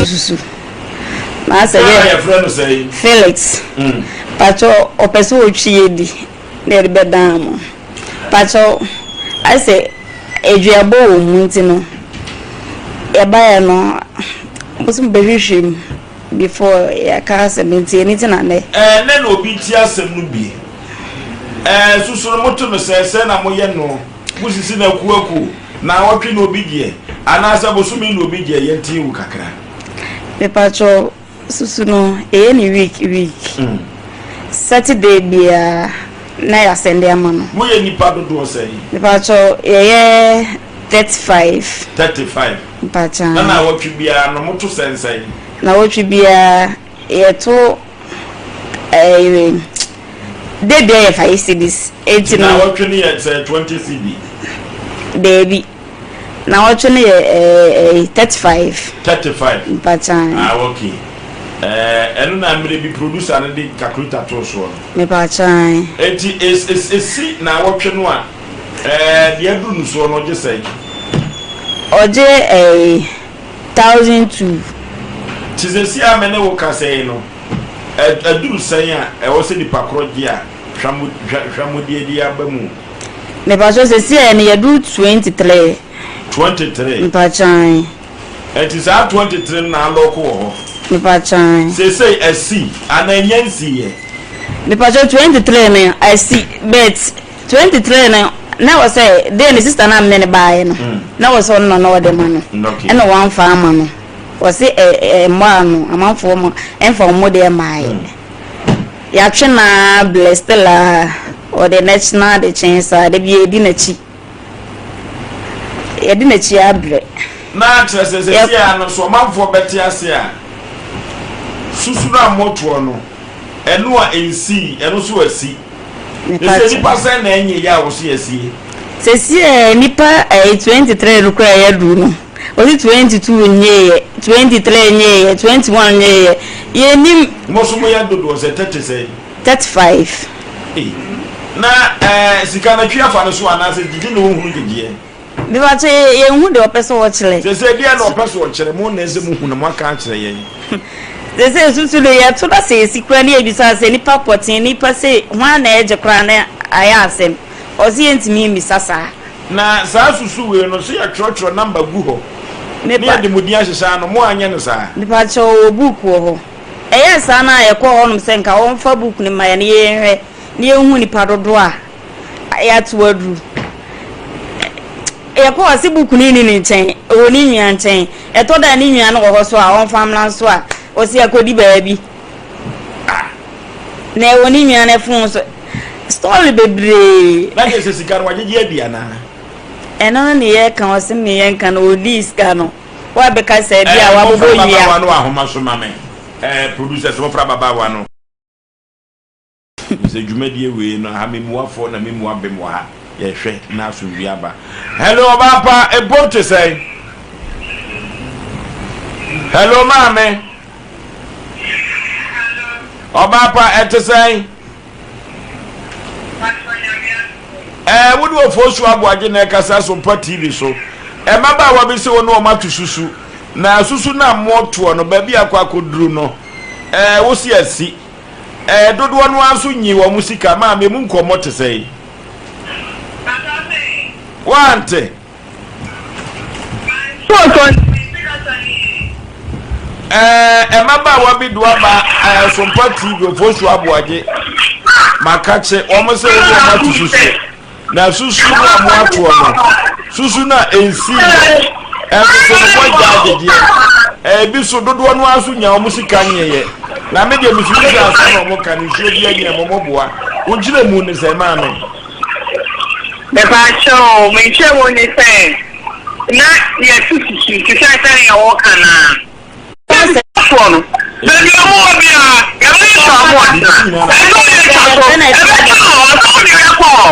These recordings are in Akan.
Susu. Maasɛ Ghana yɛ yɛfrɛ no sɛn? Felix. Pakyɛ ɔpɛ sɛ ɔtwi yɛ di na yɛde bɛdan mo. Pakyɛ ayɛ sɛ aduabɔ wɔ mu nti no yɛbaeɛ no mo sɛ mobɛhwehwɛ mu before yɛaka asɛm nti ɛno nti na nnɛ. Ɛɛ nɛ na obi nti asɛm no bi. Ɛɛ susu no moto no sɛn sɛn na moyɛ no? Mosisi no akuo akuo? Naawɔtwe na obi gyeɛ anaasɛ bosome na obi gyeɛ? Yɛnte wo kakra. Mepakyɛw susu no yɛyɛ no week week Saturday biara na yɛasɛnde ama no. Moyɛ nnipa dodoɔ sɛn? Mepakyɛw yɛyɛ 35. 35. Mpakyɛw. Na naawɔtwe biara no moto sɛn sɛn? Naawɔtwe biara yɛto ɛɛ da biara yɛ 5 cedis enti no. Naawɔtwe no yɛ sɛ 20 cedi? Daabi. Naawɔtwe no yɛ ɛɛ 35. 35. Mpakyɛw. Ah okay. Ɛɛ ɛno na mmerɛ bi producer no de calculator too soɔ no. Mepakyɛw. Enti es es esi naawɔtwe no a ɛɛ deɛ aduru no soɔ no ɔgye sɛn? Ɔgye ɛɛ 1002. Te sɛsi a me ne wo kasa yi no ɛ aduru sɛn a ɛwɔ sɛ nipa korɔ gye a hwammo hwa hwammɔdie de aba mu? Mepakyɛw sɛsi a no yɛduru 23. 23. Mpakyɛw. Ɛnti saa 23 no na alɔɔko wɔ hɔ? Mepakyɛw. Seesei asi anaa ɛnya nsiiɛ? Mepakyɛw 23 no asi but 23 no na ɛwɔ sɛ dee ne sister no a mene no baeɛ no na ɛwɔ sɛ ɔno na na ɔde ma no ɛna wamfa ama no ɔse ɛ ɛmmɔ ano amanfoɔ ma ɛmfa wɔn deɛ mmaeɛ yɛatwe no ara blɛ still a ɔde n'akyi na ade kyee saa da bi yɛdi n'akyi yɛde n'akyi abrɛ. Na kyerɛ sɛ seesei ara no so ɔmanfoɔ bɛte ase a susu no a motoɔ no ɛno a ɛnsii ɛno nso asi. Sese nipa sɛn na ɛnyɛ yɛ a wɔsi asie? Sese ɛ nipa ɛyɛ 23 no koraa yɛaduru no wɔsi 22 nyeeɛ 23 nyeeɛ 21 nyeeɛ yɛnim. Mo nso mo yɛ dodoɔ sɛ 30 sɛn? 35. Ei na ɛɛ sika no twe afa no so anaasɛ gyegye na ɔnhunu gyegyeɛ? Mepakyɛ yɛnhu deɛ ɔpɛ sɛ ɔkyerɛ. Sese deɛ na ɔpɛ sɛ ɔkyerɛ mo na ɛsɛ mo hu na mo aka akyerɛ yɛn. Sese susu no yɛto na sɛ yɛsi koraa ne yɛbisa sɛ nipa pɔtee nipa sei hwan na ɛgye koraa na ayɛ asɛm ɔse yɛntumi mmisa saa. Na saa susu wei no sɛ yɛtwerɛtwerɛ number gu hɔ ne yɛde mo din ahyehyɛ ano mo anyɛ no saa? Mepakyɛ ɔwɔ book wɔ hɔ ɛyɛɛ saa na yɛkɔɔ hɔnom sɛ nka ɔmfa book no ma yɛn na yɛnhwɛ na yɛnhu nipa dodoɔ a Yɛato aduru. Yɛkɔ ɔse book no nni ne nkyɛn, ɛwɔ ne nua nkyɛn. Ɛtɔ da a ne nua no wɔ hɔ so a ɔmfa mmra nso a, ɔse akɔdi baabi. Ah! Na ɛwɔ ne nua no phone so. Story bebree. Na kyerɛ sɛ sika no wagyegye adi anaa? Ɛno no ne yɛka, ɔse me yɛnka no, ɔdii sika no. Woabɛka sɛ bi a Ɛɛ wabobɔ momfrɛ nnua. ababaawa no wɔ ahoma so ma me. Ɛɛ producers momfrɛ ababaawa no. Sɛ dwumadie wei no aha memua fɔ na memua bem wɔ ha yɛhwɛ na asomdwie aba. Hello ɔbaa pa ebom te sɛn? Hello maame. Ɔbaa pa ɛte sɛn? Ɛɛ wo ne Ofosu Aboagye na ɛkasa Sompa TV so. Mmabaawa bi sɛ wo ne wɔn ato susu na susu no a motoɔ no baabi akɔ akɔduru no ɛɛ wo se asi. Ɛɛ dodoɔ no ara nso nyii wɔn sika maa me emu nkɔmmɔ te sɛn? Woante? Ɛɛ mmabaawa bi do aba ɛɛ Sompa TV Ofosu Aboagye Makakye wɔn sɛ wɔn wɔn ato susu. Na susu no a moatoɔ no, susu no a ɛnsii yɛ, ɛnso so no moagya agyegyeɛ. Ebi so dodoɔ no ara nso nya wɔn sika nyeeɛ. Na me deɛ mesusu sɛ asɛm na wɔka no nsuo bi anyɛ mo moboa. Wo nkyerɛmu ne sɛn maame? Mepaakyɛw, me nkyerɛmu ne sɛ na yɛto susu te sɛ sɛnea wɔka no ara. Soɔ no, baabi a wɔwɔ biara, yɛbɛyɛ saa wɔn atena. Ɛsɛ wɔn atwa so, ɛbɛtena hɔ, ɛsɛ wɔn de bɛkɔ hɔ.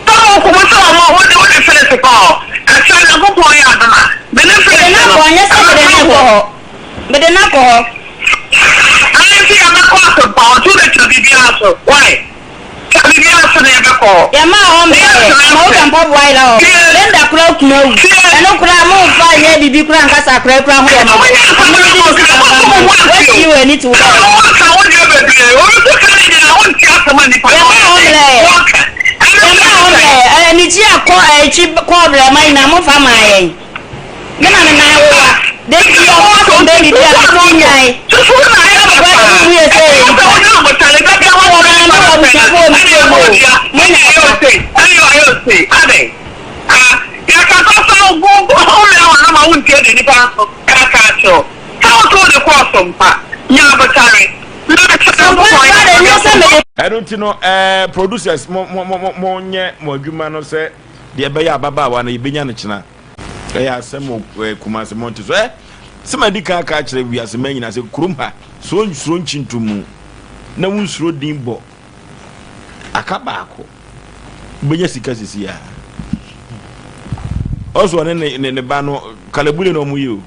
Sɛ wɔn kɔ, sɛ wɔn wɔde wɔde Felix kɔ hɔ. Ɛsɛ Nyankopɔn yɛ adom a, me ne Felix no, ɛbɛtena hɔ. Mede no akɔ hɔ. Ɛno nti yɛbɛkɔ asɛmpa hɔ, nti wode twa biribiara so, why? Twa biribiara so na yɛbɛkɔ hɔ. Yɛmaa hɔ mmerɛ, ma wotwa mpaboa yera hɔ. Linda. akora kunu awu. Ɛno koraa momfa nyɛ biribi koraa nka sɛ akora kura ho yɛ mmɔbɔ. Ɔmo de ne sika mfa mma no. Woakyiri w'ani to wo baabi. Yɛmaa wo mmerɛ. Yɛmaa wo mmerɛ. Anigye a kɔ akyi kɔɔ brɛma nyinaa momfa maa yɛn. Me na me nan wowa. Da bi ɔmo asom bɛ biribi a me ti nyae. Sɛ papa de mo mu yɛ sɛ yɛ nipa. Wɔ maame wɔ abusuafo wɔ me fie mu o. Mo nya pa. Sompa kora de nyɛ sɛ mede. Ɛno nti no eh, producers mo mo mo mo nyɛ mo adwuma no sɛ deɛ ɛbɛyɛ ababaawa no yɛbɛnya no kyena. Ɛyɛ asɛm wɔ eh, Kumasi mmɔnten so. Eh, sɛ madi kan aka akyerɛ wiase mmaa nyinaa sɛ kurom ha, sɛ wonsuro nkyintomu na wonsuro din bɔ, aka baako, wobɛnya sika sisi a. Ɔsɔ ne ne ne, ne ba no kalabule na ɔmo yɛ o.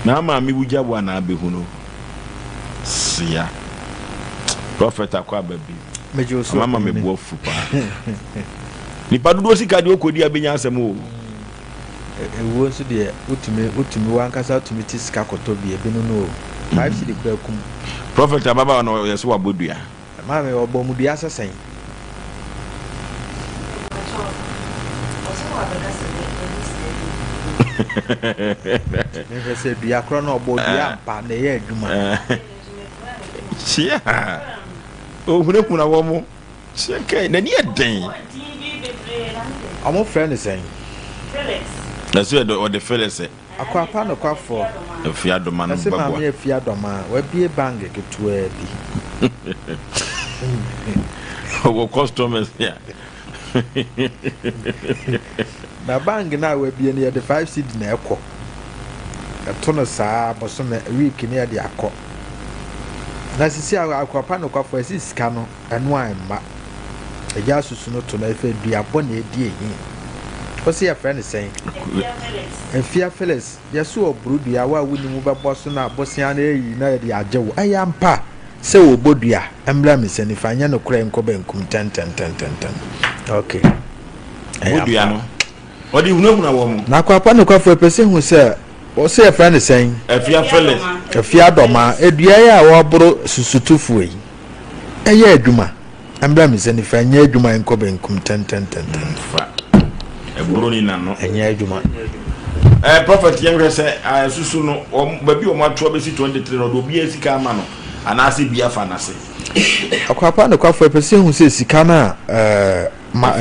Na maame wugya bo anaa bɛhu no. Sia. Prophet akɔ aba bi. Ama ma me bo afu paa. Nipa dodoɔ sika deɛ ɔkɔdi a bɛnya asɛm o. Ewuo nso deɛ wotumi wotumi wankasa wotumi te sika kɔtɔ bi ebinom no o. 5 cedi koraa kum. Prophet ababaawa no ɔyɛ sɛ wabɔ dua. Maame ɔbɔ mu dua sɛ sɛn? Mehwɛ sɛ dua korɔ no ɔbɔ dua ampa na ɛyɛ adwuma. Hyia ohunahuna wɔn mo hyia kɛn n'ani yɛ den. Ɔmo frɛ no sɛn? Na so yɛ ɔde Felix. Akwapa nokwafoɔ. Afia Doma no Ɛse bɛboa. Maame Afia Doma wabie bank ketewaa bi. Ɔwɔ customers a. Na bank no a wabie no yɛde 5 cedi na ɛkɔ. Ɛto no saa bosome week no yɛde akɔ. Na sisi a Akwapa nokwafoɔ ɛse sika no ɛno a ɛmma. Agya asusu no to no ɛfɛ duabɔ na ɛdi ehi. Wose yɛfrɛ no sɛn? Afia Phyllis, yɛse ɔboro dua wo a wonim wobɛbɔ so na bosea no ayi na yɛde agye wo. Ɛyɛ ampa sɛ wɔbɔ dua? Ɛmmra me nsa nifa, nyɛ nokorɛ nkɔ benkum ntɛntɛntɛntɛntɛm. Ok. Ɛyɛ ampa. No, ɔde hunahuna wɔn. Na Kwapa nokwafo ɛpɛ sɛ hu sɛ wɔse yɛfrɛ no sɛn? Afia Phyllis. Afia Dɔmaa, dua yi a wɔboro susutufoɔ yi, ɛyɛ adwuma? Ɛmbra me nsa nifa, ɛnyɛ adwuma nkɔ benkum tɛntɛntɛntɛn. Fa ɛburo ni n'ano. Ɛnyɛ adwuma. Ɛɛ prɔfɛt yɛn hwɛ sɛ ɛsusu no wɔn baabi wɔn ato abɛsi 23 no ɔde obiara sika ama no anaasɛ bi afa n'ase. Akwapa nokwafo ɛpɛ sɛ ehu sɛ sika no a ɛɛ ma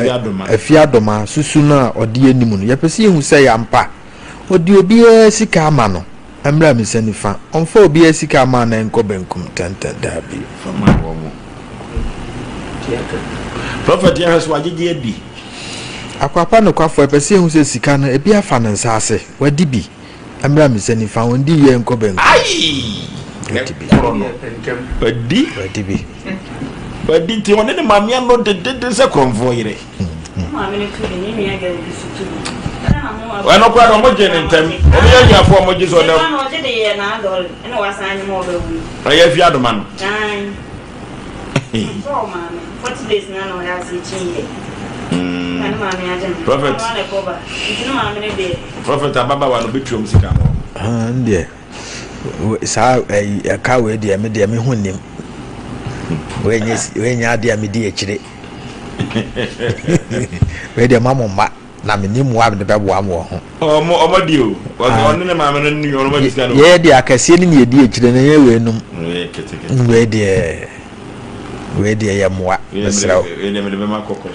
Afie Adoma susu no a ɔde anim no yɛpɛ sɛ yɛhu sɛ ɛyɛ ampa ɔde obiara sika ama no. Ɛmmra me nsa nifa. Ɔmfa obiara sika mma na ɛnkɔ benkum ntɛmntɛm. Dabi. Fa ma wɔn. Prɔfɛt yɛhwɛ so wagyegye adi. Akwapa nokwafo, ɛpɛ sɛ ehu sɛ sika no, ebi afa ne nsa ase. Wadi bi. Ɛmmra me nsa nifa. Ondi yie nkɔ benkum. Aii! Wadi bi. Korɔ no. Wadi. Wadi bi. Wadi nti ɔne ne maame ano dedenden sɛ korɔmfoɔ yere. Ɛno koraa na ɔmo gye ne ntɛm. Ɔmo yɛ ahiafoɔ ɔmo gye so ɔdɛ. Ɛyɛ afi adoma no. Prophet Prophet ababaawa no bɛtua mu sika no. Deɛ saa ɛka wei deɛ me deɛ me ho nim. Wei nyɛ adeɛ a medi akyire. Wei deɛ ma mo mma na menni mmoa a mede bɛboa mo wɔ ho. Ɔmo ɔmo di o. Ɔno ne maame no ne ɔno ma sika no. Yɛyɛ deɛ akɛseɛ no na yɛdi akyire no ɛnyɛ weinom. Wei deɛ wei deɛ yɛ mmoa mesrɛ wo. Wei deɛ mede bɛma kɔkɔ.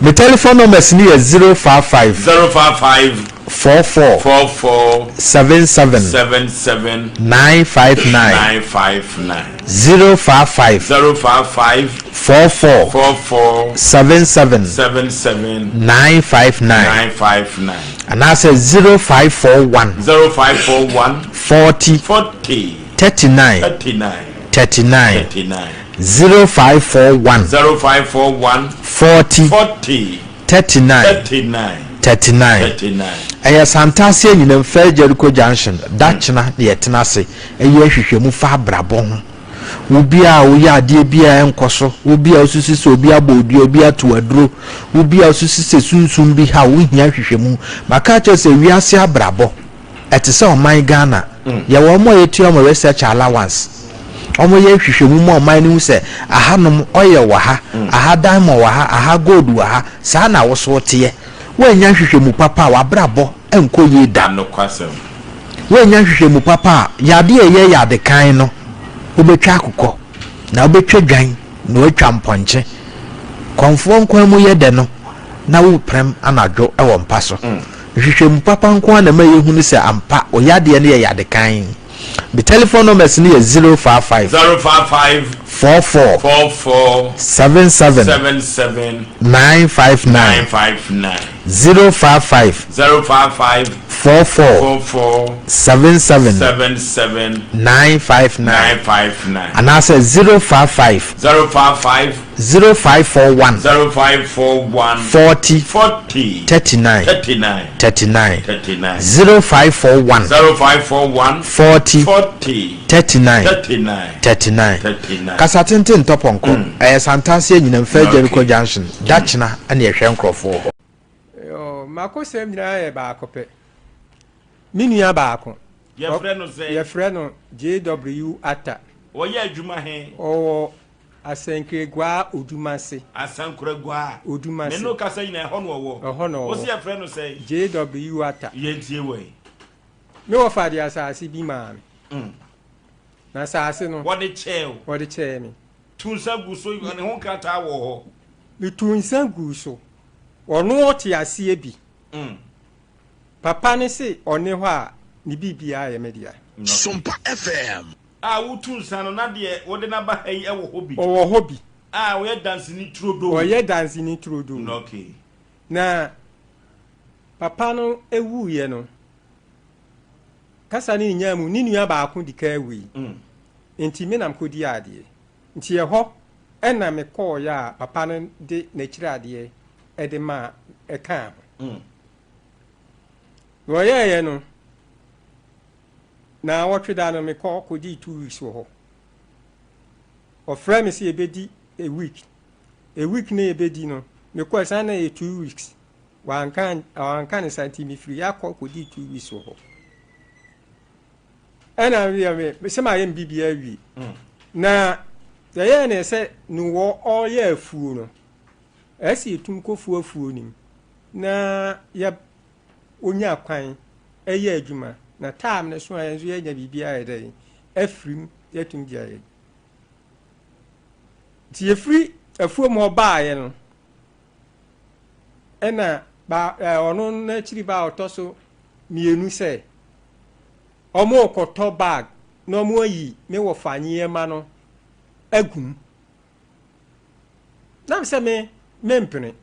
Me telephone numbers no yɛ 055. 055. 44. 44. 77. 77. 959. 959. 055. 055. 44. 44. 77. 77. 959. 959. Anaasɛ 0541. 0541. 40. 40. 39. 39. 39. 39. 0541. 0541. 40. 40. 39. 39. 39. 39. Ɛyɛ Santase Anyinam Fair Jericho Junction dakyena na yɛtena ase yɛ nhwehwɛmu fa abrabɔ ho. Wo bi a woyɛ adeɛ bi a ɛnkɔ so, wo bi a wosusu sɛ obi abɔ wo dua, obi ato wo aduro, wo bi a wosusu sɛ sunsum bi ha wo, wohia nhwehwɛmu. Maka akyerɛ wo sɛ wiase abrabɔ, ɛte sɛ ɔman Ghana. Yɛwɔ wɔn a yɛtua wɔn research allowance. Wɔyɛ nhwehwɛmu ma ɔman no hu sɛ ahanom oil wɔ ha, aha diamond wɔ ha, aha gold wɔ ha. Saa na wo nso woteɛ. Woannya nhwehwɛmu papa a, w'abrabɔ nkɔ yie da. Nokwasɛm. Woannya nhwehwɛmu papa a, yadeɛ a ɛyɛ yade kann no, wobɛtwa akokɔ, na wobɛtwa dwan, na woatwa mpɔnkye. Kɔmfoɔ nkwan mu yɛ dɛ no, na woreprɛm anadwo wɔ mpa so. Nhwehwɛmu papa nko ara na ɛma yɛhunu sɛ ampa wo yadeɛ no yɛ yade kann. Me telephone numbers no yɛ 055. 055. 44. 44. 77. 77. 959. 959. 055. 055. 44. 44. 77. 77. 959. 959. Anaasɛ 055. 055. 0541. 0541. 40. 40. 39. 39. 39. 39. 0541. 0541. 40. 40. 39. 39. 39. 39. Kasa tenten ntɔ pɔnkɔ. Ɛyɛ Santase Anyinam Fair Jericho Okay. Junction. Dakyena ɛna yɛhwɛ nkorɔfoɔ hɔ. Yoo, m'akosɛm nyinaa yɛ baako pɛ. Me nua baako. Yɛfrɛ no sɛn? Yɛfrɛ no JW Atta. Ɔyɛ adwuma he? Ɔwɔ Asankraguaa Odumase. Asankraguaa. Odumase. Me ne wo kasa nyinaa, ɛhɔ na ɔwɔ. Ɛhɔ na ɔwɔ. Wo se yɛfrɛ no sɛn? JW Atta. Yɛntie wɔ yi. Me wɔfa de asase bi maa me. Na asase no. Wɔde kyɛɛ wo. Wɔde kyɛɛ me. Tu nsa gu so, ne ho nkrataa wɔ hɔ. Metuu nsa guu so. Ɔno ɔte aseɛ bi. Papa no se ɔne hɔ a, ne biribiara yɛ me dea. Sompa FM. A wotu nsa no, na deɛ wode no aba ha yi wɔ hɔ bi. Ɔwɔ hɔ bi. A ɔyɛ danseni turodoo. Ɔyɛ danseni turodoo. Okay. Na papa no wuiɛ no, kasa no nyaa mu, ne nua baako di kan wui. Nti me na mekɔdii adeɛ. Nti ɛhɔ na mekɔeɛ a papa no de n'akyiradeɛ de maa ɛkaa ho. Na ɔyɛeɛ no, naawɔtwe da no mekɔ kɔdii 2 weeks wɔ hɔ. Ɔfrɛ me sɛ yɛbɛdi a week. A week no yɛbɛdi no, mekɔɛ saa na ɛyɛ 2 weeks. Wanka wanka ne saa nti mefiri akɔ kɔdii 2 weeks wɔ hɔ. Ɛna medeɛ me sɛ mayɛ me biribiara awie. Na yɛyɛɛ ne sɛ ne wɔ ɔreyɛ afuo no, ɛsɛ yɛtum kɔfuo afuo no mu na yɛ onya kwan yɛ adwuma na time no so a yɛn nso yɛanya biribi ayɛ dɛn afiri mu yɛatumi de ayɛ. Nti yɛfiri afuom hɔ baeɛ no ɛna ba ɔno n'akyiri ba a ɔtɔ so mmienu sɛ wɔrekɔtɔ bag na wɔayi me wɔfa nneɛma no agu mu. Na me sɛ me mempene.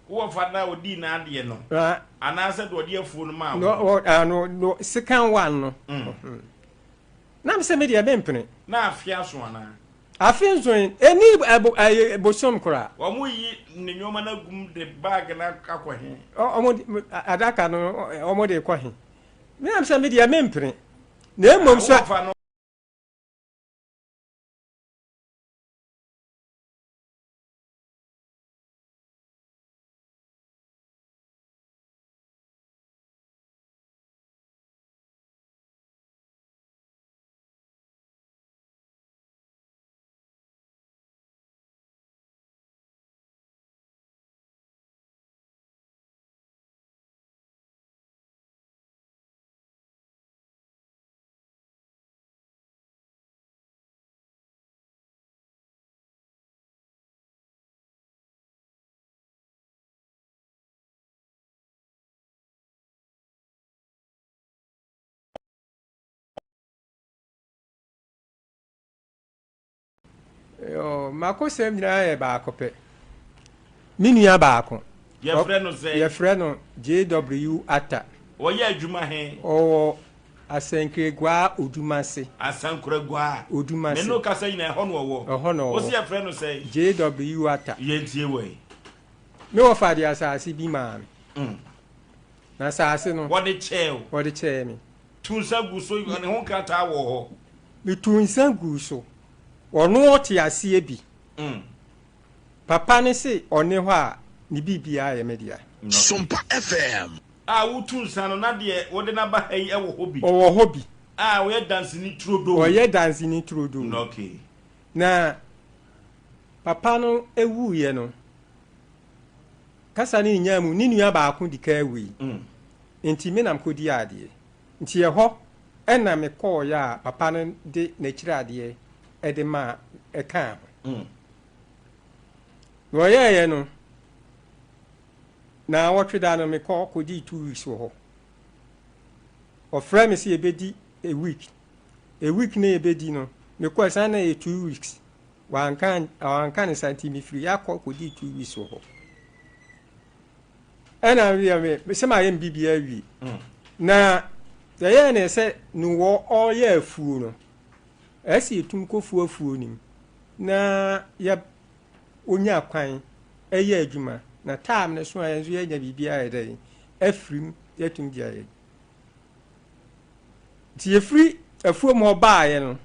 Wo wɔfa no a ɔdii n'adeɛ no anaasɛ deɛ ɔde afuo no maa wo no? No, no, second one no. Na me sɛ me deɛ mempene. Na afe aso anaa? Afe nso ɛni ɛbo ɛyɛ bosom koraa. Wɔn yi ne nneɛma no agum de bag no akɔ he? Wɔn adaka no wɔn de kɔ he? Me na me sɛ me deɛ mempene. Na mmom sɛ. Wo wɔfa no. Yoo, m'akosɛm nyinaa yɛ baako pɛ. Me nua baako. Yɛfrɛ no sɛn? Yɛfrɛ no JW Atta. Ɔyɛ adwuma he? Ɔwɔ Asankraguaa Odumase. Asankraguaa. Odumase. Me ne wo kasa nyinaa, ɛhɔ na ɔwɔ. Ɛhɔ na ɔwɔ. Wo se yɛfrɛ no sɛn? JW Atta. Yɛntie wɔ yi. Me wɔfa de asase bi maa me. Na asase no. Wɔde kyɛɛ wo. Wɔde kyɛɛ me. Tu nsa gu so, ne ho nkrataa wɔ hɔ. Metuu nsa guu so. Ɔno ɔte aseɛ bi. Papa no se ɔne hɔ a, ne biribiara yɛ me dea. Sompa FM. A wotu nsa no, na deɛ wode no aba ha yi wɔ hɔ bi. Ɔwɔ hɔ bi. A ɔyɛ danseni turodoo. Ɔyɛ danseni turodoo. Okay. Na papa no wuiɛ no, kasa no nyaa mu, ne nua baako di kan wui. Nti me na mekɔdii adeɛ. Nti ɛhɔ na mekɔeɛ a papa no de n'akyiri adeɛ de maa, ɛkaa ho. Na ɔyɛeɛ no, naawɔtwe da no mekɔ kɔdii 2 weeks wɔ hɔ. Ɔfrɛ me sɛ yɛbɛdi a week. A week na yɛbɛdi no, mekɔɛ san na ɛyɛ 2 weeks. Wanka wanka ne sa nti mefiri akɔ kɔdii 2 weeks wɔ hɔ. Ɛna wiɛ me sɛ mayɛ me biribiara awie. Na yɛyɛɛ ne sɛ no wɔ ɔreyɛ afuo no, ɛsɛ yɛtum kɔfuo afuo no mu na yɛ onya kwan ɛyɛ adwuma na time no so a yɛn nso yɛnya biribiara yɛ dɛn afirim yɛtum de ayɛ. Nti yɛfiri afuom hɔ baeɛ no,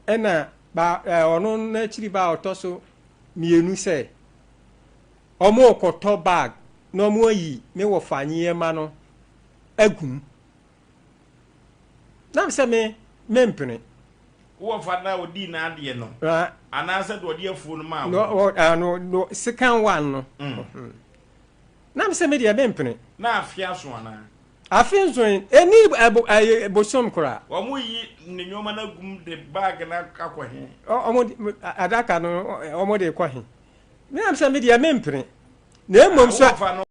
ɛna ba ɛɛ ɔno n'akyiri ba a ɔtɔ so mmienu sɛ wɔrekɔtɔ bag na wɔayi me wɔfa nneɛma no agu mu. Na sɛ me mempene. Wɔfa no a ɔdii n'adeɛ no anaasɛ deɛ ɔde afuo no maa wo? No, no, no, second one no. Na sɛ me deɛ mempene. Na afe aso anaa? Afe nso ɛni ɛbo ɛyɛ bosom koraa. Wɔn yi ne nneɛma no agum de bag no akɔ he? Wɔn adaka no wɔn de kɔ he? Me nam sɛ me deɛ mempene. Na mmom sɛ. Wɔfa no.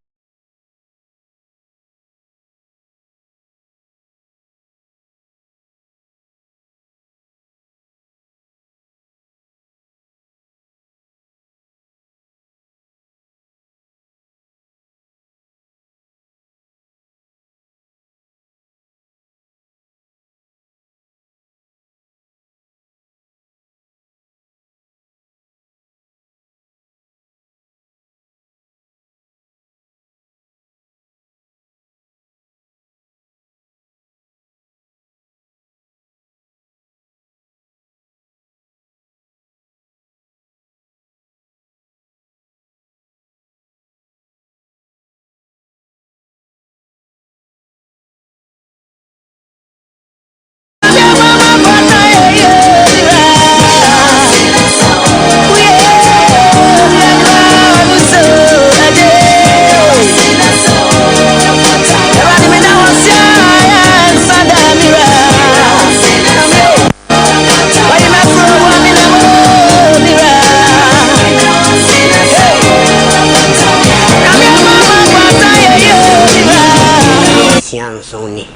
7 ni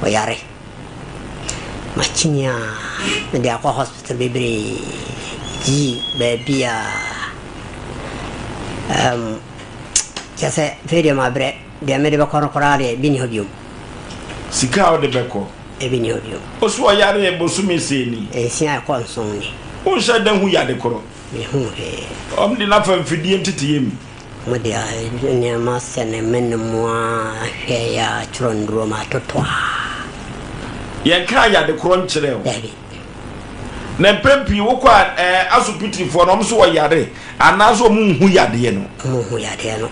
ɔyare. Makyini a mede akɔ hospital bebree yi baabi a kyerɛ sɛ afei deɛ mabrɛ deɛ mede bɛkɔ no koraa deɛ bi ni hɔ biom. Sika a wode bɛkɔ? Ebi ni hɔ biom. Ɔso ɔyare bosome sɛn ni? 6 ɛkɔ 7 ni. Wonhyɛ da hu yade korɔ? Mehu hwee. Ɔm de n'afa mfidie nteteyɛ mu. Mode nneɛma sɛ ne mene mu a hwɛ yɛ a twerɛ nnuro ma atotɔ a. Yɛnkaa yade korɔ nkyerɛ wo. Dabi. Na mpɛn pii wokɔ a ɛɛ asopitirifoɔ no wɔn nso wɔyare anaasɛ wɔn nhu yadeɛ no. Wɔn nhu yadeɛ no.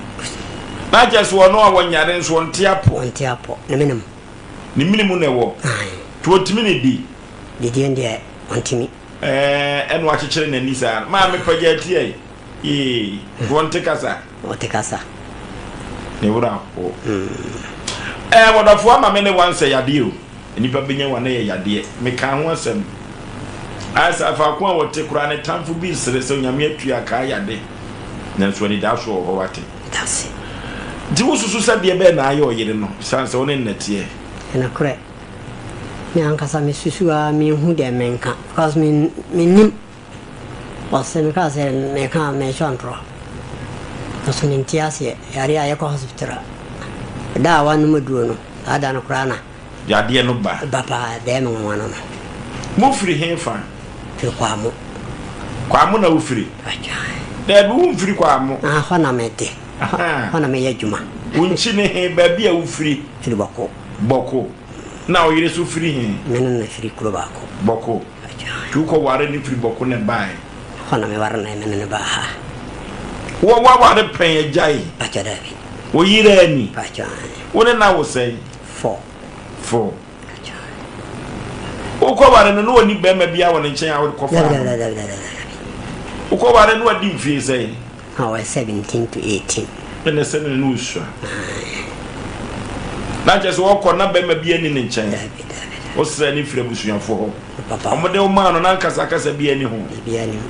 Na kyerɛ sɛ ɔno a wɔnyare nso ɔnte apɔ. Ɔnte apɔ. Ne mene mu. Ne mene mu na ɛwɔ. Ae. Nti ɔntumi ne di. Didie deɛ ɔntumi. Ɛɛ ɛna wakyekyere n'ani saa no. Maame pagya ti ɛ. Yee. Wɔnte kasa. Wɔte kasa. Ne werɛ aho. Ɛɛ wɔdɔfoɔ ama me ne wansɛ yadeɛ o. Nnipa bɛnya wa na yɛ yadeɛ. Mekaa ho asɛm. Ayɛ sɛ faako a wɔte koraa ne tamfo bi resere sɛ Onyame atua kaa yade. Nanso anidasoɔ wɔ hɔ wate. Dase. Nti wosusu sɛ deɛ bɛn na ayɛ ɔyere no esiane sɛ wo ne no na ɛteɛ? Nokorɛ, me ankasa me susu aa menhu deɛ menka because me mennim. Ɔse mekaa sɛ meka a meretwa ntorɔ nanso mente aseɛ yareɛ a yɛkɔ hospital a da a wanom aduro no saa da no koraa na Yadeɛ no ba. Ba paa ɛbɛyɛ me nwanwa no no. Mo firi he fa? Firi Kwamo. Kwamo na wo firi? Atwae. Daabi wo nfiri Kwamo. Ah hɔ na me de. Hɔ na meyɛ adwuma. Wo nkyi ne he baabi a wo firi? Firi Bɔko. Bɔko. Na wo yere so firi he? Me ne no firi kuro baako. Bɔko. Atwae. Nti wokɔ ware no firi Bɔko na ɛbaeɛ? Hɔ na me ware no me ne no baa ha. Wɔ waware pɛn agyae? Pakyɛ daabi. Wo yere ani? Pakyɛ ae. Wo ne no awo sɛn? Four. Four. Pakyɛ ae. Wokɔ ware no na ɔnni bɛrima biara wɔ ne nkyɛn a wode kɔ faa no? Dabi dabi dabi dabi dabi. Wokɔ ware no wadi mfie sɛn? Na ɔyɛ 17 to 18. Ɛna sɛ ne ne osua. Ae. Na kyerɛ sɛ ɔkɔ na bɛrima biara nni ne nkyɛn? Dabi dabi dabi. Wosrɛ ne firi abusuafoɔ hɔ? Papa. Wɔde wo maa no na nkasakasa biara nni ho? Biribiara nni ho.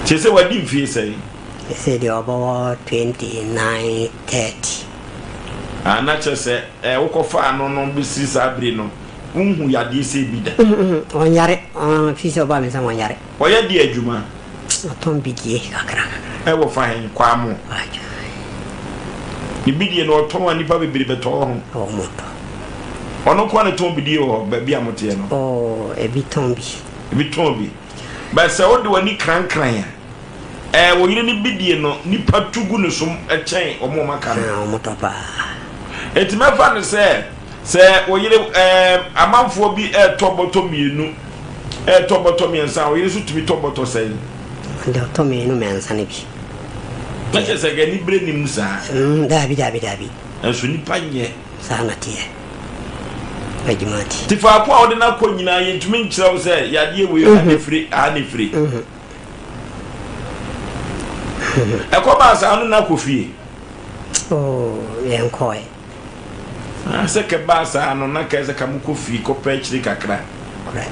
Kyerɛ sɛ wadi mfie sɛn? Sɛ deɛ ɔbɛwɔ 29, 30. Ah, na kyerɛ sɛ eh, wokɔfaa no no bɛsi saa bere no, wonhu yadeɛ sɛ bi da? Ɔnyare, firi sɛ ɔbaa me nsam ɔnyare. Ɔyɛ deɛ adwuma? Ɔtɔn bidie kakra kakra. Ɛwɔ fa he? Kwamo. Ne bidie no ɔtɔn a nnipa bebree bɛtɔ wɔ ho? Ɔmo tɔ. Ɔno nko ara na ɛtɔn bidie wɔ hɔ baabi a moteɛ no? Oh, ebi tɔn bi. Ebi tɔn bi. But sɛ wode w'ani krankran a, ɛɛ wo yere no bidie no nnipa tu gu ne so kyɛn wɔn a wɔaka no. Ah, wɔn tɔ paa. Enti mɛfa no sɛ sɛ wo yere ɛɛ amanfoɔ bi ɛretɔ bɔtɔ mmienu, ɛretɔ bɔtɔ mmiɛnsa a, wo yere nso tumi tɔ bɔtɔ sɛn? Ɔde ɔtɔ mmienu mmiɛnsa no bi. Na kyerɛ sɛ anibere nni mu saa. Mm, daabi, daabi, daabi. Nanso nnipa nyɛ. Saa na teɛ. Adwuma ti. Nti faako a wode no akɔ nyinaa yɛntumi nkyerɛ wo sɛ yadeɛ wei ha na ɛfiri, aha na ɛfiri. Ɛkɔbaa saa no na akɔ fie? Oh, yɛnkɔe. Ah, sɛ kɛbaa saa no na kɛɛ sɛ ka mokɔ fie kɔpɛ akyiri kakra. Korɛ.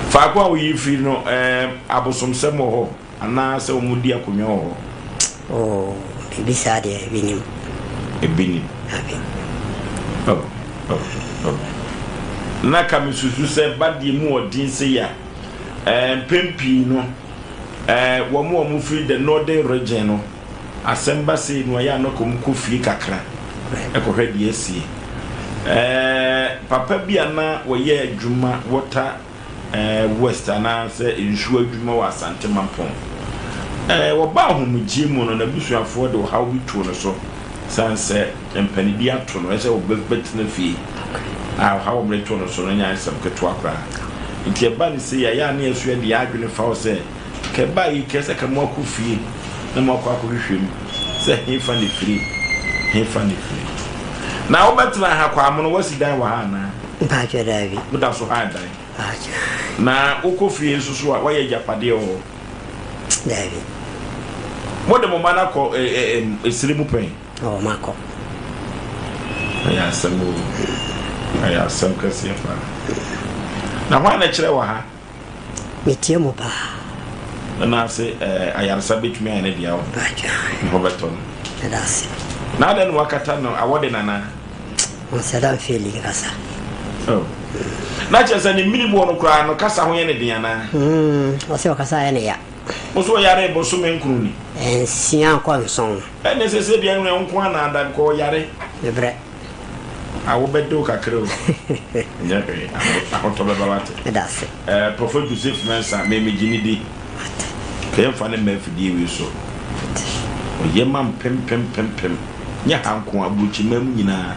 Faako a woyi firi no, eh, abosomsɛm wɔ hɔ anaa sɛ wɔn di akonnwa wɔ hɔ? Oh, biribi saa deɛ ebi nim. Ebi nim. Abi. Oh, oh, oh. Na ka mesusu sɛ ba deɛ mu ɔden sei a, eh, mpɛn pii no, eh, wɔn a wɔfiri the northern region no, asɛm ba sei no ɛyɛ a na wɔn kɔ fie kakra ɛkɔhwɛ deɛ asie. Eh, papa bi a na wɔyɛ adwuma water eh, west anaasɛ nsuo adwuma wɔ Asante Mampɔn. Eh, wɔba ahomegyeɛ mu no, n'abusuafoɔ de ɔhaw bi too no so sane sɛ mpanidi ato no, ɛsɛ wɔbɛtena fie. A ɔhaw a wɔde too no so no nyɛ asɛm ketewa koraa. Nti ɛba no sei a, ɛyɛ a na yɛso yɛde yɛn adwene fa hɔ sɛ, ka ɛbaa yi, kɛɛ sɛ ka moakɔ fie na moakɔ akɔhwehwɛ mu sɛ hefa na ɛfiri, hefa na ɛfiri. Na wobɛtena ha Kwame no, woasi dan wɔ ha anaa? Mpakyɛ daabi. Woda so ha dan? Mpakyɛ. Na wokɔ fie nso so a, woayɛ agyapadeɛ wɔ hɔ? Daabi. Mode mo mma no akɔ esire mu pɛn? Ɔwɔ makɔ. Ɛyɛ asɛm o. Ɛyɛ asɛm kɛseɛ paa. Na hwan na ɛkyerɛ wɔ ha? Metie mo paa. Na ase ɛɛ ayaresa betumi ayɛ ne dea o. Ne ho bɛtɔ no. Ɛda ase. Na adɛn na wakata no awɔ de nana? Ɔnsɛ da mfeeli nkasa. Oh. Na kyerɛ sɛ ne mmiri mu wɔ no koraa no kasa ho yɛ ne den anaa? Mm, ɔsɛ ɔkasa yɛ ne ya. Wo so ɔyare bosome nkron ni? Nsia kɔ nson. Ɛnne sɛ sɛ deɛ wo nko ara na ada because ɔyare. Mebrɛ. A wobɛde wo kakra o. Nyɛ hwee, ahotɔ bɛba wate. Meda ase. Eh, Prophet Joseph Mensah, me megye ne di. Mate. Ka yɛmfa ne mma afidie wei so. Mate. Ɔyɛ ma mpempempempem. Nyɛ ha nko a, aburokyiman mu nyinaa.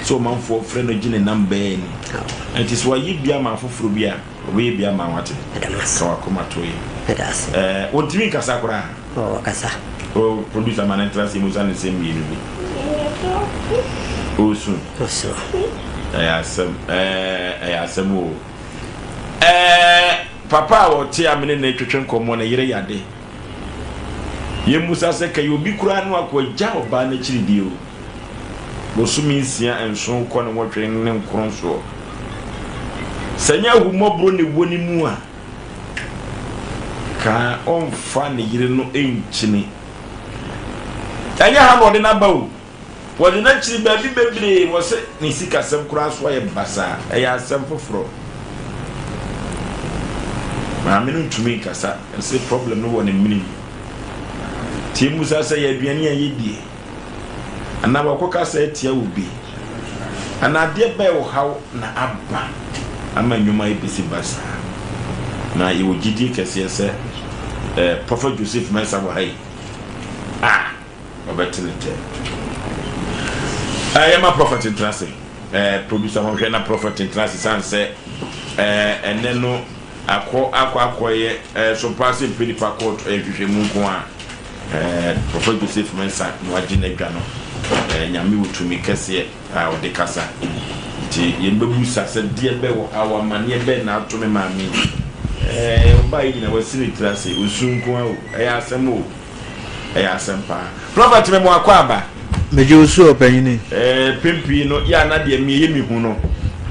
Sɛ ɔmanfoɔ frɛ no gye ne nam bɛɛ ni. Ɛnti sɛ wayɛ bi ama afoforɔ bi a, Ɔbɛyɛ bi ama wo ate. Meda mo ase. Ka w'akoma to yɛ. Meda ase. Ɛɛ ontumi nkasa koraa. Oh ɔkasa. Oh producer ma no ntra ase mmusa no nsɛm mmienu bi. Osu. Osu. Ɛyɛ asɛm ɛɛ ɛyɛ asɛm o. Ɛɛ papa a ɔte a me ne no retwetwe nkɔmmɔ ne yere yade. Yɛmmusa sɛ kɛyɛ obi koraa no akɔ agya ɔbaa no akyiri die o. Bosome nsia, nson kɔ ne nwɔtwe ne nkron soɔ. Sɛ nyɛ ahummɔborɔ na ɛwɔ ne mu a, ka ɔmfa ne yere no nkyini. Ɛnyɛ ha na ɔde no aba o. Wɔde no akyiri baabi bebree wɔ sɛ ne sikasɛm koraa so ayɛ basaa. Ɛyɛ asɛm foforɔ. Maame no ntumi nkasa, ɛsɛ problem no wɔ ne mene mu. Tie mu sa sɛ yɛ aduane a yɛdie. Anaa wakɔkasa atia wo bi? Anaa adeɛ bɛn ɔhaw na aba ama nnwuma yi bɛsi basaa? Na yɛwɔ gyidie kɛseɛ sɛ eh, Prophet Joseph Mensah wɔ ha yi a, ɔbɛte ne tɛ. Eh, yɛma Prophet ntena ase. Eh, producer monhwɛ na prophet ntena ase sane sɛ eh, ɛnɛ no akɔ akɔ akɔyɛ eh, so paa sɛ mpɛ nipa court ɛyɛ nhwehwɛmu nko a eh, Prophet Joseph Mensah na wagye n'adwa no eh, Nyame wɔ tumi kɛseɛ a ɔde kasa nti yɛn bɛbu sa sɛ deɛ bɛ wɔ haw amaneɛ bɛn na ato me maame yi eh, ɔbaa yi nyina wasi ne tiri ase osu nko a o ɛyɛ asɛm o. Ɛyɛ asɛm paa. Prophet me mo akwaaba. Megye wo so ɔpanyini. Ɛɛ mpɛn pii no yɛ a na deɛ me ɛyɛ me hu no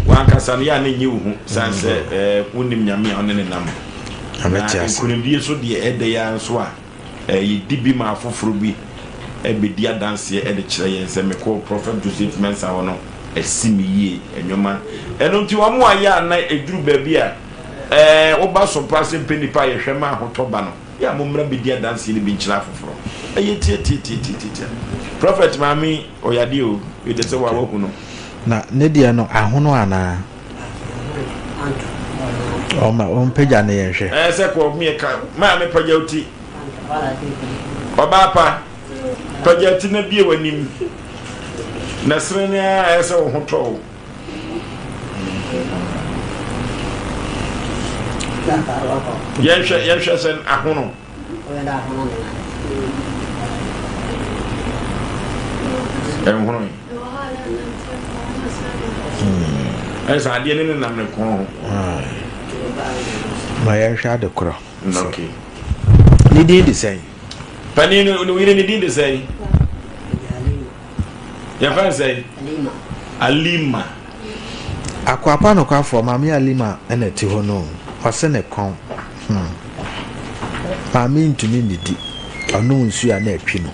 w'ankasa no yɛ a na ɛnyɛ wo hu sane sɛ ɛɛ wonim Nyame a wone ne nam. Nyame Na te ase. nkunimdie nso deɛ ɛdɛ yi ara nso a ɛɛ yɛdi bi ma afoforɔ bi ɛbɛdi adanseɛ ɛde kyerɛ yɛn sɛ mekɔɔ Prophet Joseph Mensah hɔ no asi me yie nnoɔma ɛno nti wɔn a yɛ a na ɛduru baabi a ɛɛ woba so paa sɛ mpɛ nipa a yɛhwɛ ma ahotɔ ba no Yɛ a mommra mbɛdi adanseɛ no bi nkyerɛ afoforɔ. Ɛyɛ tiatiatiatiatia. Prophet maame yi ɔyɛ adeɛ o, wei deɛ sɛ waa wahu no. Na ne deɛ no ahono anaa? Ɔma ɔmpagya no yɛnhwɛ. Ɛɛ sɛ kɔ meɛ ka maame pagya wo ti. Ɔbaa pa pagya ti na bie w'anim na sere ne ara ɛyɛ sɛ wo ho tɔ wo. Yɛnhwɛ yɛnhwɛ sɛ ahono. Ɛnhono yi. Ɛsɛ adeɛ ne nenam ne kɔn ho. Ma yɛnhwɛ ade korɔ. Okay. Ne din de sɛn? Panin no ne yere ne din de sɛn? Yɛfrɛ no sɛn? Alima. Akoapa nokwafoɔ, Maame Alima na ɛte hɔ no o. Ɔse ne kɔn. Hmm. Maame ntumi nnidi. Ɔnom nsuo a na atwi no.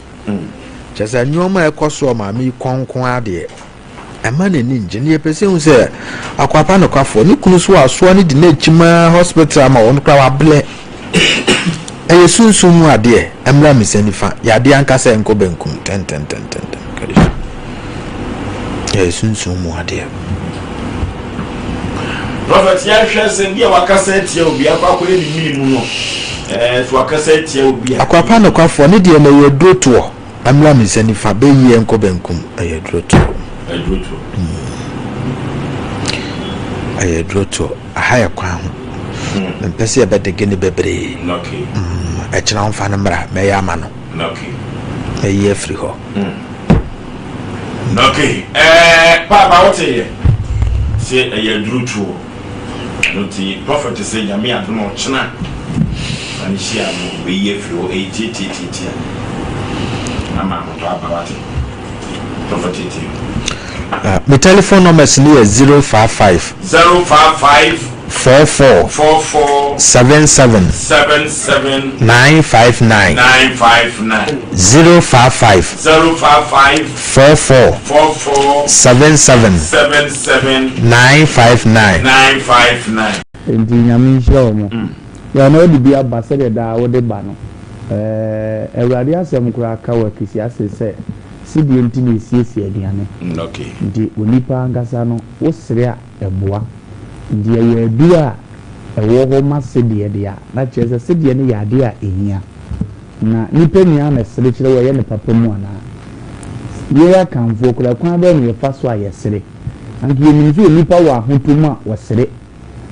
Kyerɛ sɛ nneɛma a ɛkɔ so wɔ maame yi kɔn nko ara deɛ, ɛma n'ani ngye. Na yɛpɛ sɛ yɛhu sɛ Akoapa nokwafoɔ, ne kunu nso asoa no di n'akyi maa hospital ama ɔno koraa wabrɛ. Ɛyɛ sunsum mu adeɛ, ɛmmra me nsa nifa, yɛ adeɛ ankasa ɛnkɔ benkum, tɛntɛntɛntɛntɛm, kɛdɛ. Ɛyɛ sunsum mu adeɛ. Prophet yɛnhwɛ sɛ bi a wakasa atia obi akɔ akɔyɛ ne mene mu no ɛɛ so wakasa atia obi a. Akwapa nokwafoɔ ne deɛ no ɛyɛ aduro toɔ ɛmmra me nsa nifa bɛyi ɛnkɔ benkum ɛyɛ aduro toɔ. Aduro toɔ. Ɛyɛ aduro toɔ. Aha yɛ kwan ho. Mempɛ sɛ yɛbɛdege no bebree. Ɛkyena ɔmfa no mmra, mɛyɛ ama no. Mɛyi afiri hɔ. Okay. Eh, Paapa wote yɛ sɛ ɛyɛ aduro toɔ. Ɛno nti prophet sɛ Nyame adom a ɔkyena fa no hyia no ɔbɛyi afiri hɔ. Ɛyɛ tiatiatiatia ama ahotɔ aba wate. Prophet tie. Me telephone numbers no yɛ 055. 055. 44. 44. 77. 77. 959. 959. 055. 055. 44. 44. 77. 77. 959. 959. Enti Nyame nhyira wɔn. Yɛ na wode bi aba sɛdeɛ daa wode ba no. Ɛɛ Awurade asɛm koraa ka wɔ Akisiase sɛ sedeɛ nti na ɛsiesie aduane. Nti onipa ankasa no wo sere a ɛboa. Nti ɛyɛ aduro a ɛwɔ hɔ ma sedeɛ deɛ a na kyerɛ sɛ sedeɛ no yɛ adeɛ a ɛhia. Na nipa nyinaa na ɛsere kyerɛ wo ɛyɛ ne papa mu anaa? Yɛn Akanfoɔ koraa kwan bɛn na yɛfa so a yɛsere? Anka yɛnim sɛ onipa wɔ ahotɔ mu a ɔsere.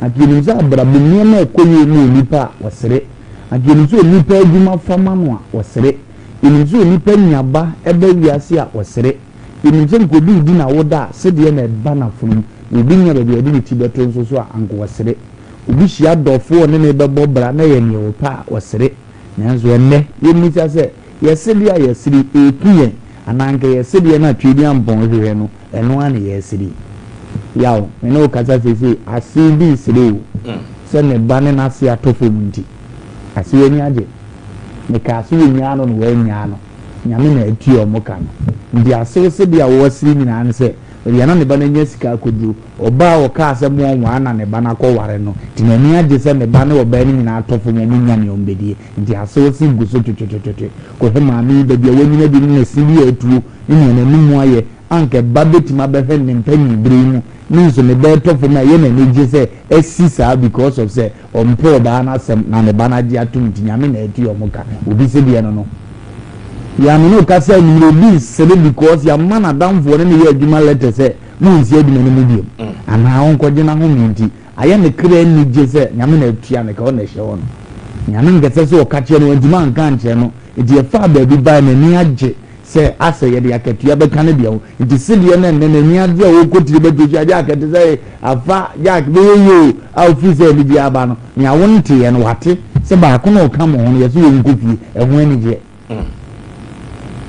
Anka yɛnim sɛ abrabɔ mu nneɛma ɛkɔ yie ma onipa a, ɔsere. Anka yɛnim sɛ onipa adwuma fa ma no a, ɔsere. Yɛnim sɛ onipa nya ba ba wiase a, ɔsere. Yɛnim sɛ nka obi redi n'awoda a, sedeɛ na ɛba n'afono mu. Na obi nnya baabi a ɔde ne ti bɛto nso so a, anka ɔsere. Obi hyia dɔfoɔ a ɔne no rebɛbɔ bra na ɛyɛ deɛ ɔpɛ a, ɔsere. Nanso ɛnnɛ, yɛmmisa sɛ, Yɛn sedeɛ a yɛsere yi, ɛreku yɛn? Anaa anka yɛn sedeɛ no a Tweaduampɔn hwehwɛ no, ɛno ara na yɛresere yi? Yaw, me ne wo kasa seesei, asew bi resere o, sɛ ne ba ne n'ase atɔ fam nti. Asew ani agye. Mekaa sɛ wɔnnyaa no na wɔannyaa no. Nyame na atua wɔn ka no. Nti asew sedeɛ a wɔresere nyinaa ne sɛ, baabi a na ne ba no anya sika akɔduru, ɔbaa a ɔkaa sɛ moɔnware na ne ba no akɔware no, nti n'ani agye sɛ ne ba ne ɔbaa no nyinaa atɔ fam, wɔnnya nea wɔbɛdie. Nti asew se gu so twetwetwetwe. Kɔhwɛ maame yi, baabi a wanyini adu ne ne se bi a atuo ne nea n'anim ayɛ a anka ɛba bɛtumi abɛhwɛ ne mpanyin bere yi mu ne nso ne ba ɛtɔ fam a ɛyɛ no anigye sɛ asi saa because of sɛ ɔmpɛ ɔbaa no asɛm na ne ba no agye atom nti Nyame na atua ɔmo ka. Obi se deɛ no no. Yɛ me ne wo kasa anwumerɛ obi resere because yɛama n'adamfoɔ ne no yɛ adwuma letter sɛ. Monsi adwuma no mu biom anaa ɔnkɔgye n'ahome nti, ayɛ ne kra anigye sɛ Nyame na atua no ka, ɔna ɛhyɛ hɔ no. Nyame nkɛsɛ sɛ ɔka kyerɛ no, wantumi anka ankyerɛ no, nti yɛfaa baabi bae, n'ani agye sɛ asɛ yɛde akatua bɛka ne deɛ ho, nti sedeɛ na ɛnnɛ n'ani agye a ɔrekɔ tiri bɛto hyia Jack ɛte sɛ afa Jack bɛyɛ yie o, a ɔfiri sɛ anigyeɛ aba no, nea wonteeɛ no wate sɛ baako na ɔka mo ho no yɛse ɔnkɔ fie, ɛho anigyeɛ.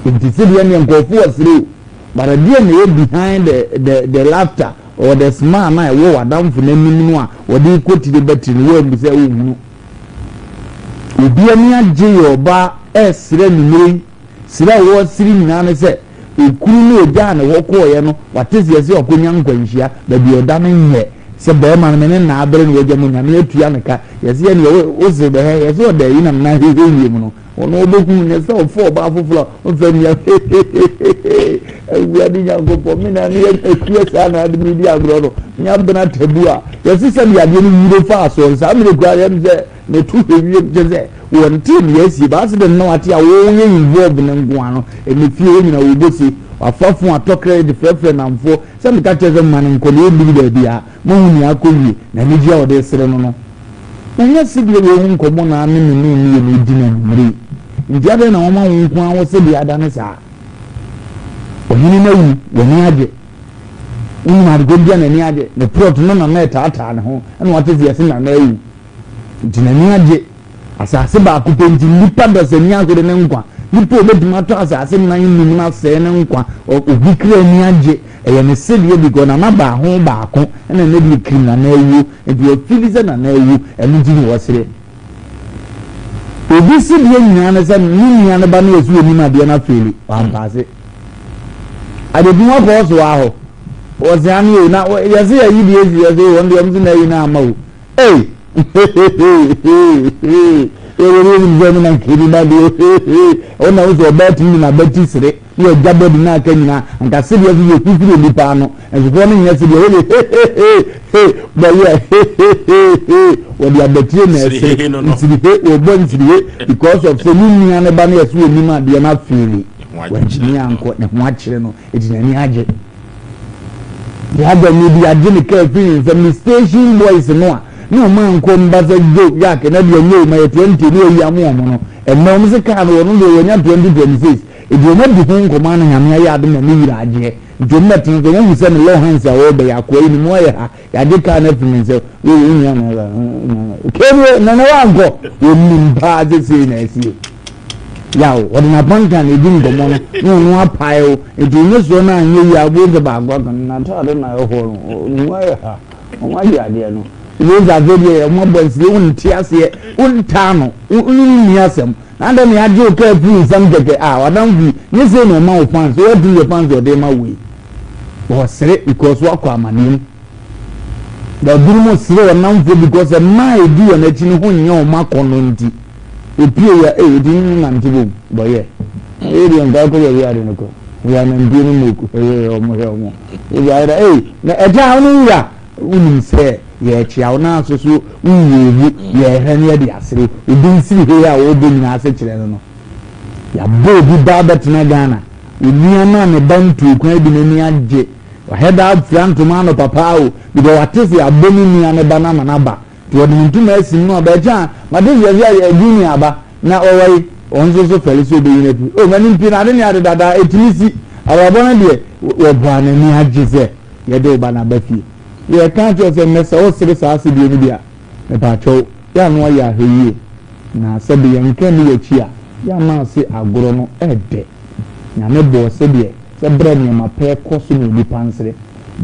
Nti sedeɛ neɛ nkurɔfoɔ ɔsere o but ɛdeɛ na ɛyɛ behind the the the laughter or the smile na ɛwɔ w'adamfo n'anim no a wɔde kɔ tire bɛtiri no wɔammu sɛ wohunu. Obi ani agye yɛ ɔbaa ɛresere anwummerɛ yi, sere a wɔresere nyinaa ne sɛ okunu no ogyaa ne hɔ kɔɔeɛ no wate seɛ sɛ ɔkɔnya nkwanhyia baabi ɔda no nyɛ sɛ bɛrima no me ne naa bere no wagya mu nyame atua ne ka yɛsɛ yɛ neɛ wo se bɛhɛ yɛsɛ ɔda yi nam na hehe wiem no Ɔno ɔbɛhunu nyɛ sɛ ɔfa ɔbaa foforɔ a ɔmfa nua hehehehe Awurade Nyankopɔn me na meyɛ akua saa na ade medi agorɔ no me abena tabu a yɛse sɛdeɛ adeɛ no wuro faa soɔ no saa mmerɛ kura yɛm sɛ ne to hwɛ wiem kyɛ sɛ wɔnte ne asie ba accident na wate a wɔyɛ involve no nko ano ɛne fie hɔ nyina wɔbɔ se wafa fon atɔ credit frɛfrɛ namfoɔ sɛ meka kyerɛ sɛ mma no nkɔ na ɔnnuru baabi a Moahu nea akɔ wie, na anigye a ɔde resere no no. Na ɛnyɛ sɛdeɛ wei ho nkɔmmɔ na ne me ne wo mmienu redi no anwummerɛ yi. Enti adɛn na wama wo nko ara wo sɛdeɛ adane saa? Ɔhene no awu, w'ani agye. Wonim adekorɔ bi a n'ani agye. Ne prɔt no na na ɛtaataa ne ho, ɛna wate sɛ yɛse Nana awu. Nti n'ani agye. Asase baako pɛ nti, nnipa dasani ahwere ne nkwa. Nipa a obetumi atɔ asase nan num no asɛe ne nkwa. Obi kra ani agye. Ɛyɛ ne sedeɛ because nana baa ho baako ɛna ɛnɛ deɛ kirim nana awuo. Nti wafili sɛ nana awu ɛno nti na ɔsere. Obi sedeɛ nyinaa ne sɛ ne nua no ba no yɛ sɛ onim adeɛ no afeeli. Wampaase. Adedun akɔ ɔso ahɔ. Ɔse ane o na yɛse yɛyi deɛ esi yɛse o wɔn deɛ ɔmo se na ayi no ama o. Ei! Hehehehe! Yɛwɔ ne nim sɛ na nkeni ma deɛ hehe! Ɛwɔ na wosɛ ɔbaa tumi de n'abati sere na wagya bɔdi na aka nyinaa anka sedeɛ so yɛ fifiri onipa ano nsofoɔ no nyɛ sedeɛ wɔyɛ hehehehe bɛyɛ hehehehe wɔde abatire na ɛsere nsirihe wɔbɔ nsirihe because of sɛ ne nua ne ba no yɛ so onim adeɛ no afeeli wantumi ankɔ ne ho akyerɛ no Eti n'ani agye. Yɛada ni bi agye ne kaa firi ne nsam ne station boys no a ne wɔn ankɔ mba sɛ Joe Jack na deɛ nyɛ o ma yɛ 20 ne ayi ama wɔn no ɛnɛ wɔn se kaa no wɔn deɛ wɔnya 2026 eti wɔn adi ho nkɔmɔ ana nyame ayɛ adom na ne wura agyeɛ nti wɔn bɛtena so wɔn hu sɛ ne law hands a wɔrebɛ yɛ akoa yi ne mu ayɛ ha Yɛagye kaa no afiri ne nsam. Wei wo nua na kɛnie na na wankɔ. Wɔnim paa sɛ sei na asie. Yaw, wɔde n'apantan na ɛdi nkɔmmɔ no na ɔno apae wo. Nti onye soɔ no anyɛ yie a wobɛhu sɛ baako aka no n'ataade na ɛhɔ no ne ho ayɛ ha. Wɔn ayɛ adeɛ no. Wobɛhu sɛ afei deɛ wɔn abɔ nsie wonte aseɛ wontaa no wonni asɛm. Na adɛn na yɛagye wo kaa firi nsam kɛkɛ a w'adamfo yi nyɛ sei na ɔma wo fans woatumi yɛ fans ɔde ma wo yi. Wɔsere because wakɔ amaneɛ mu. Na ebinom sere wɔn namfoɔ because mmaa a edi wɔn akyi no ho nyɛ wɔn akɔnnɔ nti. Epie yɛ ee eti ne nante bom bɔyɛ. Ee deɛ nka akɔ baabi ade no kɔ. Yɛ anantie no mu oku ee wɔn hwɛ wɔn. Ebi ayɛ dɛ ee na ɛgya a wɔn wura wonim sɛ yɛrekyea wo naa so so woyɛ ewu yɛrehwɛ no yɛde asere obi nsiri hei a wɔrebɔ nyinaa ase kyerɛ no no. Yɛabɔ obi ba abɛtena Ghana. Onua no a ne ba ntuu kwan bi n'ani agye. Wahɛ da afira ntoma anɔpa paa o, because wate sɛ yɛabɔ ne nua no ba no ama no aba. Nti ɔde ne ntoma asim no aba. Ɛkyɛ a, mate sɛ yɛse ayɛ Junior aba na ɔwɔ yi, ɔno nso so fɛre sɛ ɔbɛyi no afiri. O, m'ani mpie no, ade ne ade dada, ɛtumi si. Abrabɔ no deɛ, wɔboa n'ani agye sɛ yɛde wo ba no aba fie. Yɛka akyerɛ wo sɛ nnɛ sɛ wosere saa asedie no bi a, mepaakyɛw, yɛ a na woayɛ ahwɛyie. Na sɛbe yɛnka nni w'akyi a, yɛ a na ase agorɔ no ɛdɛ. Nyame bɔɔ sɛdeɛ sɛ berɛ nneɛma pɛ kɔ so na onipa nsere.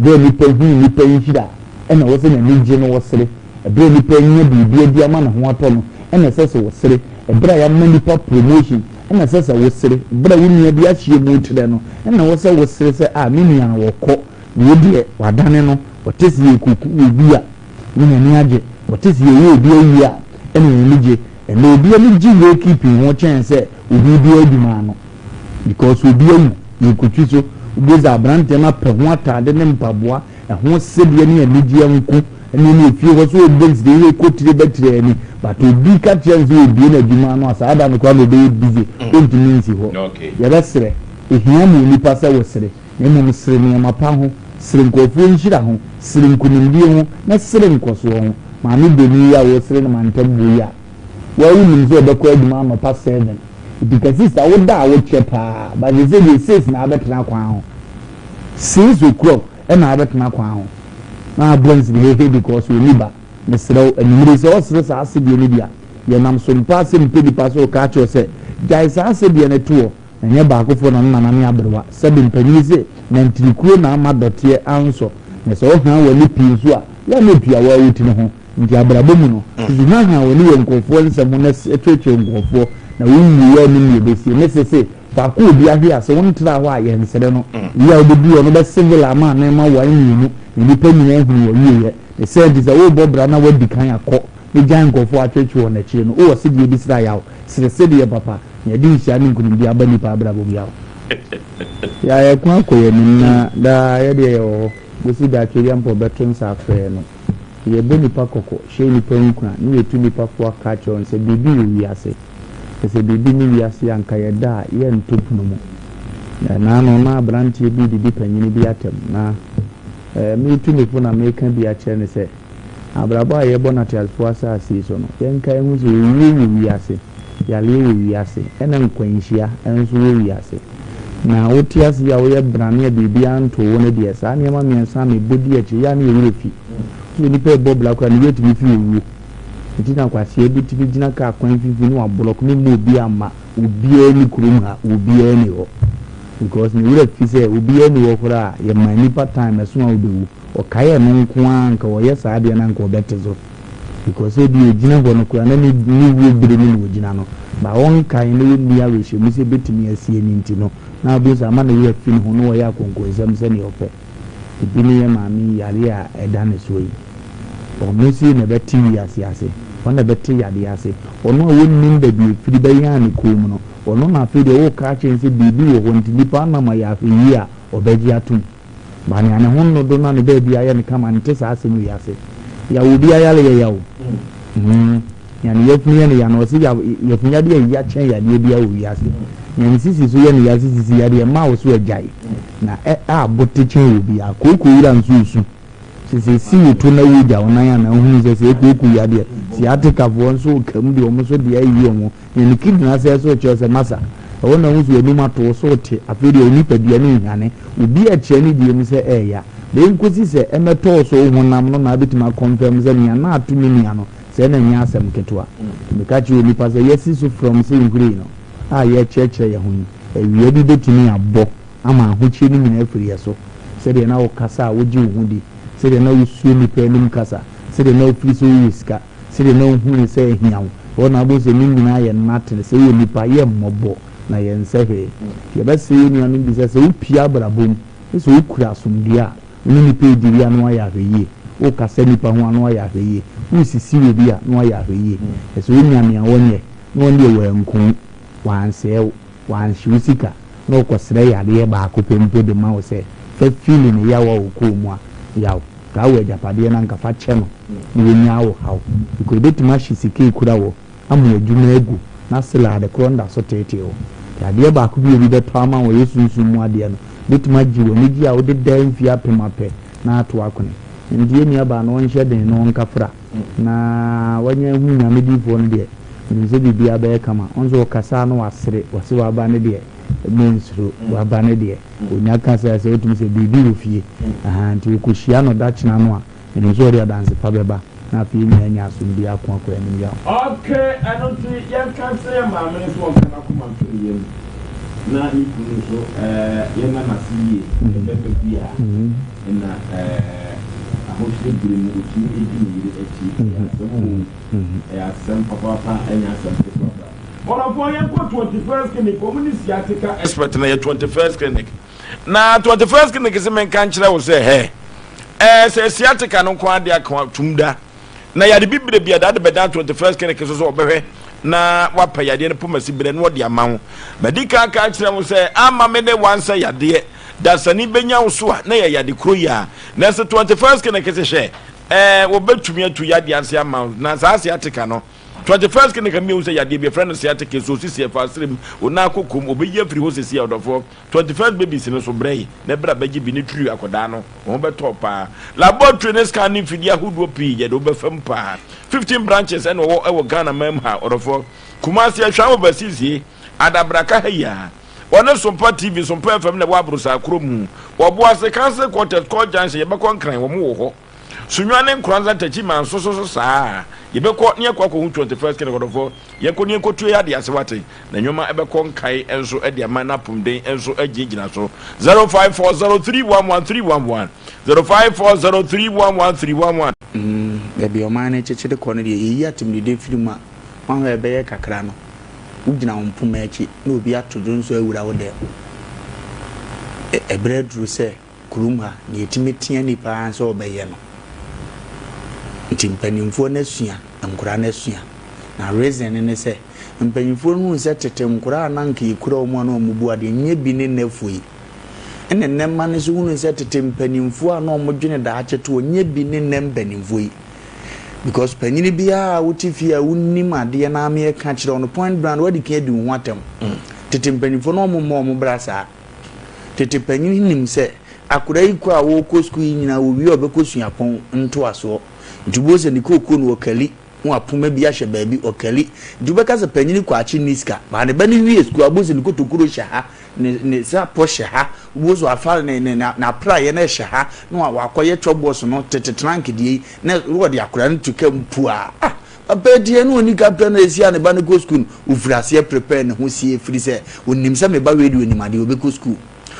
Berɛ a nipa hunu nipa nhyira ɛna ɛwɔ sɛ n'ani gye na ɔsere. Ɛberɛ a nipa anya biribi adi ama ne ho atɔ no ɛna ɛsɛ sɛ ɔsere. Ɛberɛ a yɛama nipa promotion ɛna ɛsɛ sɛ wosere. Berɛ a wo nua bi ahyia mu retrɛ no ɛna ɛwɔ sɛ wosere sɛ ah me nua no ɔkɔ, wei deɛ wadane no, ɔte sɛ yɛrekɔku obi a. Ne n'ani agye. Ɔte sɛ yɛyɛ obi ayie a, ɛna n'ani gye. Ɛnnɛ obi ani gye wake keeping ho kyɛn sɛ obi redi adwuma ano. Because obi awu, yɛrekɔtwi so. Wobɛhu sɛ aberanteɛ no apɛ ho ataade ne mpaboa, ɛho sedeɛ ne anigyeɛ nko ne ne efie hɔ sɛ ɔbɔ nsire yɛ kɔ tire bɛtire ani. But obi ka kyerɛ no sɛ ɔbue n'adwuma ano a, saa da no koraa na ɔbɛyɛ busy, ɔntumi nsi hɔ. Yɛbɛsrɛ, ɛhia ma onipa sɛ wosere, na mmom sere nneɛma pa ho. Sere nkurɔfoɔ nhyira ho, sere nkunimdie ho, na sere nkɔsoɔ ho. Maame Boni yi a wosere no mantam hɔ yi a, wo ara wonim sɛ ɔbɛkɔ adwuma anɔpa seven. Nti ka sista wo da a wokyɛ paa, but seesei deɛ six na abɛtena kwan ho. 6 o'clock ɛna abɛtena kwan ho. Na abɔ nsiri hehe because ɔnni ba. Mesrɛ wo, anwummere yi sɛ ɔsere saa asedeɛ no bi a, yɛnam so mpa sɛ mepɛ nipa sɛ ɔka akyerɛ wo sɛ, gyae saa asedeɛ no to hɔ. Na ɛnyɛ baakofoɔ na ne nana ne aberewa. Sɛbe mpanin se, nantirikuo na ama dɔteɛ ansɔ. Na sɛ wohaa w'ani pii nso a, yɛ a na ɛtua wo ara wo tiri ho. Nti abrabɔ mu no, susu haahaa w'ani wɔ nkurɔfoɔ nsɛm ho na kyerɛkyerɛ nkurɔfoɔ, na wo nwieɛ a nnim deɛ ɛbɛsie. Mese se, faako a obi ahwe ase, wontraa hɔ a, yɛnsere no. Wie a wobɛduru hɔ no, wobɛse villa ama anaa ma wae mmienu, na nnipa nyinaa ahunu w'awieɛ. Ne saa nti, sɛ worebɔ bra na woadi kan akɔ na gyae nkurɔfoɔ a atweretwere wɔn akyire no, wowɔ sedeɛ bi sra yaw, sere sedeɛ papa, na ɛde nhyira ne nkunimdie aba nnipa abrabɔ mu yaw. Yɛ a yɛko akɔ yɛn anim na daa yɛdeɛ yɛwɔ hɔ kɔsi da Twedeampɔ bɛto nsa afrɛ yɛn no. Yɛbɔ nnipa kɔkɔ, hyɛ nnipa nkuran, ne yɛtu nnipa fo aka akyerɛ wɔn sɛ biribi wɔ wiase. Na sɛ biribi nni wiase a anka yɛda a yɛnto pono mu. Ɛnaano na aberanteɛ bi redidi panyini bi atɛm na meretu ne fo na mereka bi akyerɛ no sɛ abrabɔ a yɛbɔ no ateasefoɔ asase yi so no, yɛnkae nhu sɛ owuo wɔ wiase, yareɛ wɔ wiase, ɛna nkwanhyia nso wɔ wiase. Na wote ase yi a woyɛ brane a biribiara ntoo wo no deɛ, saa nneɛma mmiɛnsa a mebɔ di akyire yi a na yɛ werɛ fi. Sɛ onipa rebɔ bra koraa ne werɛ tumi fi owuo. Nti na kwasea bi tumi gyina kaa kwan mfimfini na wablɔk me mma obiara mma, obiara nni kurom ha, obiara nni hɔ. Because ne werɛ fi sɛ obiara nni hɔ koraa a, yɛma nnipa time ɛso a wobɛwu. Ɔkae ɛno nko ara anka ɔyɛ saa adeɛ no anka ɔbɛte so. Because ebia ɔgyina hɔ no koraa na ne ne wuo bere no na ɔgyina no. But ɔnkae na ɔnni awerɛhyɛmu sɛ ɛbɛtumi asie no nti no, na wobɛhu sɛ ama ne werɛ afi ne ho na ɔyɛ akɔnkɔnsɛm sɛdeɛ ɔpɛ. Ebi ne yɛn maame yi yareɛ a ɛda ne soɔ yi. Ɔno sei na ɛbɛte wiase ase. Ɔno na ɛbɛte yadeɛ ase. Ɔno a wɔnnim baabi a ɛfiri bɛyaa ne kɔn mu no, ɔno na afei deɛ woreka akyerɛ no sɛ biribi wɔ hɔ nti nnipa anam ayɛ ahwɛyie a, ɔbɛgye atom. Ba nea ne ho nnodo na ne baabi ayɛ no kama nte saa asɛm wei ase. Yaw obi ayare yɛ yaw. Mm. Nea ne yafunu yɛ no ya no, ɔse yaw, yafunu yadeɛ yɛ ya kyɛn yadeɛ biara wɔ wiase. Nea ne sisi so yɛ no ya se sisi yadeɛ mma wo so agyae. Na ɛ a bote kyɛn obiara. Kooko wura nso resu. Sɛ sɛ esi wo to na wogya wo nan a na wohunu sɛ sɛ kooko yadeɛ. Sciatica foɔ nso reka mu deɛ wɔn nso deɛ ayi wɔn. Nea ne kidney asɛe so rekyerɛ sɛ masa, ɛhɔ na wohu sɛ w'anum ato wo so rete, afei deɛ wo nipadua no rehwane, obi rekyerɛ ne deɛ mu sɛ ɛreya. Na ɛnkosi sɛ ɛmmɛtɔ wo so wo honam no na abɛtumi akɔnfɛm sɛ nea na ato me nua no, sɛɛ na ɛnyɛ asɛm ketewa. Nti meka kyerɛ onipa sɛ yɛasi so frɔmm sɛ nhwiren no a yɛrekyerɛkyerɛ yɛn ho yi, awia bi bɛtumi abɔ ama ahokyere no nyinaa afiri yɛn so. Sɛdeɛ na wokasa a wogye wo ho di, sɛdeɛ na wosua nnipa anim kasa, sɛdeɛ na wofiri sɛ wowɔ sika, Sɛdeɛ na wohu no sɛ ahia wo, ɛhɔ na wobɛhu sɛ ne nyinaa yɛ nothing, sɛ yɛ nnipa, yɛ mmɔbɔ, na yɛnsɛ hwee. Nti yɛbɛsrɛ yɛn nuanom bi sɛ, sɛ wopue abrabɔ mu, ne sɛ wokura asomdwoeɛ a, wo ne nnipa redi wie a na woayɛ ahwɛyie, worekasa nnipa ho a na woayɛ ahwɛyie, woresisi obi a na woayɛ ahwɛyie. Na sɛ wonya nea wɔnyɛ, na wɔn deɛ wɔanku wo, wɔansɛe wo, wɔanhye wo sika, na wɔkɔsrɛ yadeɛ baako pɛ mpo de ma wo sɛ fa fili ne yaw a ɔkɔɔ mu a, yaw. Saa wɔ agyapadeɛ no anka fa kyɛ no na wɔnyaa wo haw because ɛbɛtumi ahye sika ɛkura wɔ ama adwuma agu na sila ade korɔ nda so teetee wo nti adeɛ baako bi a obi bɛtɔ ama wo ɛyɛ sunsum mu adeɛ no bɛtumi agye w'anigyeɛ a wode daa mfie apem apɛ na ato akone nti yɛn nua baa no ɔnhyɛ den na ɔnka fra na wanya ahu Nyame diifoɔ no deɛ menim sɛ biribiara bɛyɛ kama ɔnso ɔkasa na wasere ɔse waba no deɛ mensuro waba no deɛ Onya ka sɛ, sɛ otumi sɛ biribi wɔ fie, ahaa, nti okohyia no da kyena no a, menim sɛ ɔde adanse pa bɛba, na afei yɛn nyinaa anya asomdwoe ako akɔ yɛn anim yaw. Ok, ɛno nti yɛnka nkyerɛ yɛn maame no sɛ ɔnka n'akoma nto ne yam, na ne kunu nso ɛɛ yɛnna no ase yie, ɔyɛ bɛrima bi a na ɛɛ ahokyere bere mu otumi di ne yere akyi, ɛyɛ asɛm oo, ɛyɛ asɛm papaapa, ɛnyɛ asɛm ketewa koraa. Ɔdɔfoɔ yɛnkɔ 21st clinic wɔn ne sciatica expert na yɛ 21st clinic na 21st clinic sɛ menka nkyerɛ wo sɛ hɛ ɛɛ sɛ sciatica no nko adeɛ aka tum da na yade bibire bi a dade bɛdan 21st clinic so sɛ ɔbɛhwɛ na wapɛ yadeɛ no pomasi berɛ na ɔde ama wo madi kan ka kyerɛ wo sɛ ama me ne wansɛ yadeɛ dasani bɛnya wo so a na yɛ yade kuro yi a nanso 21st clinic sɛ hwɛ ɛɛ wɔbɛtumi atu yadeɛ ase ama wo na saa sciatica no. 21st Clinic a mmiɛhu sɛ yadeɛ bi yɛfrɛ no sciatic nso osisi ɛfa asrɛ mu, wo nan akɔ kom, ɔbɛyi afiri hɔ sesie a ɔdɔfoɔ. 21st Babies no so brɛ yi na bra bɛgye bi ne tiri akɔdaa no, wo ho bɛtɔ wo paa. Laboratory ne scan ne mfidie ahodoɔ pii yɛde wo bɛfa mu paa. 15 branches ɛna ɔwɔ ɛwɔ Ghana man mu ha ɔdɔfoɔ. Kumasi Ahwea Overseas Adabraka ha yi ara. Wɔne Sompa TV, Sompa FM na ɛwɔ Aborosaa kuro mu. Wɔboase, Council Quarters, Court Junction, yɛbɛkɔ Nkran, wɔn wɔ hɔ. Sunyani ne Nkoranza Ntakyi nso so so saa. Yɛbɛkɔ ne yɛkɔ akɔhu 21st King Ɔdɔfoɔ. Yɛnkɔ ne yɛnkɔtue yɛ adeɛ ase wate. Na nnwoma ɛbɛkɔ nkae nso de ama na apomden nso agyinagyina so. 0540311311 0540311311. Baabi a ɔman no rekyekyere kɔ no deɛ, yɛyi atemmudeɛ firi mu a, woahwɛ a ɛbɛyɛ kakra no, wogyina wo mpoma akyi na obi ato dwonsɔ awura wo dɛm. Ɛberɛ aduru sɛ kurom ha, deɛ ɛtumi tea nnipa ara sɛ wɔbɛyɛ no. Nti mpanimfoɔ no asua, nkwadaa no asua. Na reason no ne sɛ, mpanimfoɔ no hunu sɛ tete nkwadaa a na anka yɛkura wɔn a na wɔbu adeɛ nyɛ bi ne nnɛfoɔ yi. Ɛna nnɛ mma no nso hunu sɛ tete mpanimfoɔ a na wɔdwene daakye toɔ nyɛ bi ne nnɛ mpanimfoɔ yi. Because panyini biara a wote fie a wonim adeɛ na ameɛ ka kyerɛ wo no point blank wadi kan adi wo ho atɛm. Tete mpanimfoɔ na wɔmmɔ wɔn bra saa. Tete panyin nim sɛ akwadaa yi kɔ a ɔrekɔ sukuu yi nyinaa owie a ɔbɛkɔ suapɔn ntoasoɔ. Nti wobɛhu sɛ ne kookoo no ɔkali na wapoma bi ahyɛ baabi ɔkali. Nti wobɛka sɛ panyin kɔ akye nni sika. But ne ba no wie sukuu a wobɛhu sɛ ne kotokuro hyɛ ha, ne ne sapɔ hyɛ ha, wobɛhu sɛ wafa ne ne n'apraeɛ no hyɛ ha na wakɔyɛ chɔbɔs no tete trank deɛ yi na wɔde akwadaa no to kaa mu puaa. Ah! Papa deɛ na ɔnni kapra na ɛsi a ne ba no kɔ sukuu no, ɔfiri aseɛ prepare ne ho sie ɛfiri sɛ ɔnim sɛ me ba wei deɛ ɔnim adeɛ ɔbɛkɔ sukuu.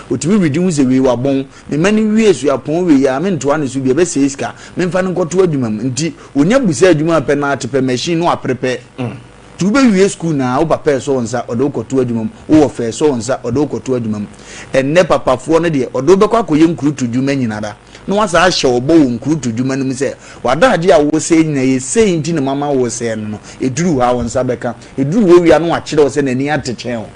Ɔtumi redi hu sɛ wei wabɔn, me mma no wie suapɔn wei a mentoa ne so bio ɛbɛsɛe sika, memfa no nkɔto adwuma mu. Nti ɔnya bu sɛ adwuma pɛ na ate pɛ machine na waprepare. Nti wobɛwie sukuu no a wo papa ɛsɔ wo nsa ɔde wo kɔto adwuma mu, wo wɔfa ɛsɔ wo nsa ɔde wo kɔto adwuma mu. Ɛnnɛ papafoɔ no deɛ ɔde wo bɛkɔ akɔyɛ nkurutu dwuma nyinara. na wasan ahyɛ wo bɔ wɔ nkurutu dwuma no mu sɛ, W'adagyeɛ a woresɛe nyinaa, ɛyɛ sei nti na mama woresɛe no no, ɛduru hɔ a, wo nsa bɛka. Ɛduru hɔ wie a, na wakyerɛ wo sɛ n'ani ate kyɛn wo,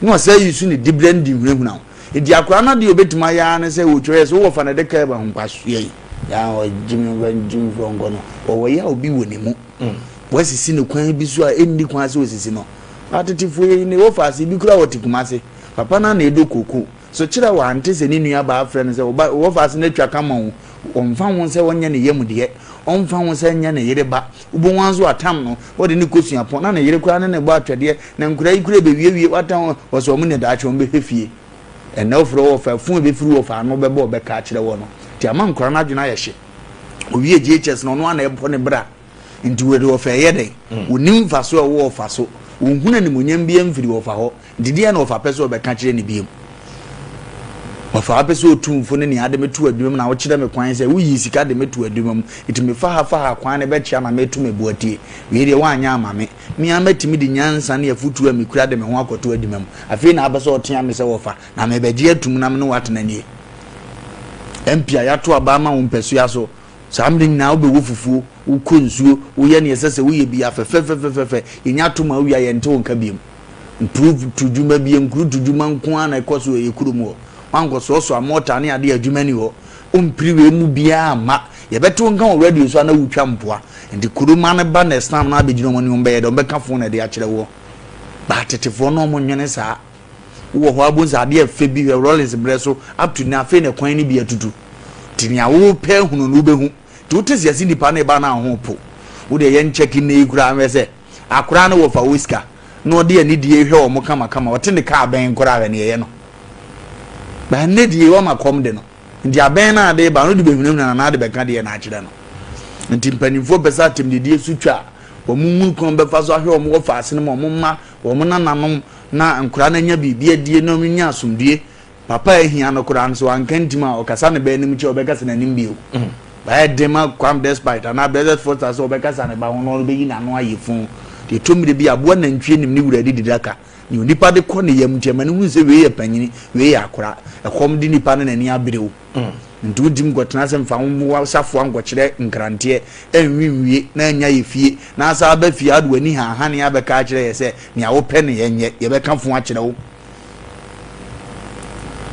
na wasan ayi so ne diberɛ no de hunahuna wo. Enti akwadaa no adeɛ a ɔbɛtumi ayɛ ara ne sɛ ɔtwa yɛ sɛ wowɔ fa no de kaa ba ho nkwasoɛ yi, yaa ɔgye me mfa ntu mfrɛ nkɔ no, ɔwɔ yaw bi wɔ ne mu. Wasisi no kwan bi so a ɛnni kwan sɛ ɔsisi no. Atetefoɔ yi ne wɔfa ase, bi koraa wɔte Kumase, papa no ara na ɛdɔ kooko. So kyerɛ wante sɛ ne nuabaa frɛ no sɛ, Wo ba, wo wɔfaase no atwa ka ma wo? Ɔmfa ho sɛ ɔnyɛ ne yam deɛ, ɔmfa ho sɛ ɛnyɛ ne yere ba, wobɛhu ara nso watam no, wɔde no kɔ suapɔn, na ne yere koraa ne no bɔ atwɛdeɛ, na nkwadaa yi koraa bɛwiewie, watam wɔn, wɔsɛ wɔn na daakye wɔn bɛhwɛ fie. Ɛnnɛ wofrɛ wo wɔfa, fon a ɛbɛfiri wɔfa ano bɛbɔ a ɔbɛka akyerɛ wɔ no, nti ama nkwadaa no adwene ayɛ hye. Ɔwie JHS no, ɔno ara na ɛbɔ ne bra. Nti wɔde ɔfa ɛyɛ dɛn? Ɔnnim mfasoɔ a ɛwɔ ɔfa so. Ɔnhunu animuonyam biara mfiri ɔfa hɔ. Nti deɛn na ɔfa pɛ sɛ ɔbɛka kyerɛ no bio? Ɔfa pɛ sɛ ɔtumfo ne nea ade me to adwuma mu na wokyerɛ me kwan sɛ woyii sika de me to adwuma mu. Nti mefa ha fa ha kwan no bɛkyea na meto me bo atie. Wei deɛ woanyɛ ama me. Me ara mɛtumi de nyansa ne afotuo a mekura de me ho akɔto adwuma mu. Afei na apɛ sɛ ɔtea me sɛ wɔfa na mebɛgye atum na me ne wo atena nie. MP a yɛato aba ama wo mpasua so. Saa mmerɛ nyinaa wobɛwɔ fufuo, wokɔ nsuo, woyɛ neɛ ɛsɛ sɛ woyɛ biara fɛfɛfɛfɛfɛ. Yɛnya to ma wowie a yɛnte wo nka biom. Mpurutu dwuma bi, nkurutu dwuma nko ara na ɛkɔ so wɔ yɛn kurom hɔ. Woankɔsoasoa mɔɔta ne adeɛ a adwuma nni hɔ. Wompere wei mu biara mma. Yɛbɛte wo nka wɔ radio so a na wotwa mpoa. Nti kuroma no ba next time na abɛgyina wɔn anim wɔbɛyɛ dɛ, wɔbɛka phone na ɛde akyerɛ woɔ. But atetefoɔ no wɔnnwene saa. Wowɔ hɔ ara wobɛhu sɛ adeɛ fɛ bi hwɛ Rawlings berɛ so up to now afei na kwan no bi atutu. Nti nea wopɛ ahunu no wobɛhu. Nti wote sɛ yɛse nipa no reba no a wo ho po. Wo deɛ yɛnkyɛke nnɛ yi koraa nhwɛ sɛ Akwadaa no wɔfa wo sika na ɔde anidie hwɛ wɔn kamakama, ɔte ne kaa bɛn koraa hwɛ nea ɛyɛ no. Ba nnɛ die wama kɔm de no. Nti abɛn no a de ba no de bɛhunahuna no anaa de bɛka deɛ no akyerɛ no. Nti mpanimfoɔ pɛ sɛ atɛmdidie so twa a, wɔn nhunu kwan bɛfa so ahwɛ wɔn wɔfa ase no ma wɔn mma, wɔn nananom na nkwadaa no anya biribi adie na wɔn anya asomdue. Papa a ahia no koraa no, sɛ wanka ntim a, ɔkasa ne ba anim kyɛ a, ɔbɛkasa n'anim bio. Ɛyɛ den ma Kwame Despite anaa Blessed Foster sɛ ɔbɛkasa ne ba ho na ɔbɛyi n'ano ayɛ fuu. Deɛ ɛtɔ mmerɛ bi a, aboa nantwie nim ne wura adidi daka. Nea onipa de kɔ ne yam nti, ɛma no hunu sɛ wei yɛ panyini, wei yɛ akora. Ɛkɔm de nipa no n'ani abere wo. Nti wontumi nkɔtena ase mfa wo mmoa safoa nkɔkyerɛ nkranteɛ, ɛnwe nwie na annya yɛ fie, na asan aba fie a wode w'ani haahane abɛka akyerɛ yɛ sɛ nea wopɛ no yɛnyɛ, yɛbɛka fo akyerɛ wo.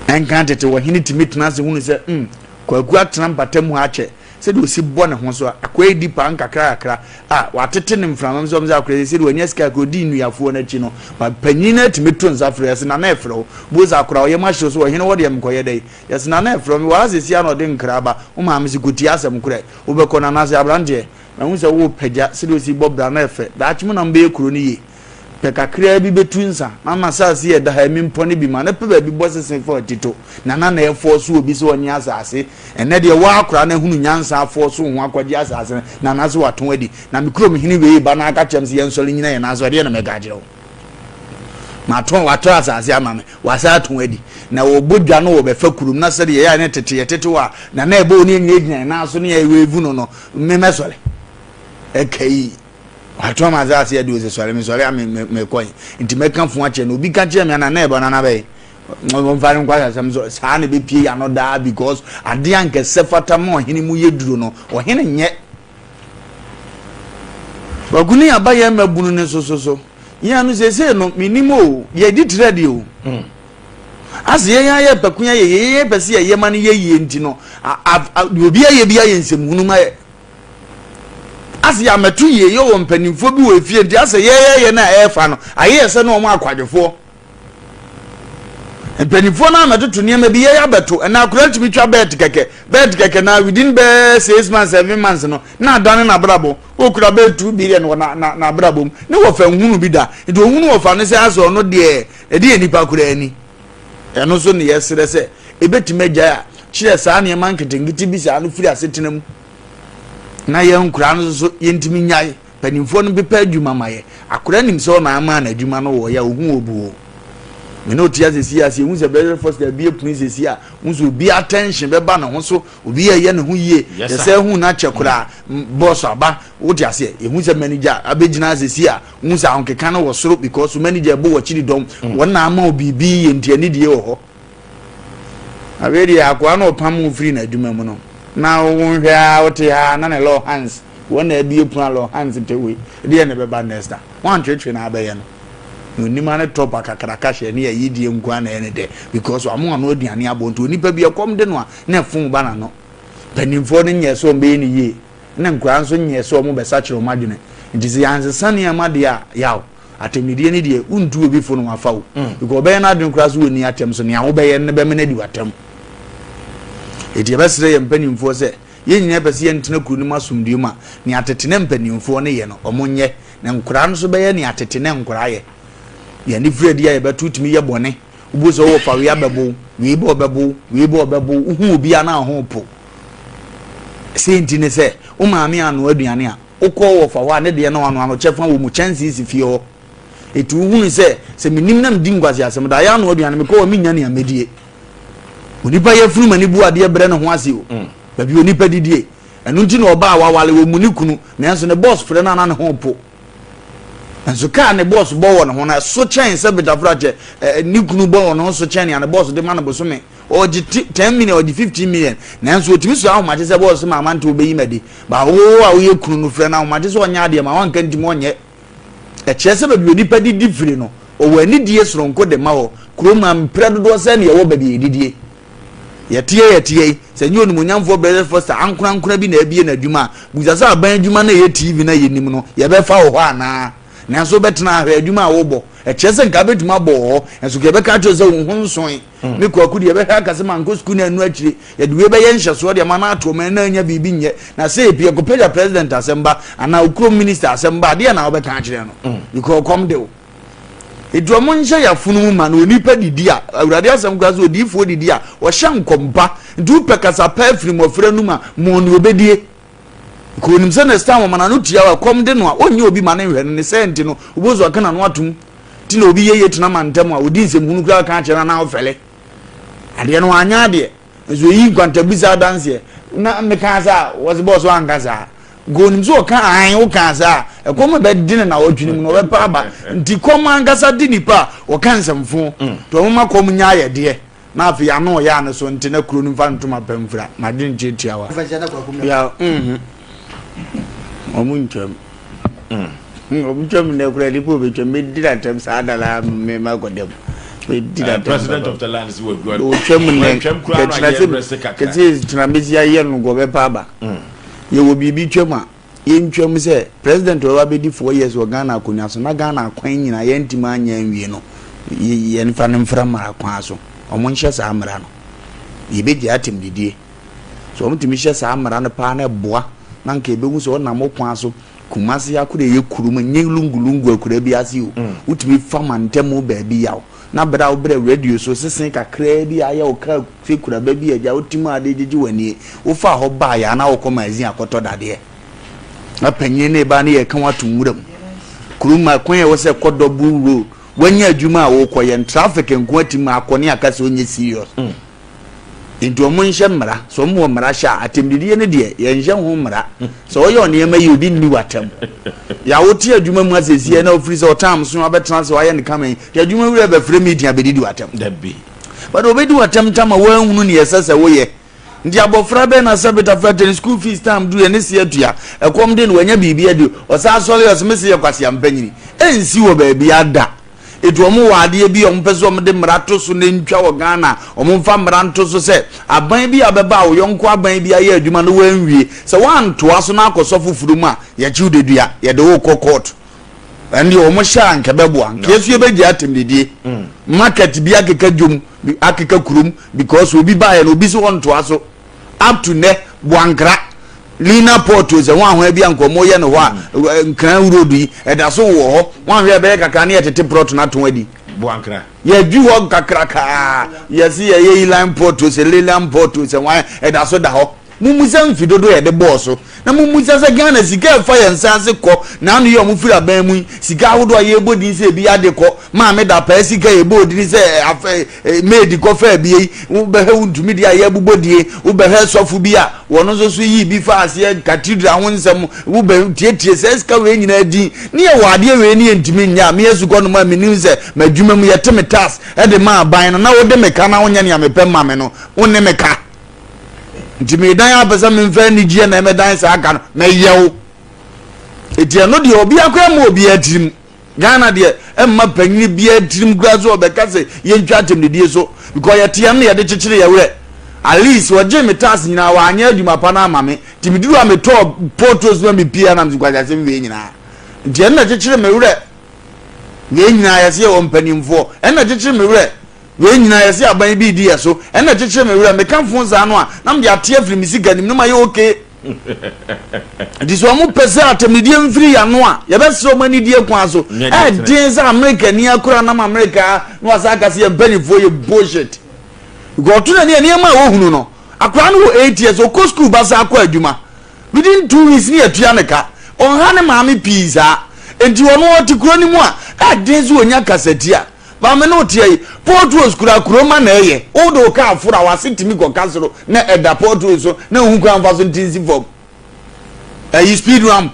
Ɛnka tete ɔhene tumi tena ase hunu sɛ, hmm, Kwaku atena mpata mu ha akyɛ. Sɛdeɛ ɔsi bɔ ne ho so a, akoa yi di paa nkakra kakra a, watete ne mframa mu sɛ ɔmo sɛ akora yi sɛdeɛ wanya sika kakra ɔdi nnuafoɔ no akyi no, panyin no atumi to nsa frɛ yɛse nana ɛfrɛ wo, bo sɛ akora ɔyam ahyew so ɔhene hɔ deɛ mekɔyɛ dɛn? Yɛse nana ɛfrɛ wo, mewɔ ha seesei ara na ɔde nkra aba, wo maame se kɔtie asɛm korɛ, wobɛkɔ nana se abranteɛ, mahu sɛ worepagya sɛdeɛ ɔsi bɔ bra no ɛfɛ, daakye mo na mobɛyɛ kuro no yie. Pɛ kakraa bi bɛtu nsa na ma asase yi a ɛda ha yi mempɔne bi ma no pɛ baabi bɔ sese fa atito na na na ɛfɔɔso obi sɛ ɔnye asase ɛnɛ deɛ wo ara koraa na hunu nyansa afɔɔso wo ho akɔgye asase no na na sɛ watɔn adi na me kurom hene wei ba na aka kyerɛ me sɛ yɛnsɔre nyina yɛn nan so ɛdeɛ na mɛka akyerɛ wo matɔn watɔ asase ama me wasa atɔn adi na wɔbɔ dwa no wɔbɛfa kurom na sɛdeɛ yɛyɛ ne tete yɛtete hɔ a na na ɛbɔ wo ne yɛnyina gyina yɛn nan so ne yɛwevu no no memɛsɔre ɛka yi Watɔn m'asase adi ose sɔre mesɔre a mekɔ yi nti mɛka fo akyerɛ no obi ka kyerɛ me ana na ɛbɔ nana bɛyɛ wɔmfa no nkɔ asasɛm so saa na ɛbɛpie yɛ ano daa because adeɛ ankɛsɛ fata ma ɔhene mu yɛ duro no ɔhene nyɛ wakuni aba yɛn mmabunu no so so so yɛn no seesei no menim o yɛdi trɛ deɛ o mm. ase yɛn ayɛ pɛko yɛ yɛ yɛ pɛ sɛ yɛyɛ ma no yɛ yie nti no obi ayɛ bi ayɛ nsɛmhunu ma yɛ Ase yɛamɛto yie yɛ wɔ mpanimfoɔ bi wɔ efie nti asɛ yɛyɛyɛ no a ɛrefa no ayɛ yɛ sɛ ne wɔn akwadwofoɔ mpanimfoɔ no amɛtoto nneɛma bi yɛyɛ abɛto ɛna akora ntumi twa bɛɛt kɛkɛ bɛɛt kɛkɛ na within bɛɛ 6 months 7 months no na adane n'abrabɔ okura bɛɛ 2 billion wɔ na na n'abrabɔ mu ne wɔfa nhunu bi da nti ohunu wɔfa no sɛ asɛ ɔno deɛ ɛde yɛ nipa koraa ni ɛno nso ne yɛsrɛ sɛ ebɛtumi agyae a kyerɛ saa nneɛma nketenkete bi saa no firi asetena mu na yɛn nkoraa no nso yɛntumi nyae mpanimfoɔ no bepɛ adwuma ma yɛ akora nim sɛ ɔna ama na adwuma no wɔ yɛ ohu obu o me ne otia sɛsi ase ehu sɛ bɛyɛ first abie pono sɛsi a ho sɛ obi attention bɛba ne ho so obi yɛ yɛ ne ho yie yɛsɛ ehu na kyɛ koraa boss aba wote aseɛ ehu sɛ manager abɛgyina sɛsi a ho sɛ ahokeka no wɔ soro because manager ɛbɔ wɔ akyiri dɔm wɔn na ama obibi yɛ nti anidie wɔ hɔ. Afei deɛ akoa no ɔpam wo firi n'adwuma mu no na wo nhwɛ ara wote ha na ne law hands wɔn na abie pono a law hands te wei deɛ na ɛbɛba next a wɔantwetwe na abɛyɛ no na onim ane top akakraka hyɛ ne ayidie nko ara na ɛyɛ ne dɛ because wɔn ano aduane abɔ nti onipa bi ɛkɔm de no a na ɛfon ba n'ano mpanimfoɔ no nyɛ sɛ wɔn bɛyɛ ne yie na nkwadaa nso nyɛ sɛ wɔn bɛsakyerɛ wɔn adwene nti sɛ yɛansesa nneɛma deɛ a yaw Atɛmdidie no deɛ wontu obi fo no wafa wo mm. because ɔbɛyɛ n'adwene koraa so wɔnni atɛm so nea wobɛyɛ no bɛmene adi w'atɛm. Enti yɛbɛsrɛ yɛn mpanimfoɔ sɛ yɛn nyinaa pɛ sɛ yɛntena kuro no mu asomdue mu a nea tete ne mpanimfoɔ no yɛ no ɔmo nyɛ na nkoraa no nso bɛyɛ nea tete ne nkoraa yɛ. Yɛn ani firi adi a yɛbɛto tumi yɛ bɔne. Wobu sɛ wowɔ fa wei abɛbo wei bɛ ɔbɛbo wei bɛ ɔbɛbo wohu obi a na ho po. Sei nti ne sɛ wo maame anoa aduane a Wokɔ wɔfa hɔ a ne deɛ na wanoa no kyɛfa wɔ mu kyɛnsee si fie hɔ. Eti wohunu sɛ sɛ menim na medi nkwaseasɛm da ayɛ anoa aduane mekɔ hɔ mennya nea mɛdie. Onipa yafunu ma ne bu adeɛ brɛ ne ho ase o. Mm. Baabi onipa didie. Ɛno nti na ɔbaa wawale wɔ mu ne kunu nanso ne bɔs frɛ no a na ne ho po. Nso kaa ne bɔs bɔ wɔ ne ho no ɛso kyɛn sɛ betafra kyɛ ne kunu bɔ wɔ ne ho so kyɛn nea ne bɔs de ma no bosome. Ɔgye ti 10 million, ɔgye 15 million, nanso otumi sɔ ahomakye sɛ bɔɔl sɛ maama nte wobɛyi ma di. Ba wo a woyɛ kunu no frɛ no ahomakye sɛ ɔnyɛ adeɛ ma wanka ntim ɔnyɛ. Ɛkyerɛ sɛ baabi onipa didi firi no, ɔwɔ anidie soronko de ma hɔ. Kurom ha mprɛ dodoɔ sɛn na yɛwɔ baabi a yɛdidie? Yɛteɛ yɛteɛ yi, sɛ nyɛ onimuonyamfoɔ Blessed Foster ankorankora bi na abie n'adwuma a, busa sɛ aban adwuma no a ɛyɛ TV no a yɛnim no, yɛbɛfa wɔ hɔ anaa? Nanso wobɛtena ahwɛ adwuma a wobɔ. Ɛkyerɛ sɛ nka wobɛtumi abɔ wɔ hɔ, nso nka yɛbɛka akyerɛ wo sɛ wo ho nsoe. Me Kwaku deɛ yɛbɛhwɛ aka sɛ mankɔ sukuu no annu akyire. Yɛde wei bɛyɛ nhyɛsoɔ de ama no ato ɔman no anya biribi nyɛ. Na sɛ ebi ɛkɔpagya president asɛm ba anaa okurom minister asɛm ba adeɛ na wobɛka akyerɛ no. Because ɔkɔm de wo. Enti ɔmo nhyɛ yafunu mu ma na onipa didi a, Awurade asɛm koraa sɛ odiyifoɔ didi a, ɔhyɛ nkɔm pa. Nti wopɛ kasa pa afiri mmɔfra anum a, ma ɔne ɔbɛdie. Nka onim sɛ next time ɔma n'ano tua a ɛkɔm de no a, ɔnyɛ obi ma ne nhwɛ no. Ne sɛɛ nti no, wobɛhu sɛ ɔka n'ano atom. Nti na obi yɛ yie tena mantam a, ɔdi nsɛmhunu koraa ka akyerɛ no anaa ɔfɛle. Adeɛ no wanyɛ adeɛ. Nso ɔyi nkwantabisa adanseɛ. Na mekaa saa a, wɔse bɔɔso anka saa. Nka onim sɛ ɔka ae wokaa saa a, ɛkɔm a ɛbɛde no nawɔtwe no mu no ɔbɛpa aba. Nti kɔm ankasa de nipa a ɔka nsɛmfo. Nti ɔmoma kɔm nya ayɛdeɛ. Na afei ano ɔyɛ ano so nti na kuro no mfa ntoma pa mfira. M'adwene kyerɛ tiawa. Ya mhm. Ɔmo ntwam. Ɔmo twam nnɛ koraa nipa obetwam medi n'atɛm saa da na me ma kɔ dɛm. Medi n'atɛm. President of the land si wɔ adwuma. Ɔtwam nnɛ kɛkyina sɛ kɛkyɛ tena mesi ayɛ no gɔ bɛpa aba. Yɛwɔ biribi twam a, yɛntwam sɛ president a ɔbɛba abɛdi 4 years wɔ Ghana akonnwa so na Ghana akwan nyinaa yɛntumi anyɛ anwie no, yɛmfa no mfra mmara kwan so. Wɔn nhyɛ saa mmara no. Yɛbɛgyae atɛmdidie. Sɛ wɔtumi hyɛ saa mmara no paa na ɛboa na nka yɛbɛhu sɛ ɔnam wo kwan so Kumasi akora ɛyɛ kurom nyɛ lungu lungu akura bi ase o. Wotumi fa mantamu baabi yaw na berɛ a wobrɛ radio so sese kakraa bi a ayɛ wo kaa sɛ kuraba bi a agya wotim a ade gyegye w'anie. Wofaa hɔ baeɛ a na wokɔ magazine akɔtɔ dadeɛ. Na panyin ne ba ne yɛka wo ato nwura mu. Kurom akwan a ɛwɔ sɛ kɔ double road. Wanya adwuma a wokɔ yɛn traffic nko atim akɔ ne aka sɛ ɔnyɛ serious. Nti wɔn nhyɛ mmara. Sɛ wɔn wɔ mmara hyɛ a, atɛmdidie no deɛ yɛnhyɛ ho mmara. Sɛ ɔyɛ ɔnneɛma yi obi nni w'atɛm. Yà wote adwuma mu asɛsie na ofiri sɛ ɔtam so abɛtena sɛ wayɛ ne kama yi. Te adwuma wura bɛfrɛ meeting abɛdidi w'atɛm. Dabi. But obedi w'atɛm tam a woanhunu nea ɛsɛ sɛ woyɛ. Nti abɔfra bɛn na sɛ betafra tɛn school fees time duru yɛ ne se atua. Ɛkɔm de no wanya biribi adi. Ɔsan asɔre ɔse me se yɛ kwasea mpanyini. Ɛnsi wɔ baabi ada. Eti wɔn wɔ adeɛ bi a wɔn pɛ sɛ wɔn de mmara to so na ntwa wɔ Ghana. Wɔn mfa mmara nto so sɛ aban bi a bɛba a wo yɔnko aban bi ayɛ adwuma na wanwie. Sɛ woantoa so na akɔsɔ foforɔ mu a, yɛkye wo dedua, yɛde wo kɔ court. Ɛno deɛ wɔn hyɛ a nka ɛbɛboa. Nka yɛso yɛbɛgye atɛmdidie. Market bi akeka dwom, akeka kurom because obi baeɛ no obi so ɔntoa so. Up to nnɛ, Boankra, Lina Port o sɛ ho ahoa bi a nka wɔyɛ no hɔ a, Nkran road yi, ɛda so wɔ hɔ. Wɔanhwɛ ɛbɛyɛ kakra ne yɛtete prɔt no ato adi. Boankra. Yɛdwi hɔ kakrakaa, yɛse yɛyɛ Elan Port o sɛ Leyland Port o sɛ hwan, ɛda so da hɔ. Mommisa mfe dodoɔ a yɛde bɔɔ so, na mommisa sɛ Ghana sika a ɛfa yɛn nsa ase kɔ n'ano yi a wɔfiri aban mu yi, sika ahodoɔ a yɛrebɔ din sɛ ebi ade kɔ, Maame Dapaa sika a yɛbɔɔ din sɛ afɛ maid kɔfaa bie yi, wobɛhwɛ wontumi deɛ a yɛrebobɔ die, wobɛhwɛ sɔfo bi a wɔn nso so yii bi faa aseɛ, cathedral ho nsɛm, wobɛtietie saa sika wei nyinaa din, ne yɛwɔ adeɛ wei ne yɛntumi nyɛ a, me asukɔ nom a menim sɛ m'adwuma mu yɛte me tax de ma aban no na wode me ka na wonyɛ nea mepɛ ma me no, wone me ka. Nti medan apɛ sɛ memfa anigyeɛ na ɛmɛdan saa ka no, mɛyɛ wo. Eti ɛno deɛ obiara koraa mma obiara tirim. Ghana deɛ ɛmma panyini biara tirim koraa sɛ ɔbɛka sɛ yɛntwa atɛmdidie so because yɛte yɛn na yɛde kyekyere yɛ werɛ. At least wɔgyee me tax nyinaa wɔanyɛ adwuma pa no ama me. Nti meduru a metɔɔ potholes ma mepie a na mese kwasiasɛm wei nyinaa. Nti ɛno na ɛkyekyere me werɛ. Wei nyinaa yɛse yɛwɔ mpanimfoɔ. Ɛno na ɛkyekyere me werɛ. Wei nyinaa yɛse aban bi redi yɛ so. Ɛno na ɛkyekyere me werɛ. Meka fon saa no a, na mede ate afiri me sika nim na mayɛ okay. Nti sɛ wɔn pɛ sɛ atɛmdidie mfiri yɛn ano a, yɛbɛsrɛ wɔn anidie kwan so. Ɛden sɛ Amerika ni akora nam Amerika na wasa aka sɛ yɛn mpanimfoɔ yɛ bullshit. Because ɔto n'ani a nneɛma a wɔhunu no, akora no wɔ 8 years, ɔkɔ school ba saa akɔ adwuma. Within 2 weeks ne yɛtua ne ka. Ɔnha ne maame pii saa. Nti ɔno ɔte kuro no mu a, ɛden sɛ ɔnya kasatia. Maame no teɛ yi, potholes kura kuro ma na ɛyɛ. Wode wo kaa foro a, w'ase tumi kɔka soro na ɛda potholes so na nhu kwan fa so nti nsi fam. Ɛyi speed ramp.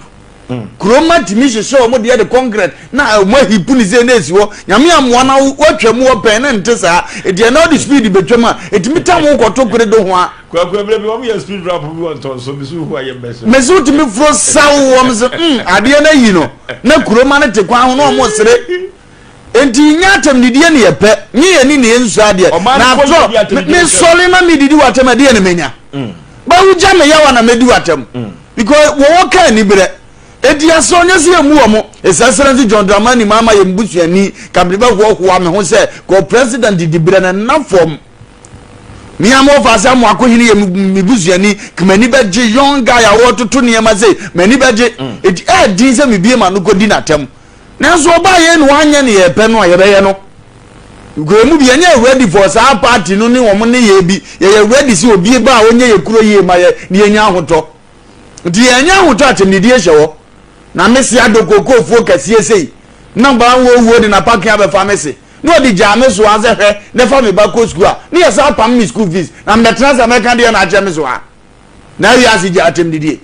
Kuro ma tumi hyehyɛ wɔn deɛ de concrete na wɔn ahipu ne sɛ na esi hɔ. Nyame amoa na watwa mu hɔ pɛn na nte saa. Eti ɛna ɔde speed betwam a, etumi tam wo kɔto kore do ho a. Kwaku ebile bi wɔn yɛ speed ramp bi wɔ ntɔnso bi so hu ayɛ mbɛsɛ. Mesi wotumi foro saw wɔn sɛ mm adeɛ no ayi no na kuro ma no te kwan ho na wɔn sere. Enti nyɛ atɛmdidie ne yɛpɛ, nye yɛn ani ne yɛn nsu adeɛ. Na atorɔ, mesɔre na medidi w'atɛm a, ɛdeɛ na menya? Ba wogya me yaw a na mɛdi w'atɛm. Because wɔwɔ ka aniberɛ. Enti yɛsrɛ nyɛ sɛ yɛmmu wɔn. His Excellency John Dramani Mahama yɛ me busuani, ka mede bɛhoahoa me ho sɛ kɔ president didiberɛ no nna fam. Me a mewɔ faase Amoako hene yɛ me busuani, ka m'ani bɛgye young guy a wɔretoto nneɛma sei, m'ani bɛgye. Enti ɛyɛ den sɛ mebue m'ano kɔdi n'atɛm. Nanso ɔbaa yɛn na wanyɛ ne yɛpɛ no a yɛbɛyɛ no. Because emu bi yɛnyɛ ready for saa party no ne wɔn ne yɛ bi. Yɛyɛ ready sɛ obi ba a ɔnyɛ yɛ kuro yie ma yɛ na yɛnya ahotɔ. Nti yɛnyɛ ahotɔ atɛmdidie hyɛ hɔ. Na me se adɔ kookoofuo kɛseɛ sei na baa nwowuo de n'apaken abɛfa me se na ɔde gyaa me so ara sɛ hwɛ na fa me ba kɔ sukuu a ne yɛsan apam me school fees na mebɛtena sɛ mɛka deɛ na akyɛ me so a. Na wiase gye atɛmdidie.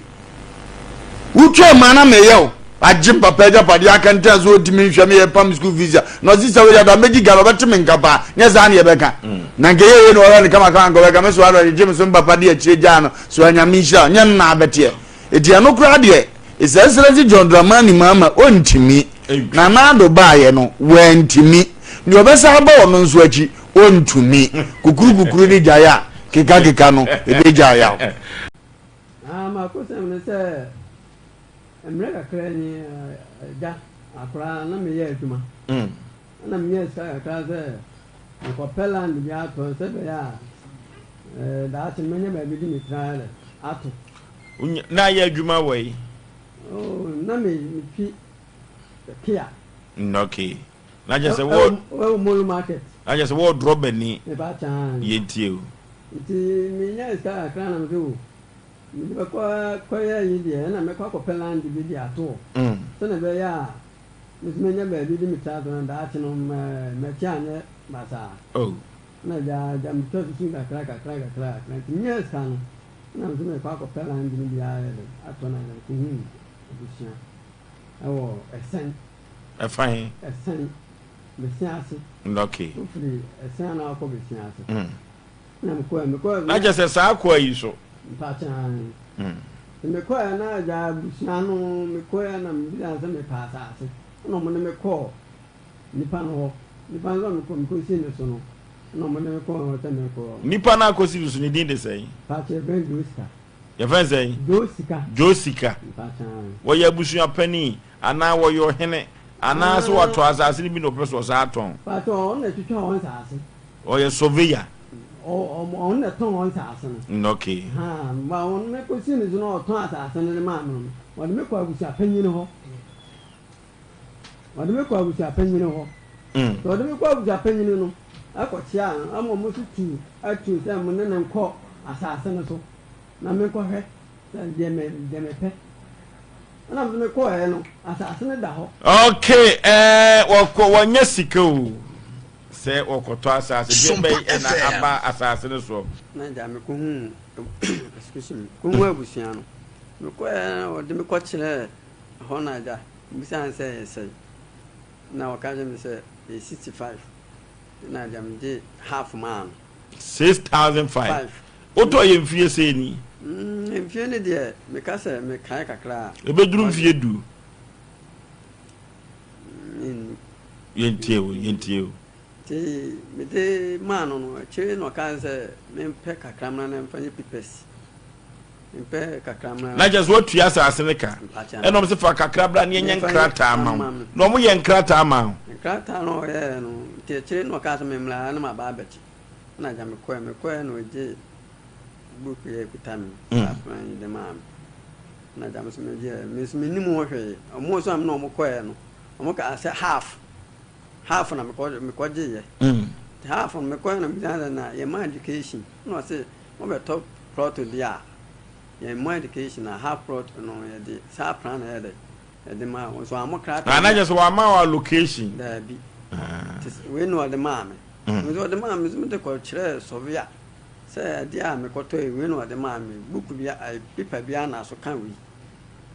Wotwa mu a na meyɛ o. Agye me papa agyapadeɛ akɛntɛn so ɔntumi nhwɛ me yɛpam school fees a na ɔse sɛ wei ada mɛgye gala ɔbɛte me nka paa nyɛ saa ne yɛbɛka na nka yɛyɛ na ɔyɛ ne kamakama nka ɔbɛka me so ara ɔgyegye me so me papa de akyire gyaa no so anyame nhyira nyɛ no na abɛteɛ ɛti ɛno koraa deɛ His Excellency John Dramani Mahama ɔntumi. Nana Addo baayɛ no wantumi. Deɛ ɔbɛsan aba ɔno nso akyi ɔntumi. Kukuru kukuru ne gyae a keka keka no ɛbɛgyae yaw. M'akosɛm ne sɛ mmerɛ kakra ni agya akora na meyɛ adwuma. Ɛna menyaa sika kakra sɛ mekɔpɛ land bi atɔ sɛ ɛbɛyɛ a daakye no mɛnya baabi de me tiri ayɛ dɛ ato. Na ayɛ adwuma wɔ yi? Oh, na me metwi kia. Okay. Na kyerɛ sɛ wɔ. Ɛwɔ Molo market. Na kyerɛ sɛ wɔ drɔba ni. Mepa kyan. Yɛntie o. Nti menyaa sika kakra na mese o mede bɛkɔ kɔyɛ yi deɛ ɛna mɛkɔ akɔpɛ land bi de ato hɔ. Sɛnea ɛbɛyɛ a me nso mɛnya baabi de me tiri ato na daakye no m'akyi anyɛ basaa. Oh. Na gya gya metwa susu kakra kakra kakra kakra nti menyaa sika no ɛna mese mekɔ akɔpɛ land no bi ayɛ dɛ atɔ na mekɔhuu abusua ɛwɔ ɛsɛn. Ɛfa he? Ɛsɛn, Besia ase. Okay. Wofiri ɛsɛn a na wakɔ Besia ase. Mm. Na mekɔɛ, mekɔɛ. Na kyerɛ sɛ saa akoa yi so. Mpakyɛ ae. Mm. Nti mekɔɛ na agya abusua no mekɔɛ na mebisa sɛ mepɛ asase. Ɛna ɔmo de me kɔɔ nipa no hɔ. Nipa no sɛ mekɔ mekɔsi ne so no, ɛna ɔmo de me kɔɔ hɔ sɛ mekɔ. Nipa no akɔsi ne so ne din de sɛn? Mpakyɛ yɛfrɛ no Joe Sika. Yɛfrɛ no sɛn? Joe Sika. Joe Sika. Mpakyɛ ae. Wɔyɛ abusua panin. Anaa wɔyɛ ɔhene, anaa sɛ watɔ asase no bi na ɔpɛ sɛ ɔsan atɔn. Paatɔ ɔno na ɛtwitwa wɔn nsaase. Ɔyɛ surveyor. Ɔno na ɛtɔn wɔn nsaase no. Mm, okay. Ha, ba wɔn me kɔ si ne so na ɔtɔn asase no de maa me no, wɔde me kɔ abusua panyin hɔ. Wɔde me kɔ abusua panyin hɔ. Mm. Sɛ wɔde me kɔ abusua panyin no, ɛkɔ kyea no, ama wɔn nso tu atu sɛ mo ne no nkɔ asase no so na menkɔhwɛ. Sɛ deɛ me deɛ mepɛ. Ɛna me mekɔɛ no, asase no da hɔ. Okay, ɛɛ wɔkɔ wɔnyɛ sika o. Sɛ wɔkɔtɔ asase deɛ bɛyi ɛna aba asase no soɔ. Na gya mekɔhu excuse me kɔhu abusua no mekɔɛ na wɔde me kɔkyerɛɛ hɔ na agya mebisaa no sɛ ɛyɛ sɛn na wɔka kyerɛ me sɛ ɛyɛ 65 na agya megye half maa no. 6,005. Wotɔɔ yɛ mfie sɛn ni? Mm, mfie no deɛ, meka sɛ mekae kakra a. Ɛbɛduru mfie du. Mennu. Yɛntie o, yɛntie o. Nti mede maa no no, akyire na ɔkaa sɛ mempɛ kakra mmra na mfa nyɛ pipɛsi. Mempɛ kakra mmra. Na kyerɛ sɛ woatua asase no ka. Ɛna ɔmo sɛ fa kakra bra na yɛnyɛ nkrataa ma wo. Na ɔmo yɛ nkrataa maa wo. Nkrataa no ɔyɛɛ no, nti akyire na ɔkaa sɛ memmra na maba abɛgye. Ɛna agya mekɔɛ, mekɔɛ na ɔgyee book yi a ɛkuta me saa plan yi de maa me. Ɛna agya me nso megyeɛ, me nso mennim ho hwee. Ɔmo nso a me ne ɔmo kɔɛ no, ɔmo kaa sɛ half, half na mekɔ mekɔgyeeɛ. Nti half no mekɔɛ na mebisa sɛ na yɛma education, ɛna ɔse mobɛtɔ plot deɛ a, yɛmma education a half plot no yɛde saa plan na ɛyɛ dɛ yɛde maa wo. Nso ammɔ krataa Ah, na kyerɛ sɛ wama wo allocation. Daabi. Nti wei na ɔde maa me. Nso ɔde maa me nso mede kɔkyerɛɛ sɔvea sɛ adeɛ a mekɔtɔe wei na ɔde maa me, book bi a paper biara na so ka wei.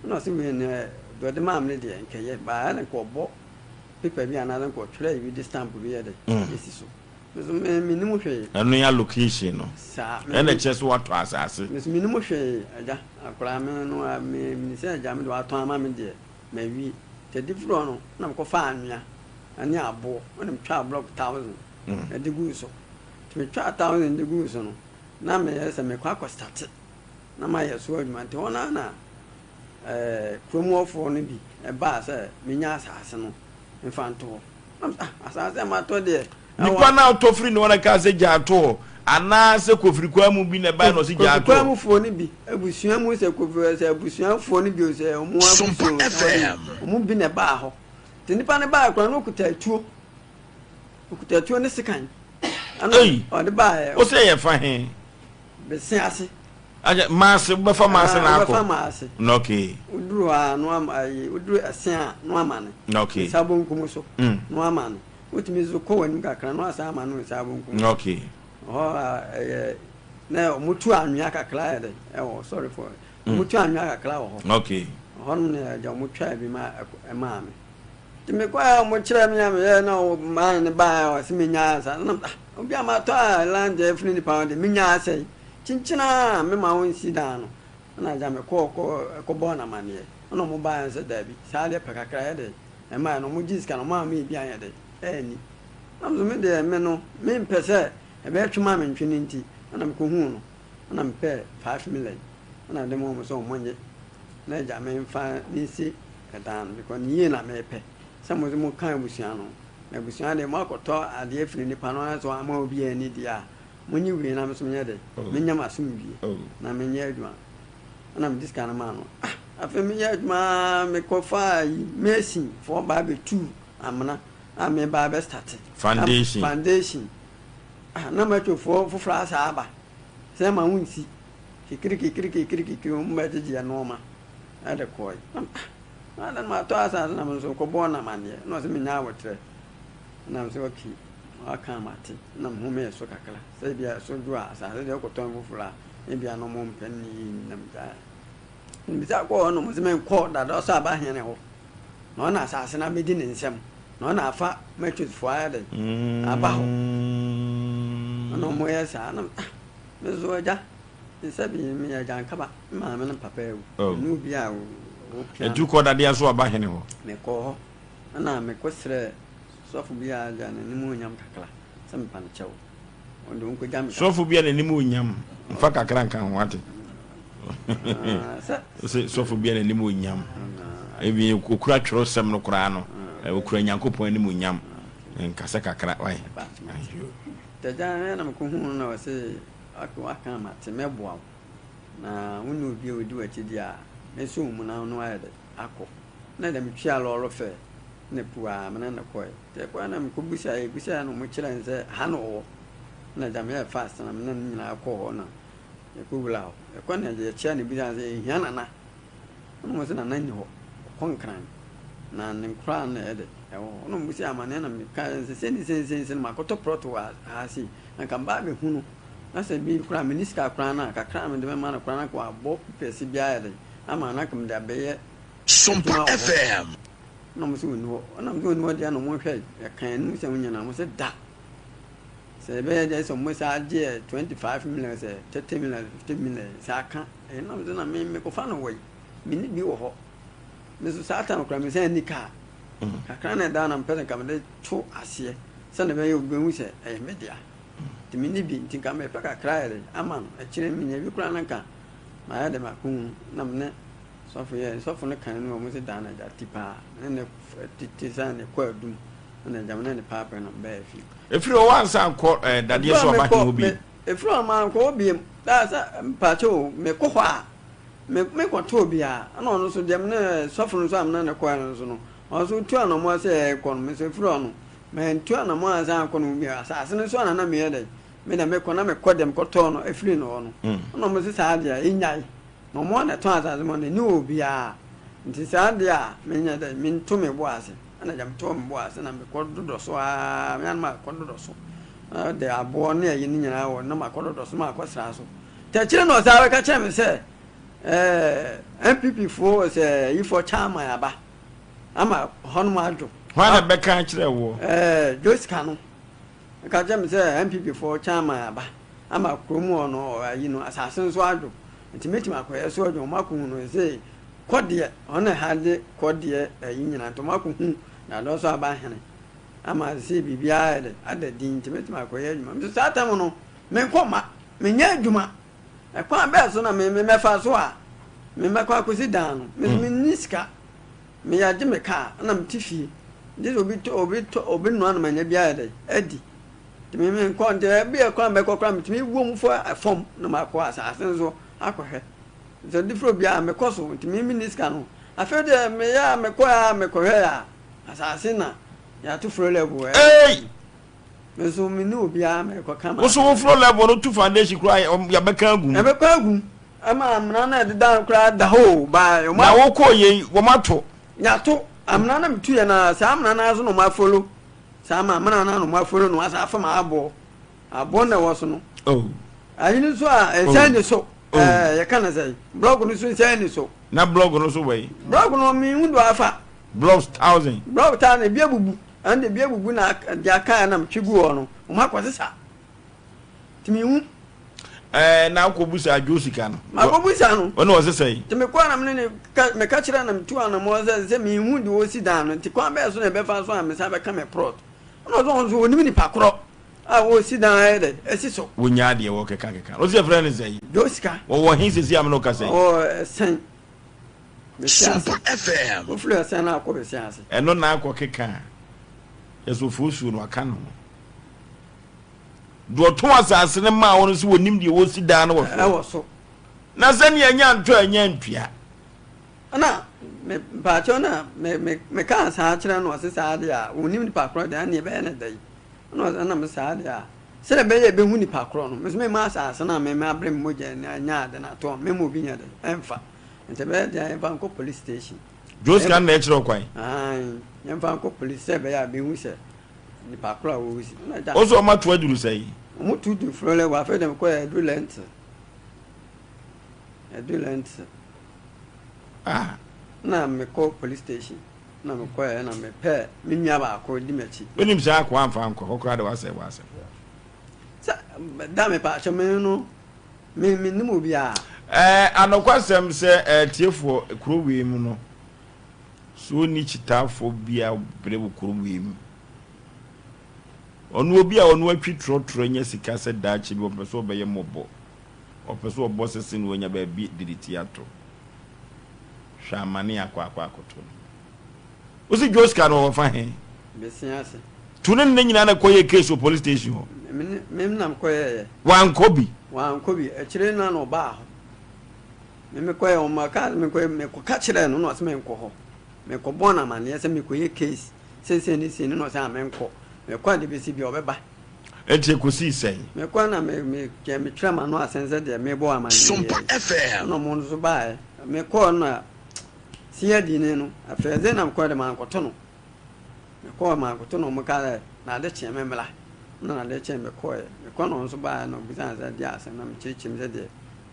Ɛna ɔse wei no deɛ ɔde maa me no deɛ nkɛyɛ baa ɛna nka ɔbɔ paper bi anaasɛ nka ɔtwerɛ bi de stamp bi yɛ dɛ ɛsi so. Nso me mennim hwee. Ɛno yɛ allocation no. Saa. Ɛna ɛkyerɛ sɛ woatɔ asase. Me nso mennim hwee agya. Akwadaa me no a me menim sɛ agya me de watɔn ama me deɛ mawie. Nti adi firi hɔ no na mekɔfaa anwea. ne aboɔ na metwaa blɔk thousand de guu so. Nti metwaa thousand de guu so no, na meyɛ sɛ mekɔ akɔ starte na mayɛ so adwuma. Nti hɔ no ara na ɛɛ kurom hɔfoɔ no bi baa sɛ menya asase no mfa nto hɔ. Na mesɛ ah asase a matɔ deɛ. Nipa no a ɔtɔ firi ne hɔ na kaa sɛ gyaa to hɔ anaasɛ kofiri kwan mu bi na ɛbaeɛ na ɔse gyaa to hɔ? Kofi kwan mufoɔ no bi, abusua mu sɛ kofi sɛ abusuafoɔ no bi o sɛ wɔn abusua o sɛ wɔn bi na ɛbaa hɔ. Nti nipa no baeɛ koraa na ɔkuta atuo. Ɔkuta atuo ne sekan. Ɛna ɔde baeɛ. Wo sɛ yɛ fa he? Bese ase. Akyɛ maase wobɛfa maase na akɔ. Wobɛfa maase. Na okay. Woduru hɔ a no ama ayi woduru ɛse a no ama no. Na okay. Nsa bonkum so. No ama no. Wotumi nso kɔ w'anim kakra no asan ama no nsa bonkum. Na okay. Hɔ a ɛyɛ na wɔtu anwea kakra yɛ dɛ ɛwɔ sorry for Wɔn twaa anwea kakra wɔ hɔ. Okay. Ɛhɔ nom na agya wɔn twaa bi ma ɛmaa me. Nti me kɔɛ a wɔn kyerɛ me a me yɛ na wɔn maa ne baa a wɔsi me nya asa. Na ah obi a ma tɔ a land afiri nipa hɔ de me nya asa yi. Kyinkyin a me ma wɔn si dan no. Ɛna agya me kɔɔ kɔ kɔ bɔɔ na amaneɛ. Ɛna wɔn baa sɛ daabi saa deɛ pɛ kakra yɛ de ɛmaa no wɔn gye sika no wɔn a me bi anyɛ de ɛɛni. Na me so me deɛ me no me mpɛ sɛ ɛbɛyɛ twema me ntwe ne nti ɛna me kɔ huu no ɛna me pɛɛ 5 million. Ɛna mede maa wɔn sɛ wɔnnye na agya memfa nsi dan no because ne yie na mepɛ sɛ mo nso moka abusua no ho. Na abusua deɛ moakɔtɔ adeɛ afiri nipa no na sɛ wamma obiara anni deɛ a, monye wei na me nso menyɛ dɛn? Menya m'asomdwie na menyɛ adwuma. Ɛna mede sika no maa no. Ah, afei meyɛ adwuma ara mekɔfaa ayi mason foɔ baa bɛtuu amena a meba abɛstate. Foundation. Foundation. Ah, na matwofoɔ foforɔ asa aba sɛ ma wonsi. Kikirikikirikikirikikiri wɔn bɛgyegye yɛn nnoɔma de kɔe. Na ah, na matɔ asase na me nso kɔbɔɔ no amanneɛ. Na ɔsɛ menya aboterɛ. Na me sɛ okay, waka a mate. Na me homee so kakra. Sɛ ebia ɛso dwo a, asase deɛ wokɔtɔn foforɔ a, ebia na wɔn mpɛ ne yie na megyae. Mebisa kɔɔ hɔ na wɔn sɛ menkɔ dada ɔsɔ aba hene hɔ. Na ɔna asase no abɛdi ne nsam. Na ɔna afa Matrixfoɔ ayɛ dɛn aba hɔ. Ɛna wɔyɛ saa na ah, Me nso agya, sɛ bi meyɛ agyankaba, me maame ne papa awu. Oh. Mene obi a wɔpia Ɛtu kɔ dadeɛ so aba hene hɔ. Mekɔɔ hɔ, ɛna mekɔsrɛɛ sɔfo bi a agya n'anim onyam kakra sɛ mepa no kyɛw. Ɔde ɔnkɔgya me Sɔfo bi a n'anim onyam, mfa kakra nka ho ate. Ah, sɛ Sɛ sɔfo bi a n'anim onyam, ebi okura twerɛsɛm no koraa no, okura Nyankopɔn anim onyam, nkasa kakra, wai. Tagya no na mekohuu no na ɔse ok waka a mate mɛboa wo na wonni obi a ɔdi w'akyi deɛ a mɛsɔ wo mu na wo ne wo ayɛ dɛ akɔ na deɛ metua lɔɔre fɛ na puaa me ne no kɔɛ nti ɛkɔɛ na mekɔbusaeɛ busaeɛ na ɔmo kyerɛɛ no sɛ ha na ɔwɔ na agya meyɛɛ fast na me ne no nyinaa kɔɔ hɔ na yɛkɔwura hɔ yɛkɔ na yɛkyia no bisa no sɛ yɛhia nana Ɛna wɔn sɛ Nana nni hɔ, ɔkɔ Nkran, na ne nkoraa no na ɛyɛ dɛ ɛwɔ hɔ. Ɛna wɔn sɛ amaneɛ na meka yɛ sɛ sei ne sei ne sei ne sei na makɔtɔ prɔto wɔ ha sei, na nka mba abɛhu no, na sɛ bi koraa menni sika koraa no a, kakra a mede bɛma no koraa na nka wabɔ pɛsi bi ayɛ dɛ ama na nka mede abɛyɛ Sompa adwuma wɔ hɔ. FM. Ɛna wɔn sɛ ɔnni hɔ. Ɛna wɔn sɛ ɔnni hɔ deɛ na wɔn hwɛ yɛka yɛn anim sɛ wɔn nyinaa wɔn sɛ da. Sɛ ɛbɛyɛ deɛ sɛ wɔn saa gye yɛ 25 million sɛ 30 million 50 million sɛ aka. Ɛnam so na me mekɔfa no wɔ yi, menni bi wɔ hɔ. Me nso saa time koraa mesan nni kaa. Kakra na ɛda na mepɛ sɛ nka mede to aseɛ sɛdeɛ ɛbɛyɛ obi bɛhu sɛ ɛyɛ me dea. Nti menni bi nti nka mepɛ kakra ayɛ dɛ ama no. Akyire no menya bi koraa na nka mayɛ dɛ makɔhu no na me ne sɔfo yɛ sɔfo no kan no wɔn sɛ daa na agya ti paa. Me ne ne tete sɛ ne kɔ adum na agya me ne ne paapɛ no bɛɛ fie. Ɛfiri hɔ woansan ankɔ eh, dadeɛ so aba hene hɔ bio? Ɛfiri hɔ mankɔ hɔ biom. Daa sɛ mpakyɛ o, mekɔ hɔ a, me mekɔto obiara. Ɛna ɔno nso deɛ me ne sɔfo no nso a me ne no kɔɛ no nso no, ɔno nso tu anamɔ sɛ yɛrekɔ no, me nso ɛfiri hɔ no, mantu anamɔ ansan ankɔ no ho bio. Asase no so a na na meyɛ dɛn, me deɛ mekɔ na mekɔ deɛ mekɔtɔɔ no ɛfiri no hɔ no. Ɛna ɔmo se saa deɛ yɛnnyae. Na ɔmo a na ɛtɔn asase ma no, ɛnni hɔ obiara. Nti saa deɛ a menyɛ dɛn, mento me bo ase. Ɛna agya metɔɔ me bo ase na mekɔ dodɔ so ara, me ara na makɔ dodɔ so. De aboɔ ne ayi no nyinaa wɔ na makɔdɔdɔ so makɔsra so. Nti akyire na ɔsan bɛka kyerɛ me sɛ ɛɛ NPP foɔ sɛ ayifoɔ chairman aba ama hɔnom adwo. Hwan na bɛka kyerɛ woɔ? Ɛɛ Jessica no ka kyerɛ me sɛ NPP foɔ chairman aba ama kurom hɔ no ayi no asase nso adwo nti mɛtumi akɔyɛ so adwuma wɔn akɔhu no sɛ kɔdeɛ ɔno na ɛha de kɔdeɛ ayi nyinaa nti wɔn akɔhu na adɔ so aba hene. Ama sesei biribiara ayɛ dɛ, ada din nti mɛtumi akɔyɛ adwuma. Nso saa tam no, menkɔ mma, menyɛ adwuma. Ɛkwan bɛn so na me mɛfa so a mɛkɔ akɔsi dan no? Me nso menni sika. Meyɛ agye me kaa na mete fie. Gye sɛ obi tɔ obi tɔ obi noa na manya bi ayɛ dɛ adi. Nti me menkɔ nti ebi yɛ kwan mɛkɔ koraa metumi wom fo fam na makɔ asase no so akɔhwɛ. Sɛ ɔde firi obiara mekɔ so nti me menni sika no. Afei deɛ meyɛ a mekɔ a mekɔhwɛ a Asase na yɛato floor level ɛ. Ei! Me nso me ne obiara mɛkɔ kama. Wo so wo floor level no tu foundation koraa yɛbɛka agu mu. Yɛbɛka agu mu. Ɛma amena no a ɛdeda no koraa da hɔ o baa. Na wokɔɔ yei wɔn ato. Yɛato amena na metu yɛ no saa amena no ara so na wɔn afolo saa ma amena no na wɔn afolo na wɔasan afam aboɔ aboɔ na ɛwɔ so no. Oh. Ayi no nso a ɛnsan ni so. Oh. Ɛɛ yɛka no sɛ blɔk no nso nsan ni so. Na blɔk no so wɔ yi. Blɔk no mi hu do afa. Blocks thousand. Block thousand ebi abubu ɛna ebi abubu na deɛ aka yɛ na metwi gu hɔ no wɔn akɔ sesa nti mi hu. Ɛɛ na akɔ busa adwo sika no. Ma akɔ busa no. Ɔna ɔsesa yi. Nti mi kɔ na mi ne ne ka mi ka kyerɛ na mi tu anamɔ sɛ sɛ mi hu deɛ ɔsi dan no nti kwan bɛyɛ so na ɛbɛfa so a mi san bɛka mi prɔt ɛna ɔsɛ ɔno nso onim nipa korɔ. A wɔresi dan ayɛ dɛ asi so. Wonyaa deɛ wɔkeka keka no. Wose yɛfrɛ no sɛn? Josika. Wɔwɔ he seesei a me ne wo kasa yi? Ɔwɔ ɛsɛn. Bɛsi ase. Sompa FM. Wofiri ɛsɛn no akɔ bɛsi ase. Ɛno na akɔ keka a, yɛsɛ ofosuo no waka ne ho. Deɛ ɔtɔn asase no maa wo no sɛ wɔnim deɛ wɔsi dan no wɔ soɔ. Ɛwɔ so. Na sɛnea ɛnya ntɔ a ɛnya ntua. Ɛna me mpaakyɛw na me me mekaa saa kyerɛ no ɔse saa deɛ a wɔnim nipa korɔ deɛ ɛne ɛbɛyɛ ne dɛn. Ɛna ɔse ɛna me saa deɛ a sɛdeɛ ɛbɛyɛ a ɛbɛhu nipa korɔ no me nso memma asase no a me mabrɛ me mogya anya ade no atɔ memma obi nyɛ dɛn ɛmfa. Nti ɛbɛyɛ deɛ a yɛmfa nkɔ police station. Joe sika no na ɛkyerɛ wo kwan? Aane, yɛmfa nkɔ police sɛ ɛbɛyɛ a bɛhu sɛ nipa korɔ a wɔresi. Ɛna agya. Wo nso wɔn ato aduru sɛn? Wɔn to du furo lɛ wɔ afei deɛ mekɔɛ aduru lɛnte. Aduru lɛnte. Ah. Na mekɔ police station na mekɔɛ na mepɛɛ me nua baako di m'akyi. Wonim saa akoa amfa ankɔ hɔ koraa de wasɛe w'asɛm. Sɛ da me pa kyɛ me no me mennim obiara. Ɛɛ anokwasɛm sɛ atiefoɔ kuro wei mu no so ɔnni kyitaafoɔ bi a brɛ wɔ kuro wei mu. Ɔno obi a ɔno atwi trɔtrɔ anya sika sɛ daakye bi ɔpɛ sɛ ɔbɛyɛ mmɔbɔ. Ɔpɛ sɛ ɔbɔ sese na wanya baabi de ne ti ato. Hwɛ amane a akɔ akɔ akɔto no. Wosi Joska no ɔwɔ fa he? Besia ase. To ne ne nyinaa na kɔyɛ case wɔ police station hɔ. Me ne me nam kɔyɛeɛ. Wankɔ bi. Wankɔ bi. Akyire no na ɔbaa hɔ. Me mekɔyɛ wɔn ma kaa mekɔyɛ mekɔka kyerɛɛ no na ɔsɛ menkɔ hɔ. Mekɔbɔɔ no amaneɛ sɛ mekɔyɛ case seesei ne sei ne na ɔsɛ a menkɔ. Mekɔ a deɛ bɛsi biara ɔbɛba. Enti ekosii sɛn? Mekɔe na me me kyɛ metwerɛ m'ano asɛm sɛ deɛ merebɔ wo amanneɛ yi. Sompa FM. Ɛna ɔmo nso baeɛ. Mekɔɔ no na siadini no, afei dze na mekɔɛ de mankɔto no. Mekɔɔ mankɔto no, ɔmo kaa sɛ n'ade kyeɛ memmra. Ɛna n'ade kyeɛ mekɔeɛ. Mekɔɔ na ɔno nso baeɛ na ɔbisaa me sɛ deɛ asɛm na mekyerɛkyerɛ mu sɛ deɛ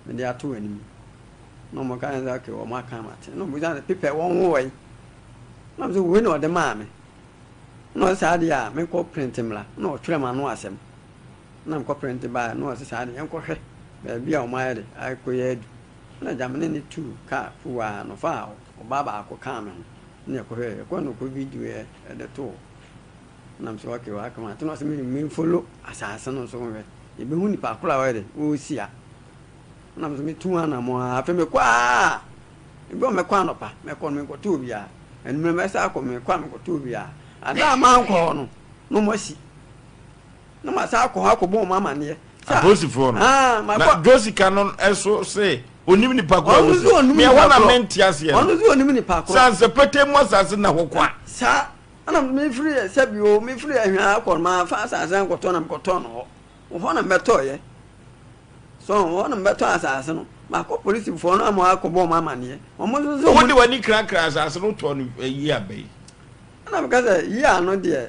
mede ato w'anim. Na ɔmo kaa sɛ okay ɔmo aka mate. Ɛna ɔbisaa sɛ pepɛ wɔn wo wɔ yi? Na me sɛ wei na ɔde maa me. Nna ɔse saa deɛ a menkɔ printe mmra, nna ɔtwerɛ m'ano asɛm na mekɔ printe baeɛ, nna ɔse saa deɛ yɛnkɔhwɛ baabi a wɔayɛ de akɔyɛ adu. Nna gya me ne no tuu kaa kuruwaa na ɔfaa ɔbaa baako kaa me ho na yɛkɔhwɛɛ, yɛkɔɔ na ɔkɔ videoeɛ de too hɔ. Nna mese okay waka mate, nna ɔse memfollow asaase no nso nhwɛ, yɛbɛhu nipa korɔ a ɔyɛ dɛ ɔresi a. Ɛna me nso metu anammɔn ara. Afei mekɔ ara, ebi wɔ mɛkɔ anɔpa, mɛkɔ no menkɔto obiara. Anwummerɛ mɛsan akɔ, mekɔ a menkɔto obiara. Ada a mankɔ hɔ no, na wɔasi. Na masan akɔ hɔ akɔbɔ wɔn amaneɛ. Sɛ, Apolisifoɔ no. Ah, Na makɔ. Jessica no nso se onim nipa korɔ a Ɔno nso wɔsi. ɔnim Me ɛhɔ nipa na korɔ. mente aseɛ no. Ɔno nso ɔnim nipa korɔ. Sɛ ansɛ petee mu asase nna hɔ kwa. Saa, ɛna mefiri sɛbi o, mefiri Ahwea akɔ no, mamfa asase ankɔtɔ na mekɔtɔɔ no hɔ. Wɔ hɔ na mebɛtɔeɛ. So wɔn na mebɛtɔ asase no. Makɔ polisifoɔ no ama akɔbɔ wɔn amaneɛ. Wɔn nso sɛ wɔn. Wode w'ani krakra asase no tɔɔ no yie aba yi. Ɛna meka sɛ yie ano deɛ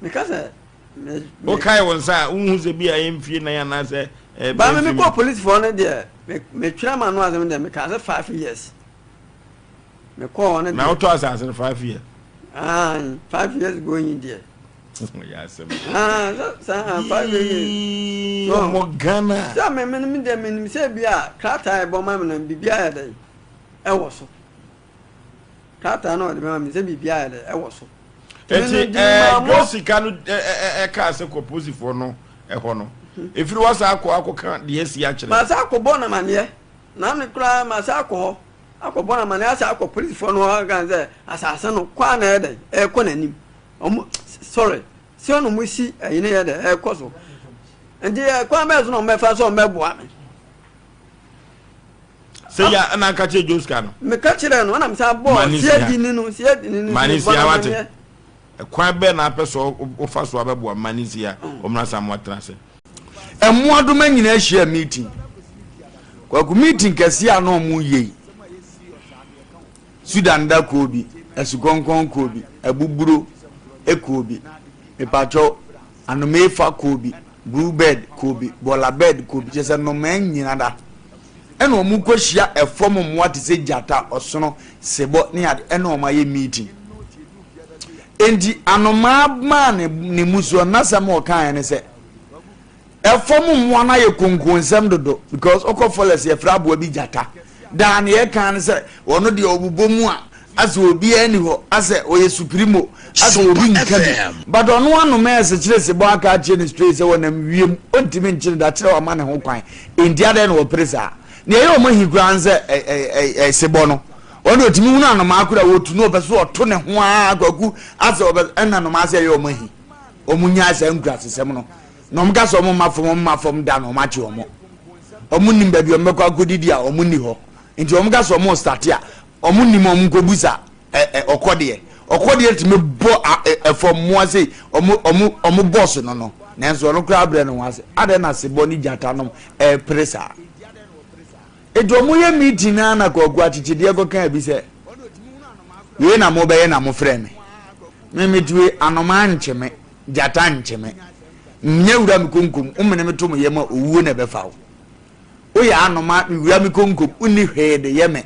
meka sɛ me. Wokae wo nsa a wonhu sɛ bi a ɛyɛ mfie nan anaasɛ ɛbɛyɛ Ba me mfie mekɔɔ polisifoɔ no deɛ me metwerɛ m'ano asɛm deɛ mekaa sɛ 5 years. Mekɔɔ hɔ no deɛ. Na wotɔ asase no 5 years. Aane, 5 years going deɛ. Yɛ asɛm. Ah, sɛ saa 5 years. So ɔmɔ Ghana. Sɛ me me me deɛ menim sɛ bi a krataa a ɛbɔ ma me no biribi ayɛ dɛ ɛwɔ so. Krataa no ɔde bɛma me sɛ biribi ayɛ dɛ ɛwɔ so. Eti ɛɛ Jessica no ɛkaa sɛ kɔ polisifoɔ no ɛhɔ no. Efiri hɔ saa akɔ akɔka deɛ asi akyerɛ. Masa akɔbɔ no amaneɛ. Na me koraa masa akɔ hɔ akɔbɔ no amaneɛ asa akɔ polisifoɔ no hɔ aka sɛ asase no kɔ a na ɛyɛ dɛ ɛrekɔ n'anim. Ɔmo sorry sɛ ɔno mo si ɛyi ne yɛ dɛ ɛkɔ so nti ɛkwan bɛyɛ so na ɔmo bɛfa so ɔmo bɛboa me. Sɛ yɛ ɛna aka kyerɛ Joska no. Meka kyerɛ no ɛna mesa bɔɔ siadi ni no siadi ni no. Mane si awate. Ɛkwan bɛɛ na apɛ sɛ wofa so abɛboa mane si a ɔmo na sa mo atena ase. Mmoadoma nyinaa hyia meeting. Kwaku meeting kɛseɛ a na ɔmo yɛ yi. Sudan da kuo bi, asukɔnkɔn kuo bi, abuburo kuo bi, mepakyɛw, anomeefa kuo bi, blue bird kuo bi, bɔɔla bird kuo bi, kyerɛ sɛ nnomaa nyina da. Ɛna wɔn kɔhyia ɛfam mmoa te sɛ gyata, ɔsono, sebɔ ne ade ɛna wɔn ayɛ meeting. Enti anomaa maa ne ne musuo n'asɛm a ɔkaeɛ ne sɛ Ɛfam mmoa no ayɛ konkonsɛm dodo because wokɔ forest yɛfrɛ aboa bi gyata. Daa nea ɛka ne sɛ ɔno deɛ ɔbobɔ mu a Asɛ obiara nni hɔ, asɛ ɔyɛ supremo, asɛ obi nka bi. But ɔno ano mɛɛse kyerɛ sebɔ aka akyerɛ no straight sɛ ɔnam wiem, ɔntumi nkyere da kyerɛ wama ne ho kwan. Enti adɛn na ɔpere saa? Nea ɛyɛ wɔn ahi koraa ne sɛ ɛ ɛ ɛ sebɔ no, ɔno deɛ ɔtumi hunu anomaa koraa a ɔtu no ɔpɛ sɛ ɔto ne ho ara kwaku asɛ ɔbɛ ɛna anomaa sɛ ɛyɛ wɔn ahi. Wɔn nyae saa nkurasesɛm no. Na wɔn ka sɛ wɔn mma fam, wɔn mma fam da na wɔn akye wɔn. Wɔn nim baabi wɔn bɛkɔ akɔdidi a wɔn nni hɔ. Nti wɔn ka sɛ wɔn starte a, Ɔmo nim ɔmo nkɔ busa ɛ ɛ ɔkɔdeɛ. Ɔkɔdeɛ tumi bɔ a ɛ ɛfɔm mmoa sei ɔmo ɔmo ɔmo bɔs no no nanso ɔno koraa brɛ ne ho ase. Adɛn na sebɔ ne gyata nom ɛɛpere saa? Enti ɔmo yɛ meeting naa na Kwaku Akyekyedeɛ kɔ kaa bi sɛ wei na mo bɛyɛ na mo frɛ me. Me mete wei anomaa nkye me, gyata nkye me. Nyɛ wura me konkom, wo mene me to me yam a owuo na ɛbɛfa wo. Woyɛ anoma mewura me konkom wonni hwee de yɛ me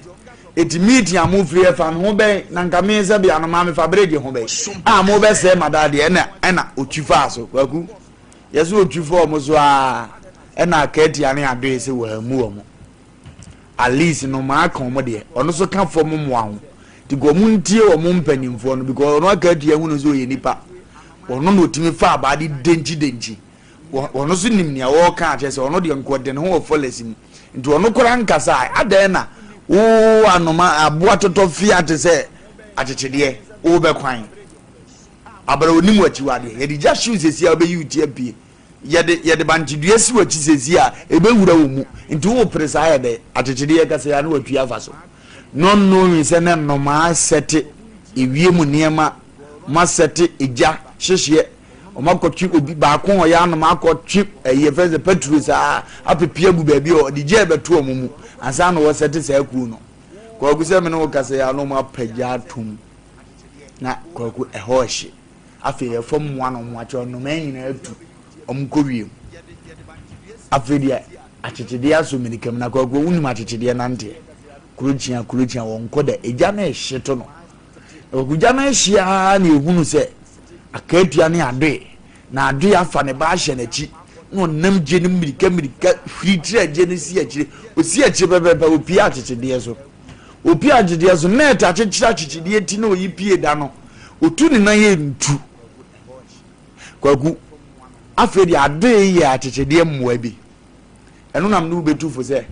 Eti meeting a mofiri ɛfa me ho bɛn na nka me sɛ bi anoma mefa bregye ho bɛn a mobɛsɛe madadeɛ ɛna ɛna otwi faa so Kwaku yɛsɛ otwi fa ɔmo so aa ɛna akaatia ne adoe sɛ wɔammu ɔmo at least nnomaa ka ɔmo deɛ ɔno so ka fam mmoa ho nti ka ɔmo ntie ɔmo mpanimfoɔ no because ɔno akaatia hunu sɛ ɔyɛ nipa ɔno na otumi fa abaa de denkyi denkyi Ɔno nso nim nea ɔreka akyerɛ sɛ ɔno deɛ nka ɔde ne ho wɔ fɔlɛs mu nti ɔno koraa nkasa a adɛn na wo anoma aboa totɔ fia te sɛ akyekyedeɛ wobɛkwan abara onim akyiwadeɛ yɛde gya hyew sɛsi a wobɛyi wo ti apue yɛde yɛde bankyedua si w'akyi sɛsi a ɛbɛwura wo mu nti wopere saa yɛ dɛ akyekyedeɛ kasa yɛ a na watwi afa so not knowing sɛ na nnomaa sɛte ewiem nneɛma ma sɛte egya hyehyeɛ Wɔakɔtwe obi baako a ɔyɛ anoma akɔtwe ɛyi yɛfrɛ sɛ petro saa apepe agu baabi a ɔde gya ɛbɛto wɔn mu ansa na wɔsɛte saa kuo no. Kwaku sɛ me ne wo kasa yi a na wɔn apagya atom na kwaku ɛhɔ ɛhye. Afei ɛfam mmoa na wɔn akyɛ nnomaa nyinaa atu wɔn kɔ wiem. Afei deɛ akyekyedeɛ asɔ mirika mu na kwaku wonim akyekyedeɛ nanteɛ. Kuro kyia kuro kyia wɔn kɔ da egya no ɛhye to no. Ogya no ahye ara na ehunu sɛ akatua ne adoe, na adoe afa ne ba ahyɛ n'akyi, na ɔnam gye no mmirika mmirika hwiri tira gye no si akyire. Osi akyire pɛpɛɛpɛ opie akyekyedeɛ so. Opie akyekyedeɛ so, nɛɛt akyekyere akyekyedeɛ ti na oyi pie da no, otu ne nan yɛ ntu. Kwaku, afei deɛ adoe yɛ akyekyedeɛ mmoa bi. Ɛno nam ne wobɛtu fo sɛ,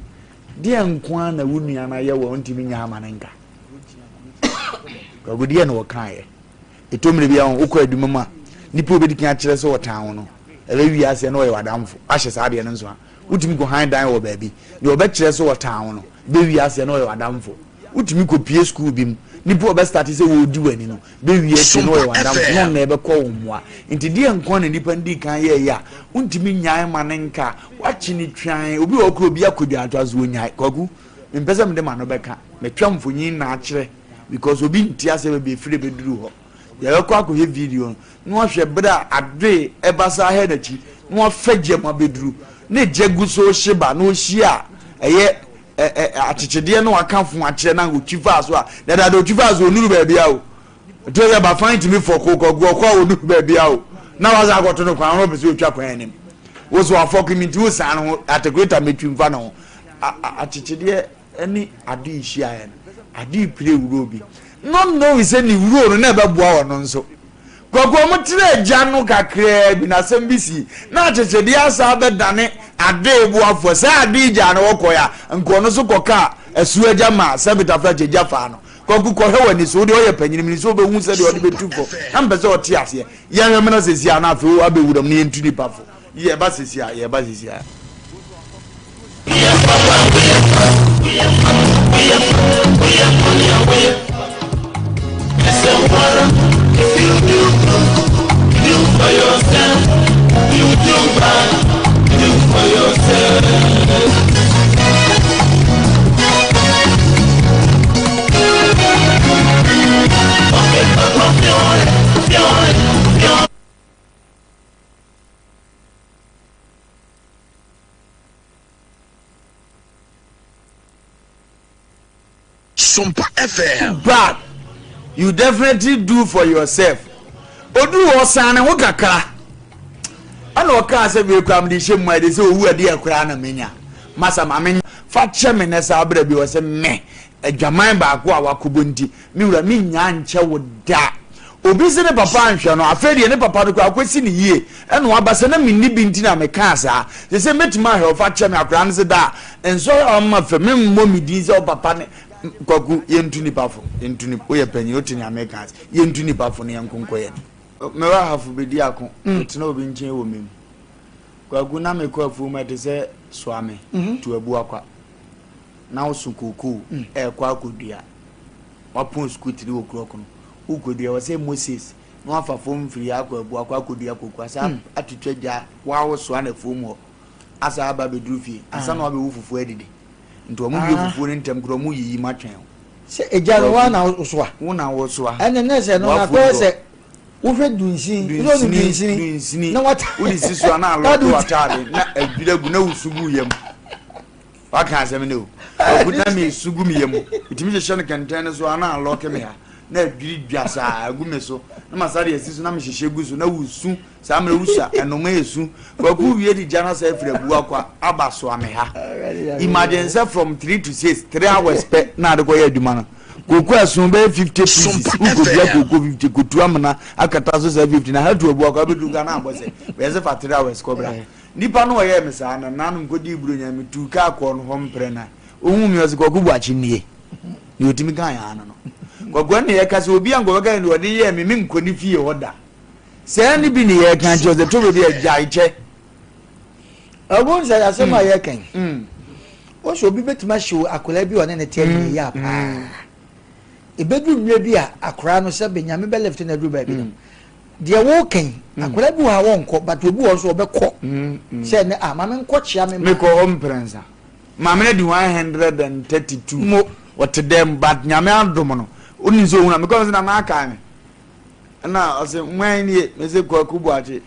deɛ nko ara na wo nua no ayɛ wɔ ntumi nya ama no nka. Kwaku deɛ na wɔkaeɛ. Ɛtɔ mmerɛ bi a wokɔ adwuma mu a, nipa obɛdi kan akyerɛ sɛ ɔtan wo no, ɛbɛwie aseɛ na ɔyɛ w'adamfo. Wahyɛ saa adeɛ no nso a, wotumi kɔ han dan wɔ baabi, deɛ ɔbɛkyerɛ sɛ ɔtan wo no, bɛwie aseɛ na ɔyɛ w'adamfo. Wotumi kɔpie sukuu bi mu, nipa ɔbɛstate sɛ wɔredi w'ani no, bɛwie akyire na ɔyɛ w'adamfo na ɔno na ɛbɛkɔ wo mmoa. Nti deɛ nko na nipa no dii kan yɛɛyɛ a, wontumi nyae ma ne nka, wakye ne twan, obi wɔ hɔ koraa obi akɔ dwa so ɔnyae. Kwaku, Mempɛ sɛ mede m'ano bɛka. Metwa mfonyin na akyerɛ because obi nte aseɛ baabi efiri bɛduru hɔ. Yɛbɛkɔ akɔhwɛ video no na wahwɛ berɛ a adoe ɛba saa hɛ n'akyi na wafa gya mu abɛduru na gya gu so hye ba na ɔhyia a ɛyɛ ɛ ɛ akyekyedeɛ na waka fo akyerɛ na ɔtwi faa so a dadaada ɔtwi faa so ɔnuru baabi a o. Nti ɔyɛ bafan tumi fɔko kɔgu ɔkɔ a ɔnuru baabi a o na wasa akɔto no kwan ho ɔpɛ sɛ ɔtwa kwan anim. Wo so afɔke mi nti wo san ho atekoreta mɛtwi mfa ne ho. Akyekyedeɛ ne ade hyiaeɛ no, ade pire wuro bi. Not knowing sɛ ne wuro no na ɛbɛboa ɔno nso. Kwaku wɔn tena agya no kakraa bi na asɛm bi si na akyekyedeɛ asa abɛdane ade boafoɔ. Sɛ ade gyaa no wɔkɔɛ a, nka ɔno nso kɔkaa asuo agya maa sɛbitafra kyɛ gya faa no. Kwaku kɔhwɛ w'ani so, wodeɛ ɔyɛ panyini mene sɛ wobɛhu sɛdeɛ ɔde bɛtu fo na mpɛ sɛ ɔte aseɛ. Yɛnhwɛ mmra sɛsi a na afei abɛwuram na yɛntu nipa fo. Yɛba sɛsi a, yɛba sɛsi a. Sompa FM. Bad you definitely do for yourself oduru hɔ ɔsan ne ho kakra ɛna ɔkaa sɛ wei koraa mede hyɛ mu a ɛde sɛ owu ɛdeɛ koraa na menya masa ma me fa kyɛ me nɛ saa berɛ bi ɔsɛ me Adwaman baako a wakɔbɔ nti, me wura, mennyaa nkyɛ wo da. Obi se ne papa anhwɛ no, afei deɛ ne papa no koraa akɔsi no yie ɛna waba sɛ na menni bi nti na mekaa saa. Seesei mɛtumi ahwɛ wo, fa kyɛ me. Akwadaa no se, Daa, nsɔhwɛ a wama fam, memmɔ me din sɛ wo papa ne Kwaku, yɛntu nnipa fo, yɛntu nnipa, woyɛ panyin, wote nea meka ase, yɛntu nnipa fo na yɛnko nkɔ yɛn anim. Mewɔ ahafo bɛdi ako, metena obi nkyɛn wɔ me mu. Kwaku, na mekɔ afuom a ɛte sɛ Soame, tu Abuakwa. na woso kookoo ɛrekɔ akɔdua, wapɔn sukuu tiri wɔ kuro kono, wokɔdua wɔ sɛ Moses na wafa fam mfiri akɔ abu akɔ akɔdua kookoo asa mm. atwitwa gya wawosoa na afuom hɔ asa aba abɛduru fie ansa na wabɛwu fufuo adidi nti wɔn wie ah. fufuo no ntɛm korɔ wɔn yiyi ma twɛn o. Sɛ egya no wa na wosoa. Wo na wosoa. Ɛnna ne sɛ no na kɔyɛ sɛ wohwɛ dunsini dunsini dunsini na wata wode si so a na alɔto wataade na adwira gu na wusu gu yam. Waka asɛm no o. Kwaku na mesu gu me yam. Metumi hyehyɛ no kɛntɛn no so a na alɔke me ha. Na adwiri dwa saa agu me so. Na masa de asi so na mehyehyɛ gu so na wusu. Saa mmerɛ wusa ɛnoma esu. Kwaku wie de gya no asa afiri abu akɔ aba soa me ha. Imagine sɛ from 3 to 6, 3 hours pɛ na ade kɔyɛ adwuma no. Koko ɛso bɛyɛ 50 pieces. Wokɔdua koko 50 kɔtu amena akata so saa 50 na ha tu abu akɔ abɛduru Ghana abɔ sɛ. Bɛyɛ sɛ fa 3 hours kɔ bra. Nipa no ɔyɛɛ me saa no, nanom kɔdii Buronya, metuu kaa kɔɔ no hɔ mprɛ nan. Ɔhuu me ɔse, Kwaku Boakye nie. Deɛ ɔtumi kaeɛ ara no no. Kwaku ɛnna yɛka sɛ obi a nka ɔbɛka deɛ ɔde yɛɛ me, menkɔ ne fie hɔ da. Sɛɛ ne bi ne yɛreka nti ɔsɛ to baabi a gyae kyɛ. Ɛwɔ sɛ asɛm a yɛreka yi, wɔn sɛ obi bɛtumi ahyew akwadaa bi a ɔne ne te ɛne yɛ paa. Ɛbɛduru mmerɛ bi a akwadaa no sɛ Nyame bɛ lift no aduru baabi no, Deɛ woka yi, akwadaa bi wɔ ha wɔnkɔ, but obi wɔ hɔ nso ɔbɛkɔ. Sɛ ne ah, maame nkɔ kyea me maame. Mekɔ hɔ mprɛnsa. Maame no di 132. Mo. Ɔte dɛm, but Nyame adom no, wonim sɛ ohun a, mekɔ no sɛ nana akae me. Ɛna ɔse, hwan nie? Mese Kwaku Boakye.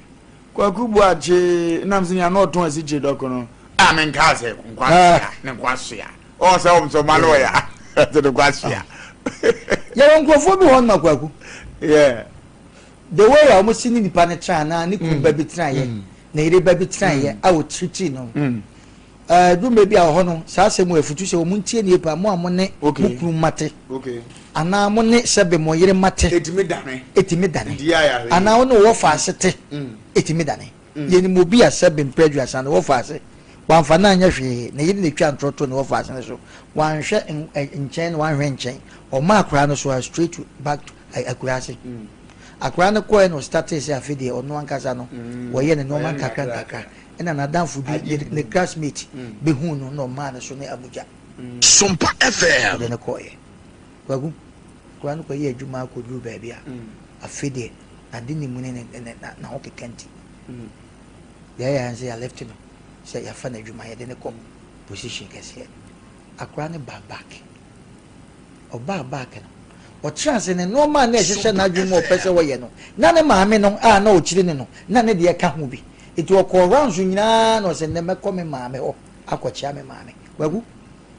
Kwaku Boakye, ɛna mese nea na ɔtɔn asikyire dɔko no. Ah, menkaa sɛ nkwasoa, ne nkwasoa. Ɔwɔ sɛ ɔm sɛ ɔma no ɔya. Sɛ ne nkwasoa. Yɛwɔ nkurɔfoɔ bi wɔ hɔ nom a Kwaku. Yeah. The way a wɔsi ne nipa no tena anaa ne kunu ba bi tenaeɛ, ne yere ba bi tenaeɛ a ɔtiritii no. Ɛɛ duru mmerɛ bi a wɔ hɔ no, saa asɛm wɔ afutu sɛ wɔn ntie nie paa, mo a mo ne mo kunu mma te anaa mo ne sɛbe mo yere mma te, Ɛtumi dane. ɛtumi dane. Anaa wo ne wo wɔfaase te, ɛtumi dane. Yɛnim obi a sɛbe mprɛ aduasa ne wɔfaase, wamfa no anyɛ hwee, ne yere na ɛtwaa ntorɔ too ne wɔfaase no so, wanhwɛ nkyɛn na wanhwɛ nkyɛn, ɔmaa akwadaa no so a straight to back to Akuraase. Akwadaa no kɔeɛ na ɔstartee sɛ afei deɛ ɔno ankasa no wɔyɛ ne nneɛma nkakra nkakra. Ɛna n'adamfo bi, ne classmate bɛhuu no na ɔmaa no so ne Abuja. Sompa FM. Ɔde no kɔeɛ. Kwaku, akwadaa no kɔyɛɛ adwuma kɔduruu baabi a, afei deɛ n'ade ne mu ne n'ahokeka nti, deɛ ɛyɛ ara ne sɛ yɛalifte no sɛ yɛafa no adwuma, yɛde no kɔ position kɛseɛ. Akwadaa no baa back. Ɔbaa back no, ɔtraa ase, ne nnoɔma a na ɛhyehyɛ n'adwene mu a ɔpɛ sɛ ɔyɛ no, na ne maame no a na ɔkyiri no no, na ne deɛ ka ho bi. Nti ɔkɔɔ rounds nyinaa na ɔsɛ nnɛ mɛkɔ me maame hɔ akɔkyea me maame. Kwaku,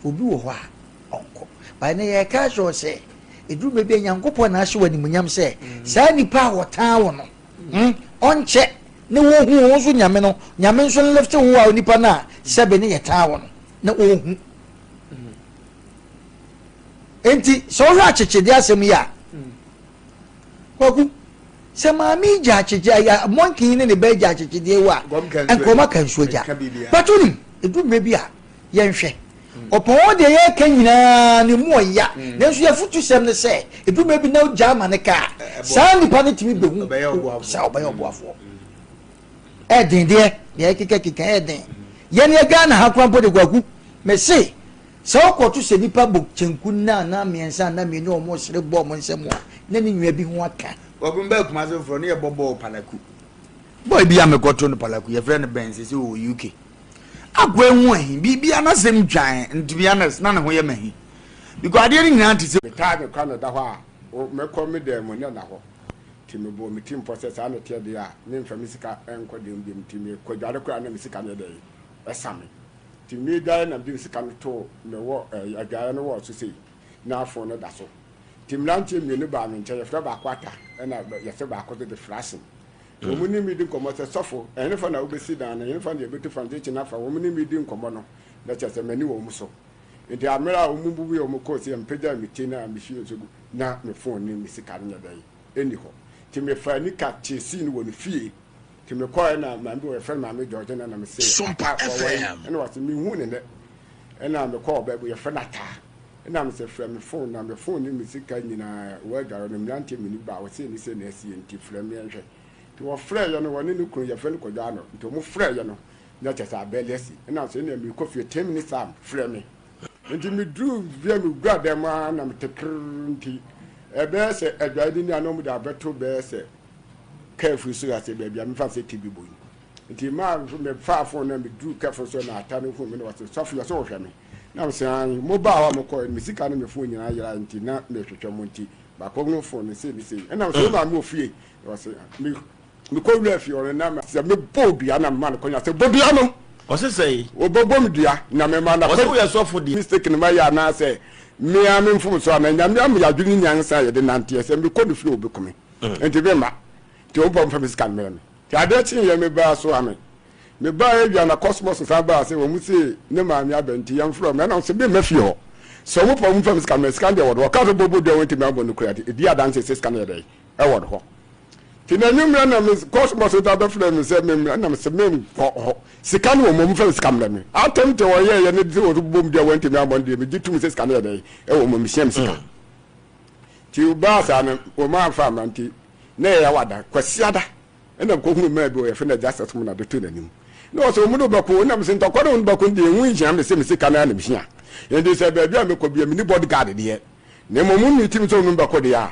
obi wɔ hɔ a, ɔnkɔ. But ɛnnɛ yɛreka akyerɛ wo sɛ, ɛduru baabi a Nyankopɔn na ahyɛ wo animuonyam sɛ, saa nipa a ɔtaa wo no, hmm, ɔnkyɛ ne wɔhu wo nso Nyame no, Nyame nso nlifte wo a onipa no a sɛbe ne yɛtaa wo no, na ɔhu. Enti sɛ wohwɛ akyekyedeɛ asɛm yi a, Kwaku, sɛ maame yi gya akyekye, monkey yi ne ne ba gya akyekyedeɛ yi a, nkurɔma ka nsuo gya. But wonim, ɛdu mmerɛ bi a, yɛnhwɛ. Ɔpɔn deɛ yɛreka nyinaa ne mu ɔya, nanso yɛafotusɛm ne sɛ, ɛdu mmerɛ bi na wogya ama ne ka a, saa nipa no tumi bɛhu sɛ ɔbɛyɛ ɔboafoɔ. Ɛden deɛ, deɛ ɛkekakeka ɛden. Yɛn yɛ Ghana ha koraa mpo de Kwaku, mese Sɛ wokɔto sɛ nnipa bɔ kyenku nna anaa mmiɛnsa anaa mmienu a wɔresere bɔ wɔn nsam a, na ne nua bi ho aka. Kwaku mebaa Kumasi foforɔ ne yɛbɔ bɔɔl Palaku. Boy bi a mekɔto no Palaku yɛfrɛ no Ben sese ɔwɔ UK. Akoa yi ho ahi, biribia n'asɛm twan and to be honest na ne ho yɛ me ahi because adeɛ no nyinaa te sɛ. Me taade koraa na ɛda hɔ a, mɛkɔ me dan mu na ɛda hɔ. Nti mebɔɔ me tirim pɔ sɛ saa na ɛteɛ deɛ a, memfa me sika nkɔ dan mu bio. Nti mekɔdware koraa na me sika no yɛ dɛn? Ɛsa me. Nti meredware na mede me sika no too me wɔ ɛɛ adwareɛ no wɔɔ so sei, na fon no da so. Nti mmeranteɛ mmienu baa me nkyɛn, yɛfrɛ baako Ata ɛna yɛse baako nso de Frasin. Nti wɔn ne me di nkɔmmɔ sɛ, Sɔfo, ɛhefa na wobɛsi dan no, ɛhefa na yɛbɛtu foundation afa? Wɔn ne me di nkɔmmɔ no, na kyerɛ sɛ m'ani wɔ wɔn so. Nti ammerɛ a wɔn bubuiɛ a wɔn kɔɔ sei a mepagyaa me ti no a mehwie nsuo gu na me phone ne me sika no nyɛ dɛn ɛnni hɔ. Nti mefaa nika kyesii no wɔ ne fie. Nti mekɔɔɛ na maame bi wɔ yɛfrɛ no maame Georgina na mese Sompa Ataa wɔ he? FM. Ɛna ɔse menhuu no nnɛ. Ɛna mekɔɔ ɔbaa bi yɛfrɛ no Ataa. Ɛna mese frɛ me phone na me phone ne me sika nyinaa wɔ adware no mmeranteɛ mmienu bi baa hɔ sei ne sei na asie nti frɛ me yɛnhwɛ. Nti wɔfrɛeɛ no wɔne ne kunu yɛfrɛ no Kwadwo Arnold nti wɔn frɛeɛ no na kyerɛ sɛ abɛɛle asi. Ɛna mese ɛnneɛ merekɔ fie ten minutes time frɛ me. Nti meduruu fie mewura dan mu ara na mete kerr nti ɛbɛyɛ sɛ adwaeɛ no ni a na wɔde abɛto bɛyɛ sɛ kɛɛfo so ase baabi a mefa sɛ ti bi bɔ yi. Nti maa mefaa phone na meduruu kɛɛfo so na ata no huu me na wɔse sɔfo yɛ sɛ wɔhwɛ me. Na mese aane mobaa hɔ a mokɔɛ no me sika ne me phone nyinaa yerae nti na mehwehwɛ mo nti makɔhunu phone no sei ne sei. Ɛna mese wo maame wɔ fie? Na ɔse me mekɔ wura fie hɔ no na sɛ mebɔ dua na mema no kɔnya sɛ bɔ dua no. Ɔse sɛn? Wɔbɛbɔ me dua na mema no Ɔse woyɛ sɔfo deɛ. Mistake no mayɛ anaasɛ me ara me mfomso anaa Nyame ama yɛ adwene ne nyansa a yɛde nanteɛ sɛ mekɔ ne fie a ɔbɛku me nti memma nti ɔmpa mfa me sika no mmerɛ me nti adeɛ kyeeɛ mebaa so ame mebaeɛ awia na Cosmos san baa sɛ wɔn se ne maame aba nti yɛmfrɛ wɔn ɛna ɔse memma fie hɔ sɛ wɔn pa wɔn mfa me sika mmerɛ sika no deɛ wɔde wɔka sɛ bɔbɔ dua wɔntumi abɔ no kura ɛdi adanse sɛ sika no yɛ dɛn ɛwɔ hɔ nti na anwummerɛ na me cosmos da bɛfrɛ me sɛ memmra na mesɛ menkɔ hɔ sika no wɔ mu ɔmfa sika mmerɛ me atɛm te wɔyɛɛyɛ ne sɛ wɔso bom deɛ wɔntumi abɔ no deɛ megye tom sɛ sika no yɛ dɛn ɛwɔ mu mehyia me sika mm. nti baa saa no wɔma amfa ama nti na ɛyɛ wada kwasiada ɛna mekɔhunu maa bi wɔ yɛfrɛ no agya sɛ som na de to n'anim na ɔsɛ ɔmu no bɛko na mesɛ ntɔkwa no bɛko deɛ ɛho nhia me sɛ me sika no a na mehia nti sɛ baabi a mekɔ bia meni bodyguard deɛ na mmom mu ne tim sɛ ɔno bɛko deɛ a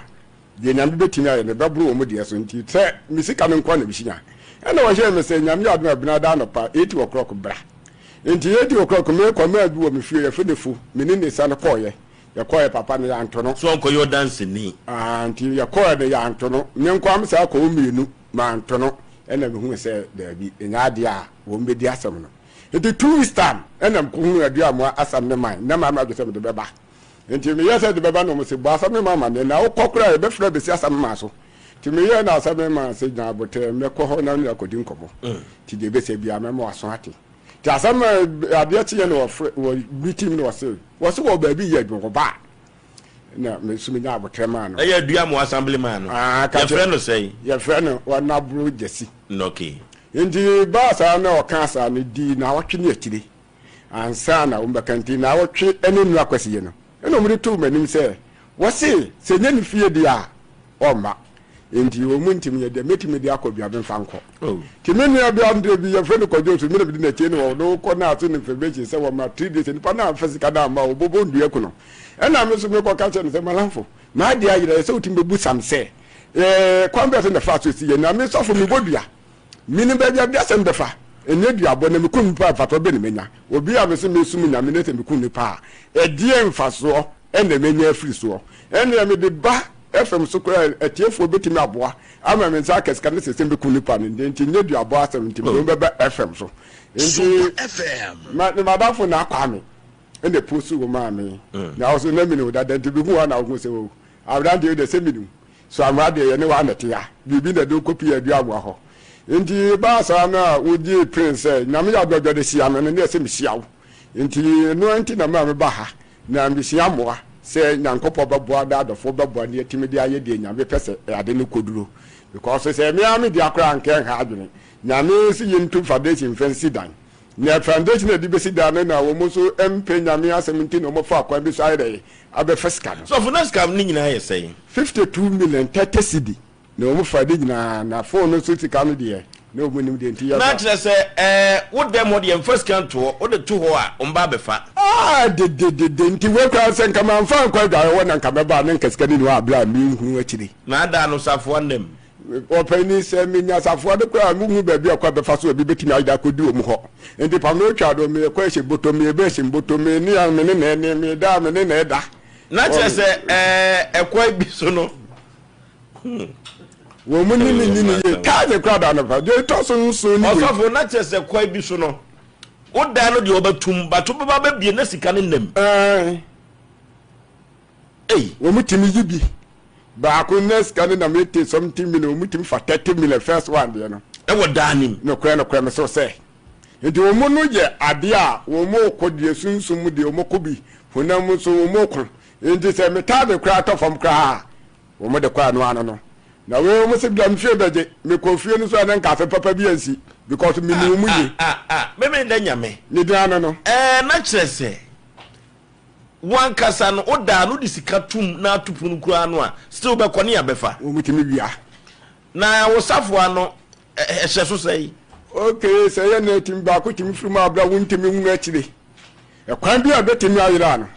Deɛ Nyame bɛtumi ayɛ no bɛboro wɔn deɛ so nti sɛ me sika no nkoa na mehia. Ɛna ɔhyɛɛ me sɛ Nyame yɛ adom a Benada anɔpa eight o'clock bra. Nti eight o'clock mekɔ maa bi wɔ me fie yɛfrɛ no Fo me ne ne sane kɔɔyɛ. Yɛkɔɔyɛ papa no yɛanto no. So ɔnkɔyɛ ɔdanseni? Aah nti yɛkɔɔyɛ no yɛanto no. Me nkoa me saa kɔ wɔn mmienu manto no. Ɛna mehuu sɛ daabi ɛnyɛ adeɛ a wɔn bɛdi asɛm no. Nti 2 weeks time ɛna mekɔhunuu Aduamoa Asam ne man na mayɛ m'adwene sɛ mede bɛba. Nti meyɛɛ sɛ de bɛba na wɔn se, Bɔ Asamema amanneɛ, na wokɔ koraa a, yɛbɛfrɛ abɛsi Asamema so. Nti meyɛɛ na Asamema se, Gyina aboterɛ, mɛkɔ hɔ na ne akɔdi nkɔmmɔ. Nti deɛ ɛbɛsɛ biara mɛma w'aso ate. Nti Asamema adeɛ kyeeɛ na wɔfrɛ, wɔ meeting mu na wɔse, wɔse wɔ baabi yɛ adwuma, wɔba a, na me nso menya aboterɛ maa no. Ɛyɛ Aduamoa Assemblyman no? Ah, ka kyerɛ. Yɛfrɛ no sɛn? Yɛfrɛ no Ɔnabro Gyasi. Okay. Nti baa saa na ɔkaa saa no, dii naawɔtwe ne akyire. Ansa na wɔbɛka nti, naawɔtwe ne nnura Kwasiye no, ɛna wɔde too m'anim sɛ, wɔse sɛ ɛnyɛ ne fie deɛ a, ɔmma. Enti wɔn ntumi nyɛ deɛ mɛtumi de akɔ bia memfa nkɔ. Nti me nua bi adeɛ bi yɛfrɛ no Kwadwo nso, me na mede n'akyi ne wɔn kɔ na ase no information sɛ wɔma 3 days, nipa no amfa sika no amma a, wɔbɛbɔ nnua aku no. Ɛna me nso mekɔka kyerɛ no sɛ, Malamfo, m'adeɛ ayera, ɛsɛ sɛ wotumi bɛbu sam sɛ, eh, kwan bɛn so na ɛfaa so si yɛ, na me sɔfo mebɔ dua. Menim baabi a mede asɛm bɛfa. Ɛnyɛ duabɔ, na mekum nnipa a, mfasoɔ bɛn na mɛnya? Obi a mese mesom Nyame na sɛ mekum nnipa a, ɛdeɛn mfasoɔ na mɛnya afiri soɔ? Ɛnneɛ mede ba fam so koraa a, atiefoɔ bɛtumi aboa ama me nsa aka sika no sɛ sɛ mɛkum nnipa no. Enti ɛnyɛ duabɔ asɛm nti mede wo bɛba fam so. Enti ma ne madamfo Naa Kwame na ɛpost wo maa me. Na wo nso na menim wo dada nti mehu wo a na wohu sɛ oh, aberanteɛ yi deɛ sɛ menim. So amoa deɛ yɛne wo ara na ɛte ha? Biribi na ɛde wo kɔpuee Aduamoa hɔ. Enti ɛbaa saa no a wogyee pene sɛ Nyame yɛ adɔdɔ de hyia me no, na ɛsɛ mehyia wo. Enti ɛno ara nti na maa meba ha, na mesua mmoa sɛ Nyankopɔn bɛboa na adɔfoɔ bɛboa na yɛatumi de ayɛ deɛ Nyame pɛ sɛ ade no kɔduro. Because sɛ me ara me dea koraa anka ɛnha adwene. Nyame se yɛntu foundation mfa nsi dan. Na foundation a yɛde bɛsi dan no na wɔn nso mpɛ Nyame asɛm nti na wɔfa kwan bi so ayɛ dɛn? Abɛfa sika no. Sɔfo na sika no nyinaa yɛ sɛn? 52 million 30 cedi na wɔn fa ne nyinaa na phone no nso sika no deɛ na wɔn nim deɛ nti yɛfa. Na kyerɛ sɛ ɛɛ wo dɛm hɔ deɛ nfa sika nto hɔ wode to hɔ a wɔn ba abɛfa. Ah dededede nti wei koraa sɛ nka manfa ankɔ adwareɛ hɔ na nka mɛba a na nka sika no nni hɔ a berɛ a menhunu akyire. Na ada no safoa nnam. Ɔpanin, sɛ menya safoa no koraa a, menhu baabi a kwan bɛfa so a obi bɛtumi ayɛ de akɔdi wɔn hɔ. Enti pam no twa do, meekɔ ahye bɔtɔ, meeba ahye mbɔtɔ, me ne a me ne na ɛne, meda a me ne na ɛda. Na kyerɛ sɛ ɛɛ ɛkwan bi so no. Hmm. Wɔn mu ne ne nyini yie. Taase koraa da anɔpa. Deɛ ɛtɔ so nson ne wei. Ɔsɔfo, na kyerɛ sɛ kwan bi so no, wo dan no deɛ wɔbɛtum, but wobɛba abɛbie na sika no nam. Ɛɛ. Ei. Wɔn tumi yi bi. Baako na sika no nam 80 something million, wɔn tumi fa 30 million first one deɛ no. Ɛwɔ dan no mu. Nokorɛ nokorɛ mese wo sɛ, nti wɔn no yɛ adeɛ a wɔn kɔ deɛ sunsum mu deɛ wɔn kɔ bi. Honam mu nso wɔn ko. Enti sɛ me taade koraa tɔ fam koraa a, wɔn de kɔ ɛno ano no. Na wei wɔn se bra me fie bɛgye. Me kɔ fie no so a na nka asɛm papa bi ansi because me nim wɔn yie. Ah ah ah me me da Nyame. Ne din ano no. Ɛɛ na kyerɛ sɛ wo ankasa no wo daa no wode sika tom na ato pono koraa no a still bɛkɔ ne abɛfa. Wɔn tumi wia. Na wo safoa no ɛhyɛ so sɛn? Okay sɛ ɛyɛ na ɛtumi baako tumi firi mu a bra wontumi nhunu akyire. Ɛkwan bi a ɛbɛtumi ayera no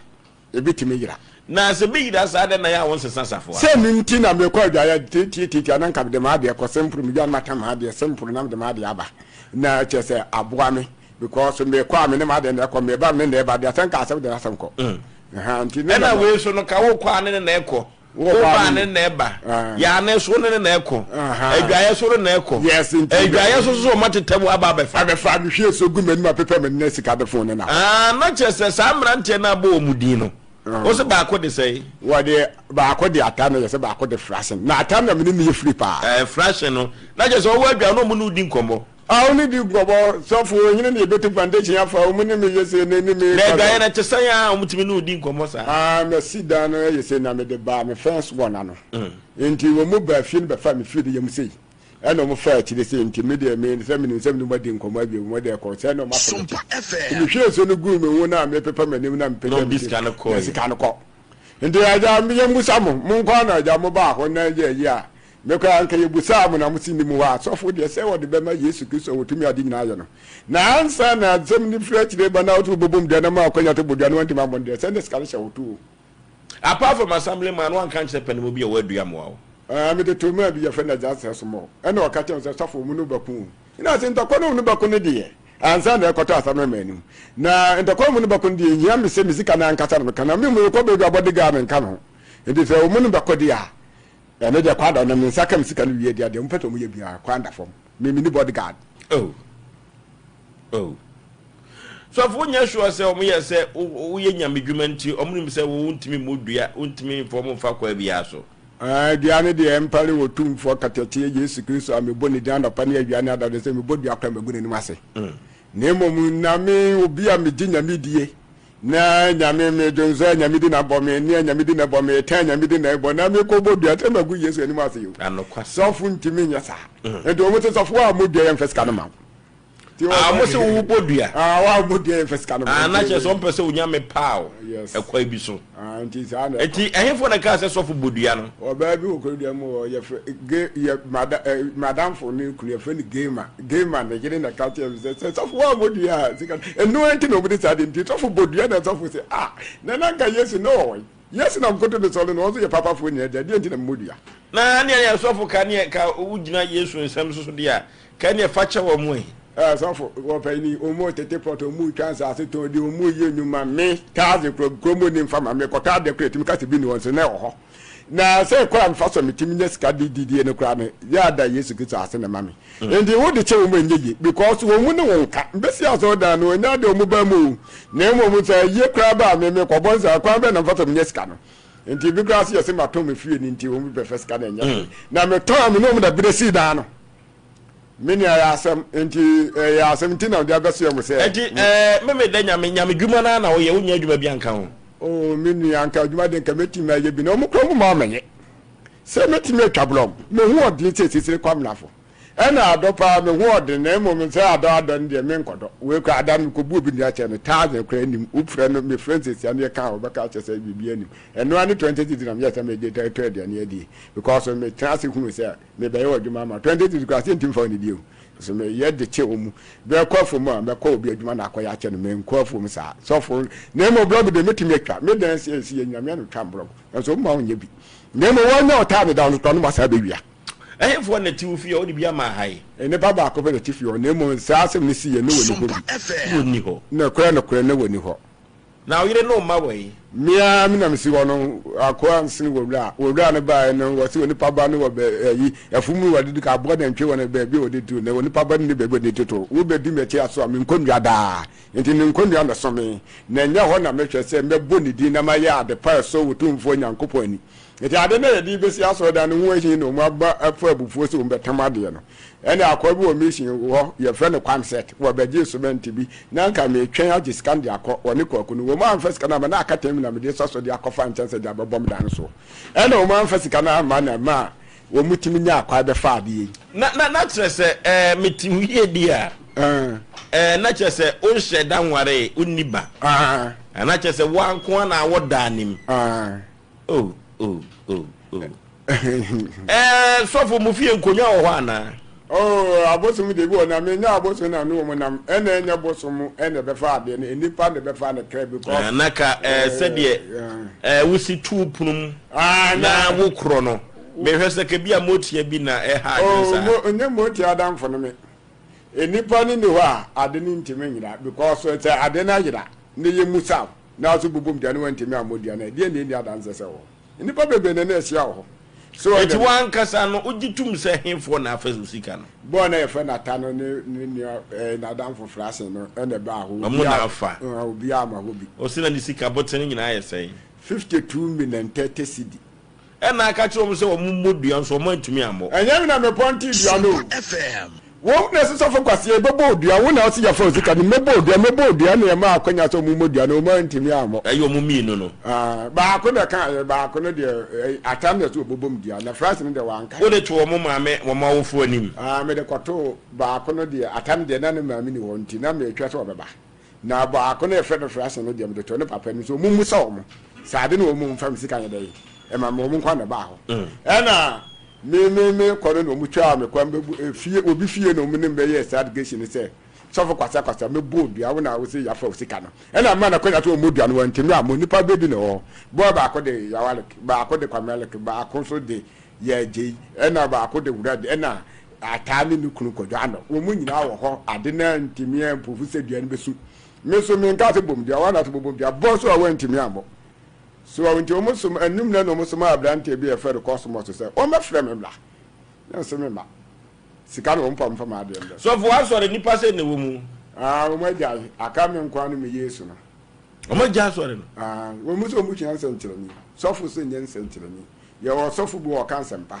Ebetumi yera. Na sɛ bi yera saa dɛn na yɛ a wonsesa safoa? Sɛ ɛno nti na mekɔ adwaeɛ tiatiatiatia na nka mede m'adeɛ kɔ semporo medwa no mata m'adeɛ semporo na mede m'adeɛ aba na kyerɛ sɛ aboa me because mekɔ a me ne m'adeɛ na ɛkɔ meba me ne na ɛba deɛ sɛ nka asɛm de n'asɛm kɔ. Ɛha nti ne Ɛna wei so no ka wokɔ a ne ne na ɛkɔ woba a ne ne na ɛba yaane so ne ne na ɛkɔ adwaeɛ so ne na ɛkɔ Yes nti adwaeɛ so so ɔma tetɛ mu aba abɛfa. Abɛfa mehwie so gu m'anim apepɛ m'ani na sika de fon ne na. Ah na kyerɛ sɛ saa mmeranteɛ no abɔ wɔn din no wo se baako de sɛn? Wɔde baako de ata na yɛsɛ baako de frasen na ata na mene ne yɛ firi paa. Ɛɛ frasen no na kyerɛ sɛ ɔwɔ adwa no ɔmo ne wo di nkɔmmɔ. A wo ne di nkɔmmɔ sɔfo ohene ne yɛbɛtu foundation afa ɔmo ne me yɛ sei ne ne me Na adwaeɛ no ɛte sɛn a ɔmo tumi ne wo di nkɔmmɔ saa? Ah masi dan no ɛyɛ sei na mede baa me fence wall ano nti ɔmo baa fie no bɛfaa me fie no yam sei ɛna ɔmo faa akyire sei nti me deɛ me sɛ menim sɛ me ne ɔmo adi nkɔmmɔ awie ɔmo deɛ kɔ sɛ na ɔmo afa m'akyi nti mehwie nsuo no guu me ho na mepepa m'anim na Na mepagya ɔmo me de ti sika no na kɔeɛ. sika no kɔ nti agya yɛmmusa mo monkɔ na agya mo baa hɔ na yɛ ayi a Me koraa anka yɛbusaa mo na mo se nnim hɔ a, sɔfo deɛ sɛ wɔde bɛma Yesu Kristo a ɔtumi ade nyinaa yɛ no. Na ansa na asɛm no firi akyire reba na wode wobɛbom dua na ma akwanya to bɔ dua na wantumi ammɔ no deɛ, sɛ ne sika no hyɛ wo to o. Apart from assembly man, wanka nkyerɛ panimu bi a ɔwɔ adua mmoa wo? Ah, mede too maa bi yɛfrɛ no Agya Sɛsomɔ, ɛna ɔka kyerɛɛ me sɛ, sɔfo, mo ne wo bɛko o. Ɛna ɔse, ntɔkwa no mu no bɛko no deɛ, ansa na ɛkɔtɔ asɛm no m'anim. Na ntɔkwa mu no bɛko no deɛ, ɛnhia me sɛ me sika no ankasa na meka, na me mmom mekɔ baabi a bodyguard menka me ho. Enti sɛ wɔn ne bɛko deɛ a, Ɛno deɛ kwan da na me nsa ka me sika no wie deɛ deɛ wɔn pɛ sɛ wɔn yɛ biara kwan da fam me me ni body guard. Oh oh sɔfo wonyɛ sure sɛ wɔn yɛ sɛ woyɛ nyame dwuma nti wɔn nim sɛ wo ntumi mmɔ dua wontumi nfa wɔn nfa kwan biara so. Ɛɛ dua no deɛ ɛmpare wɔ tumfoɔ katakyie Yesu Kristo a mebɔ ne din anɔpa ne awia ne anadwo sɛ mebɔ dua koraa magu n'anim ase na mmom na me obi a megye nyame die Na Nyame me dwonsɔ a Nyame di na bɔ me ne a Nyame di na bɔ me tan Nyame di na bɔ na me kɔ bɔ dua sɛ magu Yesu anim ase o. Sɔfo ntumi nyɛ saa. Nti wɔn sɛ sɔfo a mo dua yɛn fɛ sika no ma wo. Ah, wɔn sɛ wo bɔ dua. Ah, wɔn a mo dua yɛn fɛ sika no ma wo. Ah, na kyerɛ sɛ wɔn pɛ sɛ onyame paa o. Yes. Ɛkwan bi so. Ah, nti saa na. Nti ɛhefo na kaa sɛ sɔfo bɔ dua no? Ɔbaa bi wɔ kuro dua mu wɔ yɛfrɛ ge yɛ mada eh, madamfo ne kunu yɛfrɛ no Gema. Gema ne yere na ka kyerɛ me sɛ sɛ sɔfo wammɔ dua a sika ɛno nti na wɔde saa de nti sɔfo bɔ dua na sɔfo sɛ ah na na nka Yesu na ɔwɔ Yesu na mkoto ne sɔre no ɔnso yɛ papafoɔ nyinaa agya deɛ nti na mmɔ dua. Na nea yɛ sɔfo ka neɛ ka wogyina Yesu nsɛm so so deɛ a ka neɛ fa kyɛ wɔn ɛ. Ɛɛ sɔfo wɔpɛ ni wɔn tete pɔtɔ wɔn twa nsaase tɔn di wɔn yɛ nnwuma me taase kuro kuro mu ni nfa ma me kɔtɔ adeɛ koro etimi kasa bi ni wɔn so na ɛwɔ hɔ na sɛ kɔ a nfa so metumi nya sika de didie no koraa no yɛ ada Yesu Kristo ase na ma me. Nti wo de kyɛ wɔn ɛnyɛ yie because wɔn mu ne wɔn nka mbɛsi asɔredan no ɛnyɛ adeɛ wɔn ba mu o na mmom sɛ ayie koraa ba a me me kɔbɔ nsa kwan bɛn na mfa so menya sika no nti bi koraa se yɛse matɔn me fie no nti wɔn bɛfɛ sika no ɛnyɛ hwee na metɔn a me ne wɔn na bere sii dan no me nua ɛyɛ asɛm nti ɛyɛ asɛm nti na mede abɛsoɛ mo sɛ Nti ɛɛ me me dɛ nyame nyame dwuma no ara na woyɛ wonyɛ adwuma bi anka ho. Oh me nua anka adwuma de nka mɛtumi ayɛ bi na wɔn koraa wɔn mma wɔmmɛyɛ. Sɛ mɛtumi atwa borɔm, me ho ɔden sɛ sisire kwamenafo. Ɛna adɔ paa, me ho ɔden, na mmom sɛ adɔ adɔ no deɛ, menkɔdɔ. Wei koraa, ada no mekɔbu obi nnua kyɛɛ no, thousand koraa nnim. Wofrɛ no, mefrɛ no sesia no yɛka a, ɔbɛka akyerɛ sɛ biribiara nnim. Ɛno ara ne 20 cedis na meyɛɛ sɛ megye tɔ aduane adie, because metena ase hunuu sɛ mebɛyɛ w'adwuma ama wo. 20 cedis koraa, sɛ ntumi mfa wo nnidi o. Nso meyɛ de kyɛ wɔn mu. Mɛkɔ afuom a, mɛkɔ obi adwuma na akɔyɛ akyɛ no, menkɔ afuom saa. Sɔfo, na mmom blɔg deɛ mɛtumi atwa. Me dan si ɛsi yɛ nyame ano twa mblɔg. Nanso wɔn mma wonyɛ bi. Na mmom wɔanya ɔtaa ne da no koraa no ma saa bɛwia. Ɛhefoɔ na ɛte wo fie a wode bi ama ha yi? Nnipa baako pɛ na ɛte fie hɔ, na mmom saa asɛm no siiɛ na wɔnni hɔ bi. Na wɔnni hɔ. Nokorɛ, nokorɛ, na wɔnni hɔ. Na wo yere ne wo mma wɔ he? Me ara me na mesi hɔ no, akoa nsene wɔ wura. Wɔ wura no baeɛ no, wɔse onipa ba no wɔ bɛ, ayi, afuom no wɔde di ka, aboa nantwie wɔ no baabi a wɔde tu, na onipa ba no nni baabi a wɔde toto. Wobɛdi m'akyi asoa me nkonnua daa. Enti ne nkonnua na ɛsɔ me, na ɛnyɛ hɔ na mehwɛ sɛ mɛbɔ ne din na mayɛ ade pa a ɛsɔ Otumfoɔ Nyankopɔn ani. Nti ade no a yɛde rebɛsi asɔredan no ho ahi na wɔn aba afa abufuo sɛ wɔn bɛtam adeɛ no. Ɛna akoa bi wɔ mission hɔ, yɛfrɛ no Kwamset, wɔbɛgyee cement bi, na anka metwɛn agye sika no de akɔ, wɔne Kwaku no. Wɔn amfa sika no amma, na aka tɛm na mede sɔ so de akɔfa nkyɛnse de abɛbɔ me dan no soɔ. Ɛna wɔn amfa sika no amma na ɛmaa wɔn tumi nyaa kwan bɛfaa adeɛ yi. Na, na, na kyerɛ sɛ, ɛɛ, mete wo yie di a, ɛɛ, na kyerɛ sɛ wonhyɛ da nwaree, wonni ba. Na kyerɛ sɛ wo ara nko ara na wɔ daa nim. Oh, oh, oh, oh. Ɛɛ, sɔfo, mo fie nkonnwa wɔ hɔ anaa? Oh, abosom deɛ bi wɔ na menya abosom na ne wɔn nam ɛna ɛnyɛ bosom ɛna ɛbɛfa adeɛ no nnipa na ɛbɛfa ne kra because. Eh, na ka ɛɛ eh, sɛdeɛ ɛɛ eh, wosi tu pono mu ah, na wokorɔ no mehwɛ sɛ kebi a motia bi na ɛha adwene oh, saa. Mo nye motia adamfo no me nnipa no ni hɔ a ade no ntumi nyera because sɛ ade no ayera ne yɛ musaw na so bobom dua no wantumi ammɔ dua no a, ɛdeɛn na ɛnni adanseɛ sɛ ɛwɔ hɔ? Nnipa bebree na na ahyia wɔ hɔ. So Enti ɔde. w'ankasa no, wogye tom sɛ hefoɔ na afa wo sika no? Bɔɔ na yɛfrɛ no Ata no ne ne nua ɛɛ n'adamfo Frasen no na ɛbaa hɔ. Wɔn na Obiara afa. ɛɛ obiara amma hɔ bi. Ɔse na ne sika botene nyinaa yɛ sɛn? 52 million 30 cedi. Ɛna aka kyerɛ wɔn sɛ wɔn mmɔ dua nso wɔn antumi ammɔ. Ɛnyɛ me na mepɔntee dua no o. Wo na ɛsɛ sɔfo kwasea yɛbɛbɔ odua wo na ɔse yɛfa wo sika no mɛbɔ odua mɛbɔ odua na yɛmaa akwanya sɛ ɔmo mmɔ dua no ɔmo antumi ammɔ. Ɛyɛ ɔmo mmienu no. Ah, baako na ɛkaeɛ baako no deɛ ɛyi atam na ɛsɛ ɔbɔbɔ mu dua na France no deɛ wanka. Wode to wɔn maame wɔn awofoɔ anim. Ah, mede kɔtoo baako no deɛ atam deɛ na ne maame ni hɔ nti na metwɛ sɛ ɔbɛba. Na baako no a yɛfrɛ no Frasen no deɛ, mede too ne papa anim sɛ wɔmmisa wɔn sɛ ade na wɔn mfa me sika nyɛ dɛn ɛma me, wɔn nko ara na ɛbaa hɔ. Ɛna me me me kɔ no na wɔn twaa me kwan bɛgu efie obi fie na wɔn ne me bɛyɛɛ saa allegation no sɛ sɔfo kwasea kwasea mɛbɔ dua wo na wo se yafa wo sika no. Ɛna mmaa no akwanya sɛ wɔmmɔ dua no wɔantumi ammɔ nnipa bɛdu na ɛwɔ hɔ. Boy baako de Yawalek, baako de Kwamelek, baako nso de Yɛagyei, ɛna baako de wura de, ɛna Ataa ne ne kunu Kwadwo Ano. Wɔn nyinaa wɔ hɔ. Ade no antumi ampufu sɛ dua no bɛsu. Me nso menkaa sɛ bom dua, wɔn na sɛ bobom dua. Bɔ nso a wɔantumi ammɔ. So nti wɔn som, anum na na wɔn somaa aberanteɛ bi a yɛfrɛ no Cosmos sɛ ɔmmɛfrɛ me mmra. Na nso memma. Sika na wɔn mfa mfa m'adeɛ mmrɛ. Sɔfo, w'asɔre nnipa sɛn na ɛwɔ mu? Ah, wɔn agyae. Aka me nko ara ne me Yesu no. Wɔn agyae asɔre no? Ah, wɔn nso wɔn sua nsɛnkyerɛnne. Sɔfo nso nyɛ nsɛnkyerɛnne. Yɛwɔ ɔsɔfo bi wɔ ɔka nsɛmpa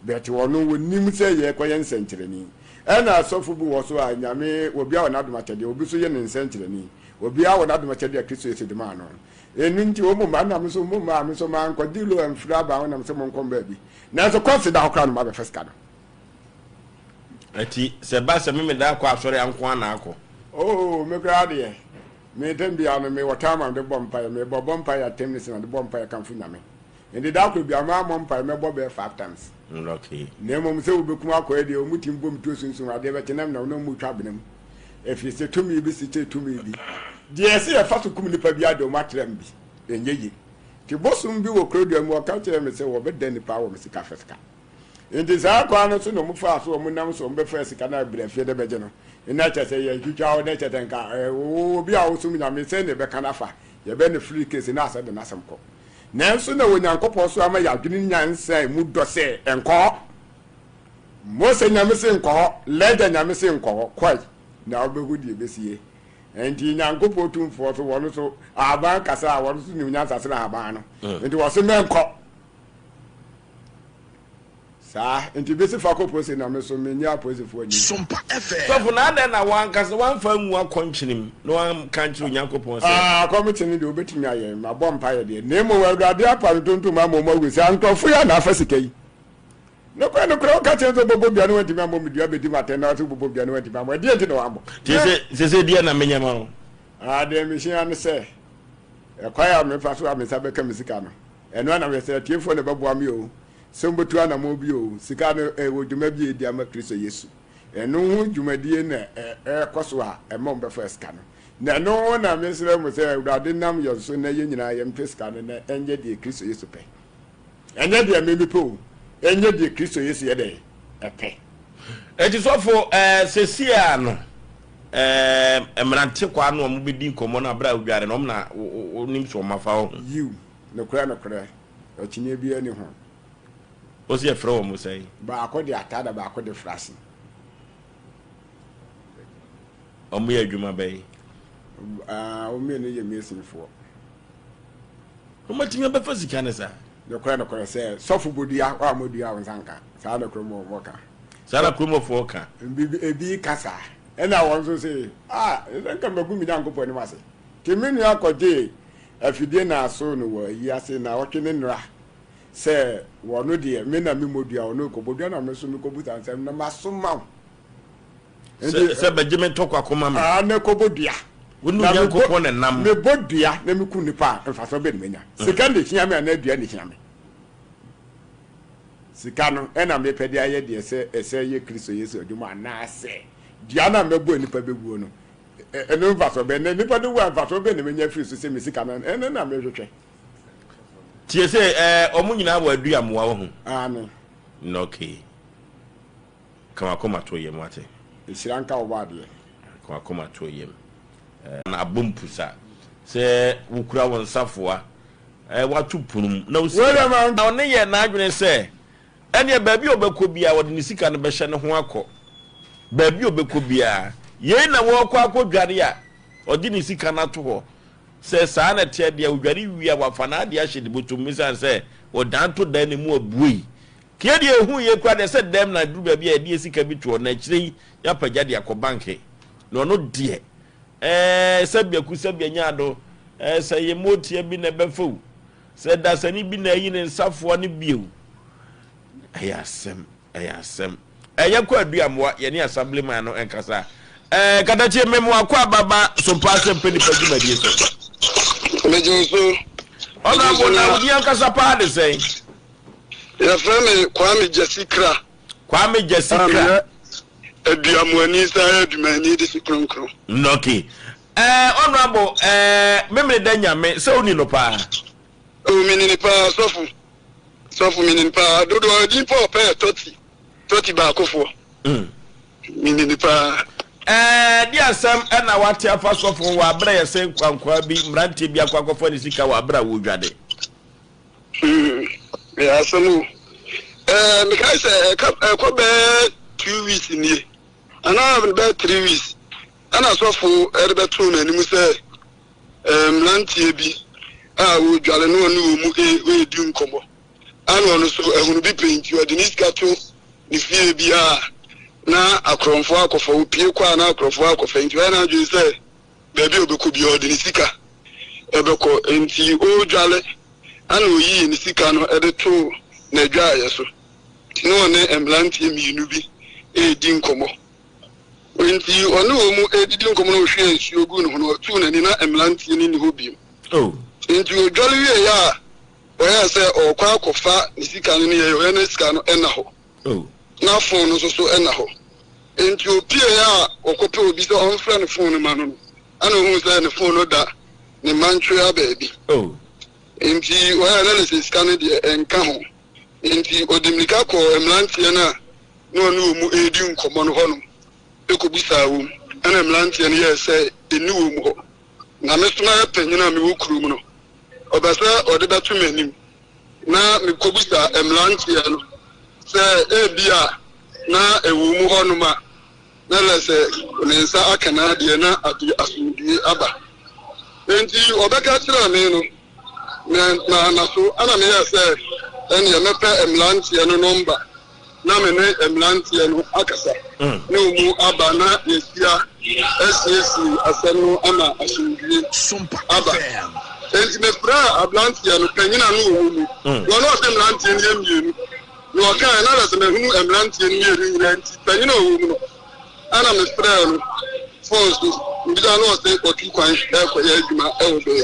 but ɔno ɔnim sɛ yɛkɔyɛ nsɛnkyerɛni. Ɛna asɔfo bi wɔ so a Nyame obiara wɔ n'adom akyɛdeɛ obi nso yɛ ne nsɛnkyerɛni. Obiara wɔ n'adom akyɛdeɛ a Kristo Yesu de maa no. Ɛno nti wɔn mma na me nso mo mma me nso mankɔgye loan amfiri aban hɔ na mesɛ monkɔ baabi. Nanso kɔse da hɔ koraa na moabɛfa sika no. Ɛti sɛ ɛba sɛ Memeda akɔ asɔre a nko ara na akɔ? Oh me koraa deɛ me tɛm biara no mewɔ time a mede bɔ mpaeɛ. Mebɔ bɔ mpaeɛ a ten minutes na mede bɔ mpaeɛ kamfo Nyame. Enti da koro biara mammɔ mpae, mɛbɔ bɛyɛ 5 times. Na mmom sɛ wobekum akoa deɛ, wɔn tumi bom tuo sunsum adeɛ bɛkye nam na wɔn mu twa abena mu. Ɛfiri sɛ tumi bi si kyɛ tumi bi. Deɛ ɛsɛ yɛfa so kum nipa biara deɛ wɔn akyerɛ me bi, ɛnyɛ yie. Nti bosom bi wɔ kurodua mu, ɔka kyerɛɛ me sɛ wɔbɛda nipa wɔ me sika fɛ sika. Nti saa kwan no so na wɔn faa so, wɔn nam so wɔn bɛfaa sika no abrɛ fie de bɛgye no. Na kyerɛ sɛ yɛtwitwa wo, na kyerɛ sɛ nka obi a wosom Nyame sɛn na yɛbɛka no afa, yɛbɛ no free case na asɛ de n'asɛm kɔ. Nanso na Onyankopɔn nso ama yɛn adwene ne nyansa a emu dɔ sɛ, Nkɔ hɔ! Mose Nyame se nkɔ hɔ, Lɛgya Nyame se nkɔ hɔ, kɔe, na wobɛhu deɛ ɛbɛsie. Enti Nyankopɔn Tumfoɔ so, wɔno so, ahaban kasa a, wɔno so nim nyansa sene ahaban no. Enti wɔse mɛnkɔ. Saa nti besi fa kɔ pose na me so me nyɛ aposifoɔ anim. Sompa FM. Sɔfo, na adɛn na w'ankasa wamfa angu akɔnkyene mu na wanka ankyerɛ Onyankopɔn sɛ. Ah, akɔmkyene deɛ obetumi ayɛ, mabɔ mpaeɛ deɛ, na mmom Awurade apa no tontom ama wɔn ahu sɛ nkurɔfo yi a na afa sika yi. Nokorɛ, nokorɛ, woka kyerɛ sɛ wobɛbɔ dua na woantumi ammɔ me dua bɛdi m'atɛn na sɛ wobɛbɔ dua na woantumi ammɔ, ɛdeɛn nti na woammɔ? Nti se, sese deɛn na menyɛ ma wo? Ah, deɛ mesua ne sɛ, ɛkwan a mefa so a me nsa bɛka me sika no, ɛno ara na meyɛ, sɛ atiefoɔ na ɛbɛboa me oo, Sɛ wobetu anammɔn bi oo, sika no, ɛwɔ dwuma bi a edi ama Kristo Yesu. Ɛno ho dwumadie na ɛrekɔ so a ɛma wɔbɛfa sika no. Na ɛno ho na mesrɛ mo sɛ Awurade nam yɛn so na yɛn nyinaa yɛmpɛ sika no na ɛnyɛ deɛ Kristo Yesu pɛ. Ɛnyɛ deɛ me mepɛ o, ɛnyɛ deɛ Kristo Yesu yɛ dɛn? Ɛpɛ. Enti sɔfo, ɛɛ, seesei ara no, ɛɛ, mmerante kwaa no a wɔbɛdi nkɔmmɔ no bere a wodware no, wɔn na wonim sɛ wɔafa wo ho. Yiw, nokorɛ nokorɛ, Akyinnye biara nni ho. Wose yɛfrɛ wɔn sɛn? Baako de ataa na baako de frase. Wɔyɛ adwuma bɛn? Ah, wɔn mmienu yɛ masonfoɔ. Wɔatumi abɛfa sika no saa? Nokorɛ nokorɛ sɛ sɔfo bɔ dua woammɔ dua a wo nsa nka. Saa na kurom hɔ ka. Saa na kurom hɔfoɔ ka. Ebi ka saa. Ɛna wɔn nso se, Ah, ɛsɛ nka magu me Nyankopɔn anim ase. Nti me nua kɔgyee afidie na asoo no wɔ ayi ase naawɔtwe ne nnora sɛ wɔno deɛ me na memmɔ dua, ɔno rekɔbɔ dua na me nso mekɔbusa nsɛm na masoma wo. Sɛ sɛ bɛgye me ntɔkwa ko ma me. Ah, na kɔbɔ dua. Wo ne Onyankopɔn na ɛnam. Mebɔ dua na meku nnipa a, mfasoɔ bɛn na manya? Sika na ɛhia me anaa dua na ɛhia me? Sika no na mepɛ de ayɛ deɛ ɛsɛ ɛsɛ yɛ Kristo Yesu adwuma anaasɛ dua no a mɛbɔ a nnipa bɛwuo no, ɛno mfasoɔ bɛn? Na nnipa no wu a mfasoɔ bɛn na manya afiri so sɛ me sika no ɛno na mehwehwɛ? Tie sɛ ɛɛ wɔn nyinaa wɔ aduamoa wɔ ho. Aane. Okay. Ka w'akoma to yam, wate? Nhyira nka Ɔbɔadeɛ. Ka w'akoma to yam. Na abɔ mpusa sɛ wokura wo nsafoa, woato pono mu na wo sika. Na ɔno yɛɛ n'adwene sɛ, ɛnneɛ baabi a ɔbɛkɔ biara, ɔde ne sika no bɛhyɛ ne ho akɔ. Baabi a ɔbɛkɔ biara. Yei na wɔrekɔ akɔdware a, ɔde ne sika no ato hɔ. Sɛ saa na ɛteɛ deɛ, ɔdware wie a, wafa n'adeɛ ahyɛ ne bɔtɔ mu ɛsiane sɛ ɔdan to dan no mu abuei. Kea deɛ ɛhu yie koraa deɛ sɛ dɛm na aduru baabi a yɛde yɛ sika bi toɔ na akyire yi yɛapagya de akɔ banke na ɔno deɛ ɛɛ sɛbi aku sɛbi anya ado ɛɛ sɛ yɛ motia bi na ɛbɛfa o sɛ dasani bi na ayi ne nsafoa no bio ɛyɛ asɛm ɛyɛ asɛm ɛyɛ kɔ aduamoa yɛne assemblyman no nkasa ɛɛ katakyie mmemoa kɔ ababa sompa asɛm pɛ nipa dwumadie so. Megye wo so. Ɔnabɔ na wodi ankasa paa de sɛn. Yɛfrɛ me Kwame Gyasi Kra. Kwame Gyasi Kra. Meyɛ Aduamoani san yɛ adwumayɛni de si kronkron. Okay. Eh, honorable, eh, memene da nyame, sɛ woni no paa? Oh, meni no paa, sɔfo. Sɔfo, meni no paa. Dodoɔ, din pa ɔpɛ yɛ Tɔti. Tɔti baakofoɔ. Mm. Meni no paa. Eh, di asɛm ɛna wate afa sɔfo wɔ abere a yɛsɛ nkwankwaa bi, mmeranteɛ bi akɔ akɔfa ne sika wɔ abere a wɔredwade. Hmm, ɛyɛ asɛm o. Ɛɛ mekae sɛ ɛka ɛkɔ bɛyɛ 2 weeks nie anaa bɛyɛ 3 weeks ɛna sɔfo ɛde bɛtoo m'anim sɛ ɛɛ mmeranteɛ bi a wɔredware no ɔne wɔn mu ɛredi nkɔmmɔ ɛna ɔno nso ɛhunu bi pɛ nti ɔde ne sika to ne fie bi a na akorɔmfoɔ akɔfa opie kɔ a na akorɔmfoɔ akɔfa nti ɔyɛ n'adwene sɛ baabi a ɔbɛkɔ biara ɔde ne sika bɛkɔ. Enti ɔredware ɛna ɔyii ne sika no de too n'adwaeɛ so. Nti na ɔne mmeranteɛ mmienu bi redi nkɔmmɔ. Enti ɔne wɔn redidi nkɔmmɔ na ɔhwiee nsuo guu ne ho no, ɔtuu n'ani na mmeranteɛ no nni hɔ bio. Oh. Enti ɔdware wieeɛ a, ɔyɛɛ sɛ ɔrekɔ akɔfa ne sika no ne yɛyɛ, ɔyɛ ne sika no nna hɔ. Oh. Na fon no nso so nna hɔ. Enti opiee a ɔkɔpɛ obi sɛ ɔmfrɛ ne fon no ma no no, ɛna ohuu sɛ ne fon no da ne mantwea baabi. Oh. Enti ɔyɛɛ na ne sɛ sika no deɛ ɛnka ho. Enti ɔde mmirika kɔɔ mmeranteɛ no a na ɔne wɔn redi nkɔmmɔ no hɔnom kɔbisaa wɔn. Ɛna mmeranteɛ no yɛɛ sɛ ɛnni wɔn hɔ. Na me nso mayɛ panyin a mewɔ kurom no, ɔpɛ sɛ ɔde bɛto m'anim. Na mekɔbisa mmeranteɛ no sɛ ebia na ɛwɔ mu hɔnom a, na ɛlɛ sɛ ne nsa aka n'adeɛ na ade asomdwie aba. Enti ɔbɛka kyerɛɛ me no, me na so ɛna meyɛɛ sɛ ɛneɛ mɛpɛ mmeranteɛ no nɔmba na me ne mmeranteɛ no akasa ne wɔn aba na yɛahyia asiesie asɛm no ama asomdwie aba. Enti mefrɛɛ aberanteɛ no, panyin a na ɔwɔ mu. Wɔn a ɔse mmeranteɛ no yɛ mmienu. Na ɔkaeɛ, na sɛ mahunu mmeranteɛ no mmienu nyinaa nti, panyin a ɔwɔ mu no, ɛna mefrɛɛ no fon so. Mebisa no ɔse ɔtu kwan ɛrekɔyɛ adwuma ɛwɔ baabi.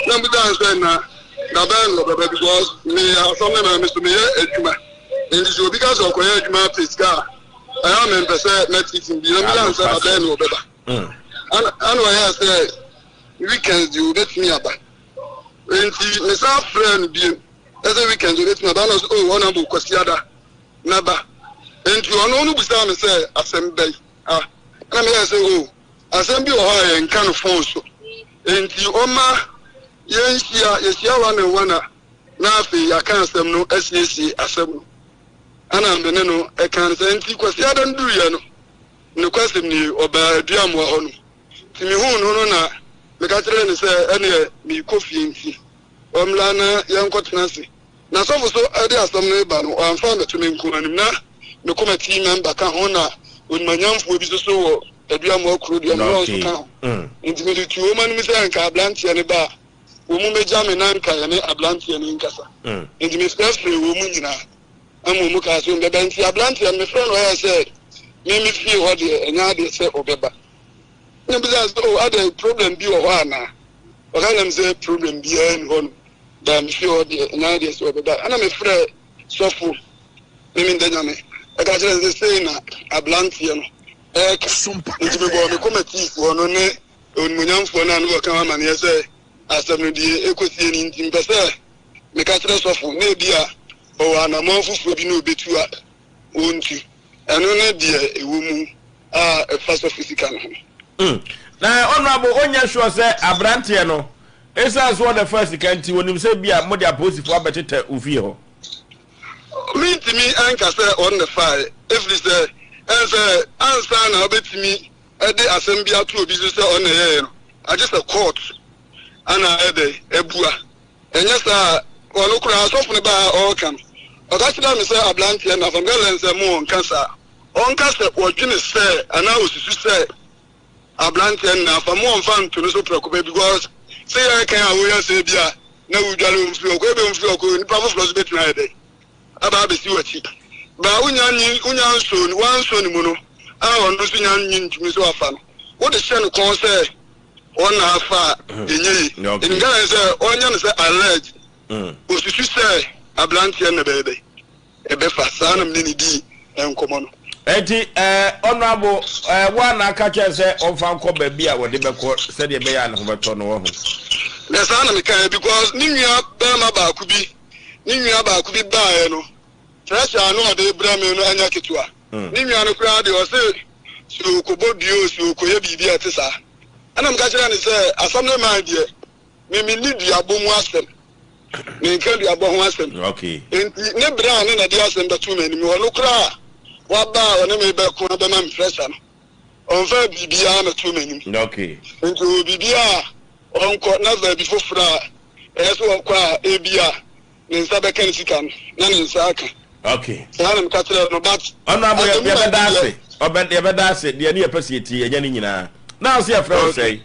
Na mebisa no sɛ na da bɛn na ɔbɛba because me asɛm no na me so meyɛ adwuma. Enti sɛ obi ka sɛ ɔkɔyɛ adwuma apɛ sika a, ɛyɛ a mempɛ sɛ mɛtete bi. Na mebisa no sɛ da bɛn na ɔbɛba. Ɛna ɔyɛɛ sɛ weekends deɛ ɔbɛtumi aba. Enti mesan frɛɛ no bio sɛ weekends ɔbɛtumi aba. Ɛna ɔse oh Honourable Kwasiada mɛba. Enti ɔno no bisaa me sɛ asɛm bɛn a? Ɛna meyɛɛ sɛ oh asɛm bi wɔ hɔ a yɛnka no phone so. Enti ɔma yɛnhyia, yɛhyia one on one a na afei yɛaka asɛm no asiesie asɛm no. Ɛna me ne no ɛkaa no sɛ enti Kwasiada no duruiɛ no, nokwasɛm nie, ɔbaa Aduamoa hɔ nom. Nti mehuu no no na meka kyerɛɛ no sɛ ɛneɛ merekɔ fie nti ɔmmra na yɛnkɔtena ase. Na sɔfo so de asɛm no reba no, wamfa ammɛto me nko anim. Na me kɔmɛtii mɛmba ka ho, na onimanyamfoɔ bi nso so wɔ Aduamoa kuro dua mu, na ɔno nso ka ho. Nti mede tuu wɔn anim sɛ anka aberanteɛ no ba a, wɔn mmɛgya me na anka yɛne aberanteɛ no nkasa. Nti mefrɛfrɛɛ wɔn nyinaa ama wɔn kaa sɛ wɔbɛba. Nti aberanteɛ no mefrɛ no ɔyɛɛ sɛ me me fie hɔ deɛ ɛnyɛ adeɛ sɛ ɔbɛba. Ɛna mebisaa sɛ oh adɛn problem bi wɔ hɔ anaa? Ɔka kyerɛɛ me sɛ problem biara nni hɔ nom. Baa me fie hɔ deɛ ɛnyɛ adeɛ sɛ ɔbɛba. Ɛna mefrɛɛ sɔfo Memenda Nyame ɛka kyerɛɛ no sɛ sei na aberanteɛ no ɛreka. Nti mebɔɔ me kɔmatiifoɔ no ne onimuonyamfoɔ no a ne wɔka ho amaneɛ sɛ asɛm no deɛ ɛkɔsie ni nti mepɛ sɛ meka kyerɛ sɔfo na ebia ɔwɔ anammɔn foforɔ bi na ɔbɛtu a ɔntu. Ɛno ne deɛ ɛwɔ mu a ɛfa sɔfo sika no ho. Mm. Na Honourable ɔnyɛ sure sɛ abranteɛ no, ɛsiane sɛ ɔna faa sika nti, ɔnim sɛ ebia mode apolisifoɔ abɛtetɛ wo fie hɔ? Mentumi nka sɛ ɔno na ɛfaeɛ, ɛfiri sɛ ɛne sɛ ansa na wobɛtumi de asɛm bi ato obi so sɛ ɔno na ɛyɛeɛ no, agye sɛ court ana ayɛ dɛn abua. Ɛnyɛ saa a, ɔno koraa sɔfo no baa a ɔreka no, ɔka kyerɛɛ me sɛ aberanteɛ no afa. Meka kyerɛɛ no sɛ mo ɔnka saa. Ɔnka sɛ ɔdwene sɛ anaa ɔsusu sɛ aberanteɛ no na afa. Mo ɔmfa nto no so prɛko pɛ because sɛ yɛreka a woyɛ sɛ bi a na wodware ɔmfiri hɔ kɔ, ebi ɔmfiri hɔ kɔ, nipa foforɔ nso bɛtumi ayɛ dɛn aba abɛsi w'akyi. Ba wonya nyi wonya nsɔ ne wansɔ ne mu no a ɔno nso nya nyi ntumi nso afa no. Wode hyɛ no kɔn sɛ wɔn na afa a ɛnyɛ yi. Ɛnim Ghana ne sɛ ɔnyɛ no sɛ allege osusu sɛ abranteɛ no na ɛbɛyɛ dɛ ɛbɛfa saa na mene ne dii nkɔmmɔ no. Enti eh, honourable eh, wo a na aka kyerɛ sɛ ɔmfa nkɔ baabi a wɔde bɛkɔ sɛdeɛ ɛbɛyɛ a ne ho bɛtɔ no wahu. Na saa na mekaeɛ because ne nua barima baako bi ne nua baako bi baeɛ no pressure a na ɔde brɛ me no ɛnyɛ ketewa. Ne nua no koraa deɛ ɔse sɛ ɔkɔbɔ dua o sɛ ɔkɔyɛ biribi a ɛte saa. Ɛna meka kyerɛɛ no sɛ asɛm no mae deɛ me menni duabɔ mu asɛm. Menka duabɔ ho asɛm. Enti ne berɛ a ne na de asɛm bɛtoo m'anim, ɔno koraa a waba a ɔne me bɛko abɛma me pressure no, ɔmfaa biribiara mmɛtoo m'anim. Enti ɔwɔ biribi a ɔnkɔ na baabi foforɔ a ɛyɛ sɛ ɔkɔ a ebia ne nsa bɛka ne sika no na ne nsa aka. Okay. Saa na meka kyerɛɛ no but. Honourable yɛ yɛbɛda ase ɔbɛ yɛbɛda ase deɛ ne yɛpɛ sɛ yɛtie yɛnya ne nyinaa na ɔsɛ yɛfrɛ wo sɛe.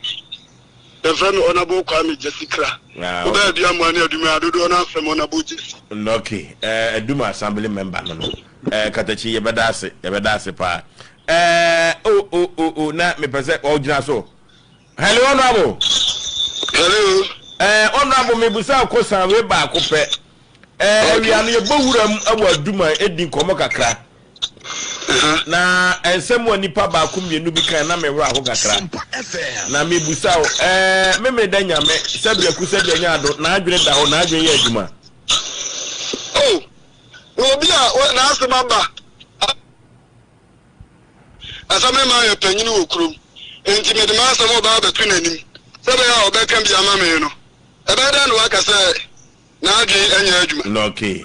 Yɛfrɛ me Honourable Kwame Gyasi Kra. Ah, Wobɛ Aduamoa ne Adum a dodoɔ no afrɛ me Honourable Gyasi. Okay, eh, Adum Assembly member no no. Eh, Katakyi yɛbɛda ase yɛbɛda ase paa. Eh, oh oh oh oh na mepɛ sɛ ɔgyina so. Hello honourable. Hello. Eh, honourable mebusa ko san we baako pɛ. Eh, awia no yɛbɔ wuram wɔ aduma edi nkɔmmɔ kakra. Na nsɛm a nipa baako mmienu bi kan na me werɛ aho kakra. Na mebusa wo, eh, memene da nyame sɛ biaku sɛ bia nya ado, n'adwene da hɔ, n'adwene yɛ adwuma. Oh, na obi a n'asɛm aba. Ɛsɛ me mayɛ panyin wɔ kurom, enti mede m'asɛm reba abɛto n'anim sɛ ɛbɛyɛ a ɔbɛka bi ama me no, ɛbɛyɛ dɛn na waka sɛ n'adwene nyɛ adwuma? Okay.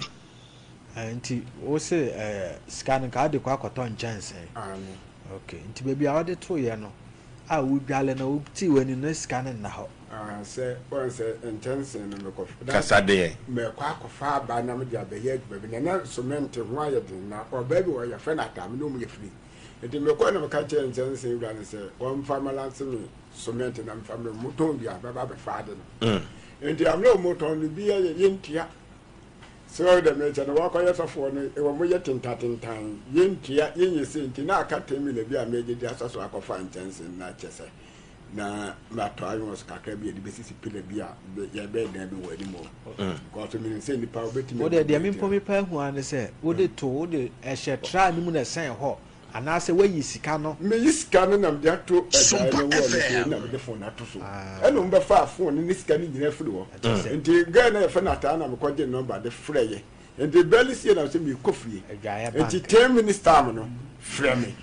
Nti wo se eh, sika no nka wode kɔ akɔtɔ nkyɛnsee? Aane. Okay, nti baabi a wode toeɛ no a wodwale no wotee w'ani no na sika no nna hɔ? Ah, sɛ wɔn sɛ nkyɛnsee no mekɔ. Kasa deɛ. Mɛkɔ akɔfa aba na mede abɛyɛ adwuma bi na na cement ho ayɛ den na ɔbaa bi wɔ yɛfrɛ no ataa me ne ɔmo yɛ firi nti mekɔ na meka kyerɛ nkyɛnsee wura no sɛ wɔmfa malanse me cement na mfa mmerɛ mo tɔn bi a bɛba abɛfa ade no mm. nti amena ɔmo tɔn no bi yɛ yɛntua sɛ ɔyɛ dɛm ɛkyɛ no wakɔyɛ sɔfoɔ no ɛwɔ mo yɛ tentatentan yɛntua yɛnyɛ sei nti na aka ten million bi a mɛgye de asɔ so akɔfa nkyɛnsee na kyɛ sɛ na matɔ iron kakra bi a yɛde bɛsisi pillar bi a yɛbɛyɛ dan bi wɔ anim hɔ mm. because menim sɛ nnipa wobɛtumi wode deɛ mempɔ mepɛ ahu ara ne sɛ wode to wode ɛhyɛ tra no mu na ɛsɛn hɔ anaasɛ woayi sika no meyi sika no na mede ato ɛdan no wɔ no so na mede fon ato so ah. ɛna wɔbɛfaa fon no ne sika no nyinaa firi hɔ nti gɛɛ na yɛfɛ no ataa na mekɔgye nɔmba de frɛyɛ Nti bɛle sie na sɛ mekɔ fie. Nti ten minutes time no frɛ me.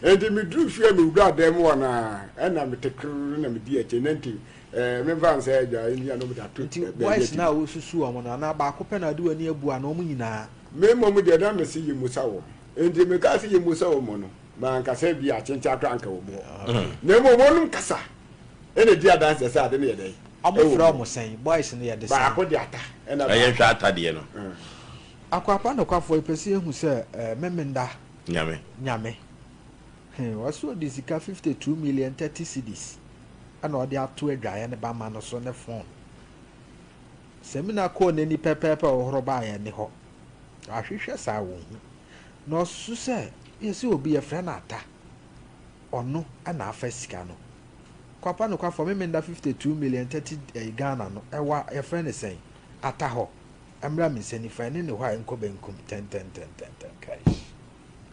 Nti meduru fie a mewura dan mu hɔ no a ɛna mete krrr na medi akyire na nti eh, memfa nsɛ adwaeɛ nti a na wɔde ato Nti boys no a wosusu wɔn no anaa baako pɛ na wode w'ani abu anaa wɔn nyinaa? Me mmom deɛ na mese yɛmmusa wɔn. Nti mekaa sɛ yɛmmusa wɔn no, manka sɛ bi akyenkyen koraa anka wɔn hɔ. Na mmom wɔnom kasa ɛna ɛdi adanseɛ sɛ ade no yɛ dɛn? Wɔfrɛ wɔn sɛn? Boys no yɛde sɛn? Baako de ata. Ɛna Ɛyɛ baako. hwɛ atadeɛ no. Akwapa nokwafoɔ yɛpɛ sɛ yɛhu sɛ eh, Memenda Nyame. Nyame. He, ɔse ɔde sika 52 million 30 cedis ɛna ɔde ato adwaeɛ ne bama no so ne phone. Samina kɔɔ n'ani pɛpɛɛpɛ ɔhoro baeɛ nni hɔ. Wahwehwɛ saa wɔnhu. Na ɔsusu sɛ yɛse obi yɛfrɛ no Ata. Ɔno na afa sika no. Kwapa nokwafoɔ Memenda 52 million 30 eh, Ghana no ɛwɔ yɛfrɛ no sɛn? Ata hɔ. Ɛmmra me nsa nifa, ɛne ne hɔ a ɛnkɔ benkum tɛntɛntɛntɛntɛn kaish.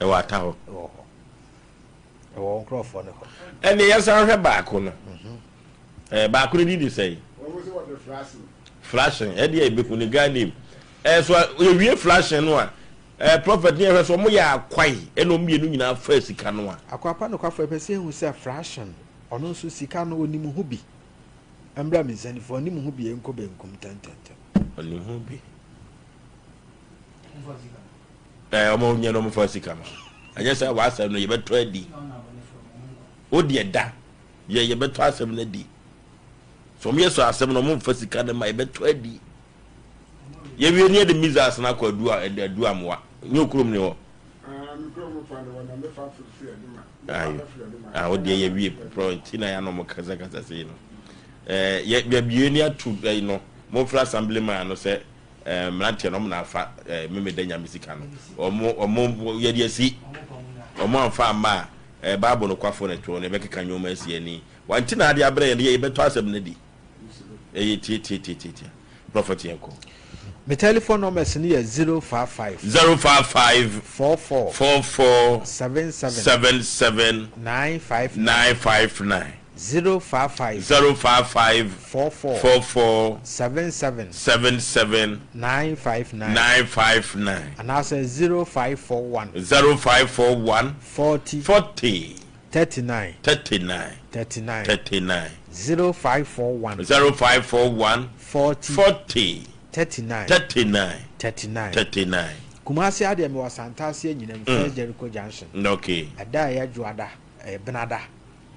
Ɛwɔ ata hɔ. Ɛwɔ hɔ. Ɛwɔ wo nkurɔfoɔ no hɔ. Ɛnneɛ yɛnsan nhwɛ baako no. Ɛɛ baako no din de sɛn? Wɔn nso wɔde flashing. Flashing, ɛdeɛ yɛbɛhu ne Ghana name. Ɛɛ so yɛwie flashing no a, ɛɛ prophet ne yɛhwɛ sɛ wɔn yɛ akwae ɛna wɔn mmienu nyinaa faa sika no a. Akwapa nokwafo yɛpɛ sɛ yɛhu sɛ flashing ɔno nso sika no ɔnim ho bi. Ɛmmra me nsa nifa, ɔnim ho bi ɛnkɔ benkum tɛntɛntɛn. Ɔnim ho bi. Ɛɛ ɔmo nyɛ no ɔmo fa sika ma. Ɛnyɛ sɛ w'asɛm no yɛbɛtɔ adi. Wo deɛ da yɛ yɛbɛtɔ asɛm no adi. Sɛ ɔmo yɛ sɔ asɛm no ɔmo nfa sika no ma yɛbɛtɔ adi. Yɛwie ne yɛde missiles no akɔ adu adu amoa. Nyɛ okurom ne hɔ. Ayo. Ah, wo deɛ yɛwie prɔ nti na yɛ anɔ mo kasakasa sei no. Ɛɛ yɛ yɛwie ne ato ɛyi no. Momfrɛ assembly man no sɛ eh, mmeranteɛ no ɔmo na afa eh, memeda nyame sika no ɔmo ɔmo yɛde asi ɔmo amfa amma a eh, bible no kwafo na ɛtoɔ no yɛbɛkeka nneɛma asi ani wanti na ade abrɛ yɛn de yɛbɛtɔ asɛm no adi ɛyɛ tiatiatiatiatia prophet yɛn kɔ. Me telephone numbers no yɛ 055. 055 44. 44 77. 77 959. 959. 055. 055 44. 44 77. 77 959. 959. Anaasɛ 0541. 0541 40. 40 39. 39 39. 39 0541. 0541 40. 40 39. 39 39. 39. Kumasi adeɛ mewɔ Santase Anyinam First Jericho Junction. Okay. Ɛda a ɛyɛ Dwoada, ɛyɛ Benada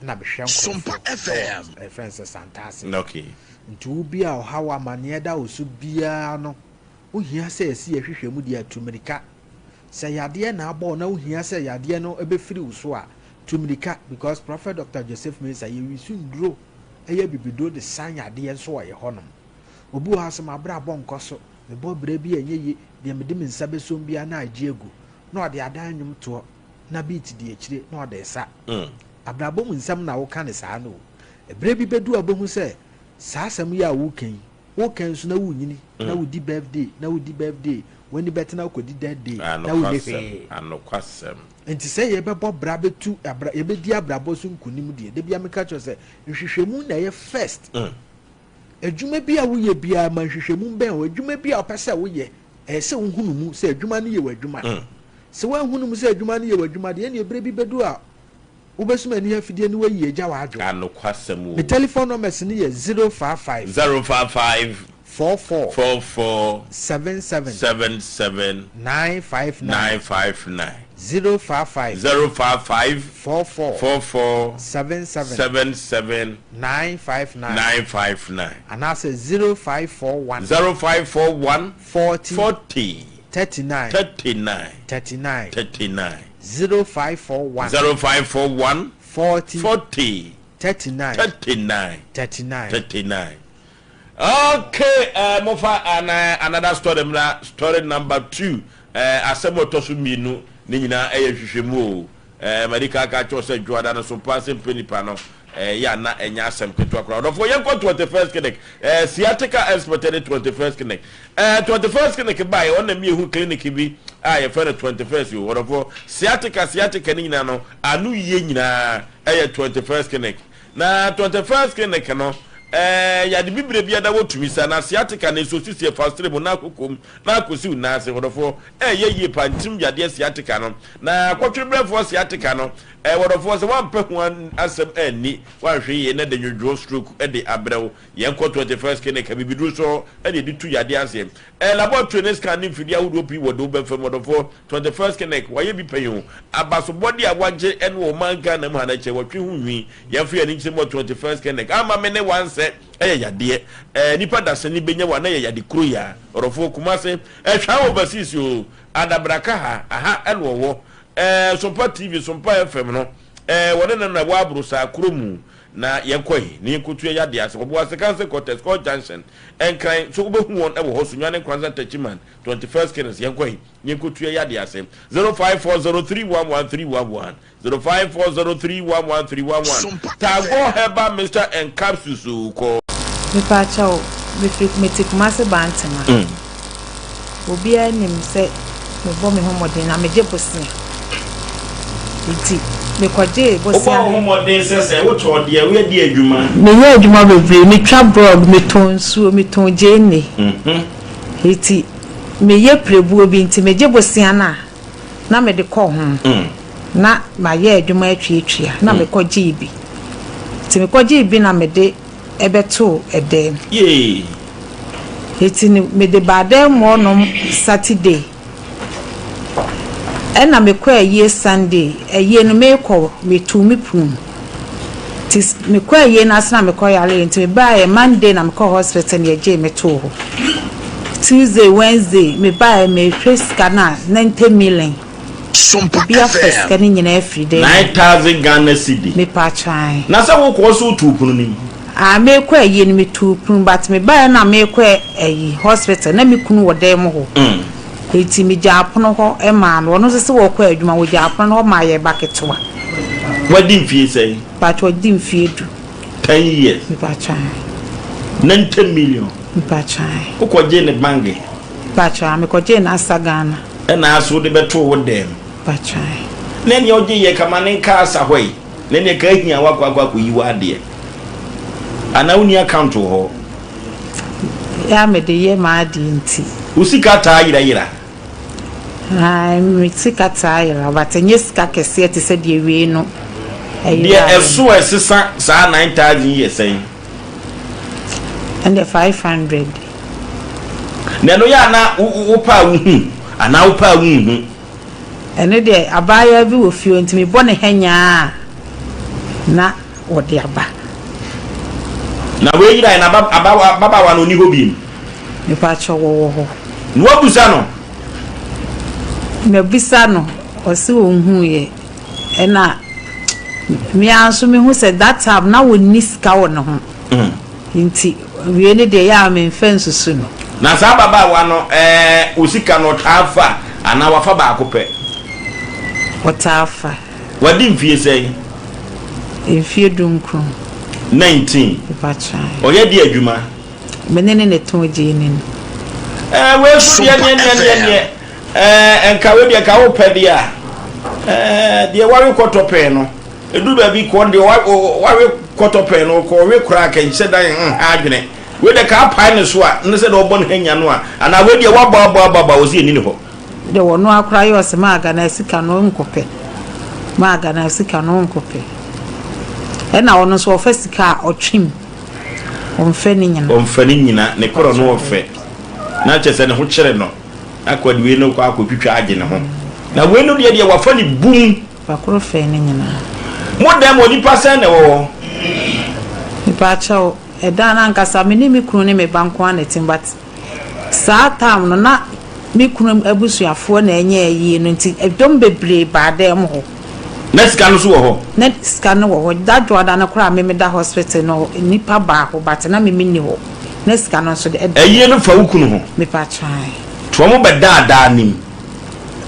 na mehwɛ Sompa nkurɔfoɔ FM. ɛwɔ ɛfrɛ no sɛ Santase. Okay. Nti wo bi a ɔhaw amaneɛ da wo so biara no, wohia sɛ yɛsi yɛhwehwɛ mu deɛ tu mmirika. Sɛ yadeɛ na abɔ wo na wohia sɛ yadeɛ no bɛfiri wo so a, tu mmirika because Prophet Doctor Joseph Mensah yɛwisu nnuro ɛyɛ abibiduro de san yadeɛ nso wɔ yɛ hɔnom. Obi wɔ hɔ a sɛ m'abrabɔ nkɔ so, mebɔ bra bi a ɛnyɛ yie, deɛ mede me nsa bɛsom biara na agye agu, na ɔde adan nnwom toɔ, na beat di akyire na ɔde resa. Abrabɔ mu nsɛm na woka no saa no o. Ɛberɛ bi bɛdu a wobɛhu sɛ saa asɛm yi a woreka yi, woreka nso na worenyini, na wodi birthday, na wodi birthday, w'ani bɛte na wokɔdi death day, na wonni hwee. Anokwasɛm. Nti sɛ yɛbɛbɔ bra bɛtu abra, yɛbɛdi abrabɔ so nkunim deɛ, da biara meka kyerɛ wo sɛ nhwehwɛmu na ɛyɛ first. Adwuma bi a woyɛ biara, ma nhwehwɛmu mbɛn wo. Adwuma bi a wopɛ sɛ woyɛ, ɛyɛ sɛ wohunu mu sɛ adwuma no yɛ w'adwuma. Sɛ woanhunu mu sɛ adwuma no yɛ w'adwuma deɛ, ɛnneɛ berɛ bi bɛdu a wobɛsum ani afidie na woayi agya w'adwo. Anokwasɛm o. Me telephone numbers no yɛ 055. 055. 44. 44. 77. 77. 959. 959. 055. 055. 44. 44. 77. 77. 959. 959. Anaasɛ 0541. 0541. 40. 40. 39. 39. 39. 39. 0541. 0541. 40. 40. 39. 39. 39. 39. Okay, uh, mofa ana another story mra story number 2. Eh, asɛm a ɛtɔ so mmienu ne nyinaa ɛyɛ nhwehwɛmu o. Eh, madi kan aka akyerɛ sɛ dwoada no so paa sɛ mpɛ nipa no eh, yɛ ana ɛnyɛ asɛm ketewa koraa. Ɔdɔfoɔ yɛnkɔ 21st clinic. Eh, sciatica expert ne 21st clinic. Eh, 21st clinic baeɛ ɔna miehu clinic bi a yɛfrɛ no 21st o. Ɔdɔfoɔ sciatica sciatica ne nyinaa no ano yie nyinaa ɛyɛ 21st clinic. Na 21st clinic no eh, yɛade bibire biada wɔtumi sa na sciatica ne nso sisi ɛfa sere mu na akokom na akosi wo nan ase wɔdɔfoɔ ɛyɛ yie pa ntirim yadeɛ sciatica no na kɔtwerebrɛfoɔ sciatica no eh, wɔdɔfoɔ sɛ woampɛ ho asɛm anni woanhwɛ yie na de nwodwoɔ stroke de abrɛ wo yɛnkɔ 21st clinic abibiduro so ɛne ɛde tu yadeɛ aseɛ eh, laboratory ne scan ne mfidie ahodoɔ pii wɔ de wobɛfam wɔdɔfoɔ 21st clinic wɔayɛ bi pɛn o abasobɔde a wagye ɛne wɔ ɔman Ghana mu ha no kyɛ wɔtwe ho nwi yɛmfa yɛn ani nkyerɛ mu wɔ 21st clinic ama me ne wansɛm. sɛ ɛyɛ yadeɛ. Ɛɛ nipa dasani bɛnya wo a na ɛyɛ yade koro yi ara. Ɔdɔfoɔ Kumase, ɛhwɛ overseas o, Adabraka ha, aha ɛna ɔwɔ. Ɛɛ Sompa TV, Sompa FM no, ɛɛ wɔne no na ɛwɔ Abrosaa kuro mu. Na yɛnkɔ he na yɛnkɔtua yadeɛ ase? Ɔboase Council Quarters, Court Junction, Nkran, so wobɛhu wɔn wɔ hɔ, Sunyani Nkoranza Techiman, 21st Killings, yɛnkɔ he na yɛnkɔtua yadeɛ ase? 0540311311, 0540311311, Tagore Herbal Mixture and Capsules o, kɔ. Mepaakyɛw, mefiri mete Kumasi Bantama. Obiara nim sɛ mebɔ me ho mmɔden na megye bosea. Nti mekɔgyee bosea. Wobɔ wo ho mmɔden sɛ sɛ wotɔ deɛ woyɛ di adwuma. Meyɛ adwuma bebree, metwa brɔg, metɔn nsuo, metɔn gyeene. Nti meyɛ pirebuo bi nti megye bosea no a na mede kɔ ho. Na mayɛ adwuma atuatua na mekɔgyee bi. Nti mekɔgyee bi na mede bɛtoo dan mu. Yee. Ntsi no mede baa dan mu hɔnom Saturday ɛna mekɔɔ ayie Sunday. Ayie no meekɔ metuu me pon mu. Ntsi mekɔɔ ayie no ase na mekɔ yaree ntsi mebaeɛ Monday na mekɔɔ hospital na yɛgyee me too hɔ. Tuesday, Wednesday mebaeɛ mehwɛ sika no a 90 million. Sompa Obi afa FM. sika no nyinaa afiri dɛn mu? 9000 Ghana cedi. Mepaakyɛw ae. Na sɛ wo kɔɔ so wotuu pono no mu? Ah meekɔ ayie no metuu pono but mebaeɛ na meekɔ ayi hospital na me kunu wɔ dan mu hɔ nti megyaa pono hɔ maa no ɔno nso sɛ wɔkɔ adwuma wɔgyaa pono no hɔ maa yɛn ba ketewa. Wadi mfie sɛn? Mepaakyɛw wadi mfie du. 10 years. Mepaakyɛw ae. 90 million. Mepaakyɛw ae. Wokɔ gyee ne bange? Mepaakyɛw ae mekɔ gyee no asa Ghana. Ɛna aso wode bɛtoo wo dɛm. Bakyae. Na nea ɔgye yɛ kama ne nka asa hɔ yi, na nea ka ahia wakɔ akɔ akɔyi w'adeɛ. Anaa wonni account wɔ hɔ? Yɛ a mede yɛ m'adeɛ nti. Wo sika taa yera yera? Ae, me sika taa yera but ɛnyɛ sika kɛseɛ te sɛ deɛ wei no Deɛ ɛyeraeɛ no. ɛso a ɛsesa saa 9000 yi yɛ sɛn? Ɛnde 500. Na ɛno yɛ a na wopɛ a wohu anaa wopɛ a wonhu? Ɛno deɛ abaayewa bi wɔ fie hɔ nti mebɔ no hanyaa a na ɔde aba. Na wei yerae na ababaawa no ɔnni hɔ bio? Mepakyɛw wɔwɔ hɔ. Na woabisa no? Mabisa no, ɔse ɔnhuiɛ. Ɛna me ara nso mehu sɛ that time na ɔnni sika wɔ ne ho. Nti wei no deɛ ɛyɛ a memfa nsusu no. Na saa ababaawa no ɛɛ wo sika no ɔtaa fa anaa wafa baako pɛ? Ɔtaa fa. Wadi mfie sɛn? Mfie dunkron. 19. Mepakyɛw. Ɔyɛ deɛ adwuma? Me ne no na ɛtɔn gyeene no. Ɛɛ wei nso deɛ neɛ neɛ neɛ neɛ ɛɛ nka wei deɛ nka wopɛ deɛ a ɛɛ deɛ wawe kɔtɔ pɛn no. Ɛduru baabi kɔ deɛ wawe kɔtɔ pɛn no kɔ ɔwe koraa ka nhyɛ dan nha adwene. Wei deɛ ka apae ne so a ne sɛ deɛ ɔbɔ ne hanya no a anaa wei deɛ wabɔ abɔ abɔ abɔ a ɔsi ɛni ne hɔ. Deɛ ɔno ara koraa yɛ ɔsɛ maaga na sika no nkɔpɛ maaga na sika no nkɔpɛ ɛna ɔno nso ɔfa sika a ɔtwe mu ɔnfɛ ne nyina. Ɔnfɛ ne nyina ne korɔ no ɔfɛ na kyɛ sɛ ne ho kyere no akɔ de wei no kɔ akɔtwitwa agye ne ho na wei no deɛ deɛ wafa ne bum. Bakoro fɛɛ no nyinaa. Mo dan mu onipa sɛn na ɛwɔ hɔ? Mepaakyɛw, ɛdan no ankasa me ne me kunu ne me ba nko ara na ɛte mu but saa time no na me kunu abusuafoɔ na ɛnyɛ ayie no nti ɛdɔm bebree baa dan mu hɔ. Na sika no nso wɔ hɔ? Na sika no wɔ hɔ. Da dwoada no koraa a me meda hospital no nnipa baa hɔ but na me menni hɔ. Na sika no nso de ɛda hɔ. Ayie no fa wo kunu ho? Mepaakyɛw, ae. Nti wɔn bɛdaadaa nim?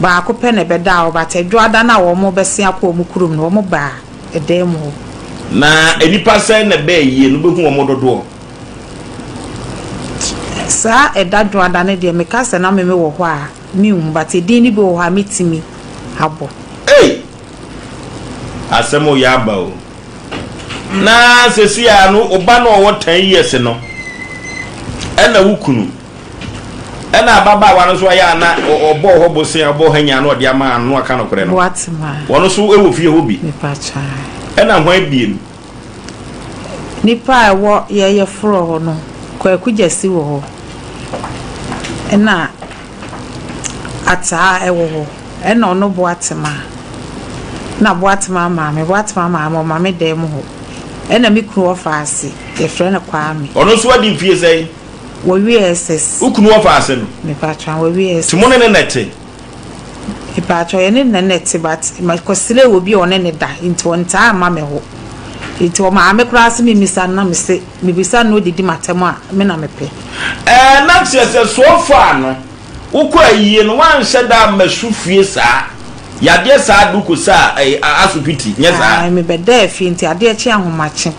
Baako pɛ na ɛbɛdaa hɔ but Adwoada no a wɔn bɛsen akɔ wɔn kurom no wɔn baa ɛdan mu hɔ. Na nnipa sɛn na ɛbaa ayie no wobɛhu wɔn dodoɔ? Saa ɛda Dwoada no deɛ meka sɛ na me me wɔ hɔ a menhu but edin no bi wɔ hɔ a mɛtumi abɔ. Ei! Asɛm o yɛ aba o. Na sɛsi a no wo ba no a ɔwɔ 10 years no ɛna wo kunu. Ɛna ababaawa no nso ayɛ a na ɔbɔɔ hɔ bosea, ɔbɔɔ ha nyaa na ɔde ama ano na waka nokorɛ no. Boatema. Wɔn nso wɔ fie hɔ bi. Mepakyɛ. Ɛna hwan biem? Nipa a ɛwɔ yɛyɛ forɔ hɔ no, Kwaku Gyasi wɔ hɔ. Ɛna Ataa ɛwɔ hɔ. Ɛna ɔno Boatema. Ɛna Boatema maame, Boatema maame ɔma me dan mu hɔ. Ɛna me kunu wɔfa ase, yɛfrɛ no Kwame. Ɔno nso adi mfie sɛn? Wawie SS. Wo kunu wɔfa ase no? Mepaatwɔ, wawie SS. Nti mo ne no na ɛte? Mepaatwɔ, yɛne no na ɛte but mekɔsrɛɛ obi a ɔne no da nti ɔntaa mma me hɔ. Nti ɔmaa me koraa se memmisa no na mese mebisa no na ɔdidi m'atɛm a, me na mepɛ. Ɛɛ na kyerɛ sɛ so far no wokɔ ayie no woanhyɛ da amma su fie saa, yadeɛ saa de wokɔsaa ɛyi asopiti nyɛ saa? Ae mebɛdaa fie nti adeɛ kye ahomakye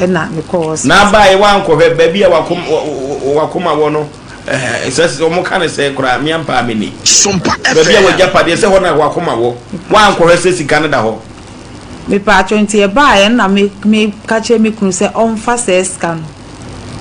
na mekɔɔ hospital. Na abaeɛ woankɔhwɛ baabi a wakoma wɔ no ɛɛ sɛ wɔn ka ne sɛ koraa me ampa a menni baabi a w'agyapadeɛ sɛ hɔ na wakoma wɔ woankɔhwɛ sɛ sika no da hɔ. Mepatwo nti ɛbaeɛ no na me me ka kyerɛ me kunu sɛ ɔmfa saa sika no.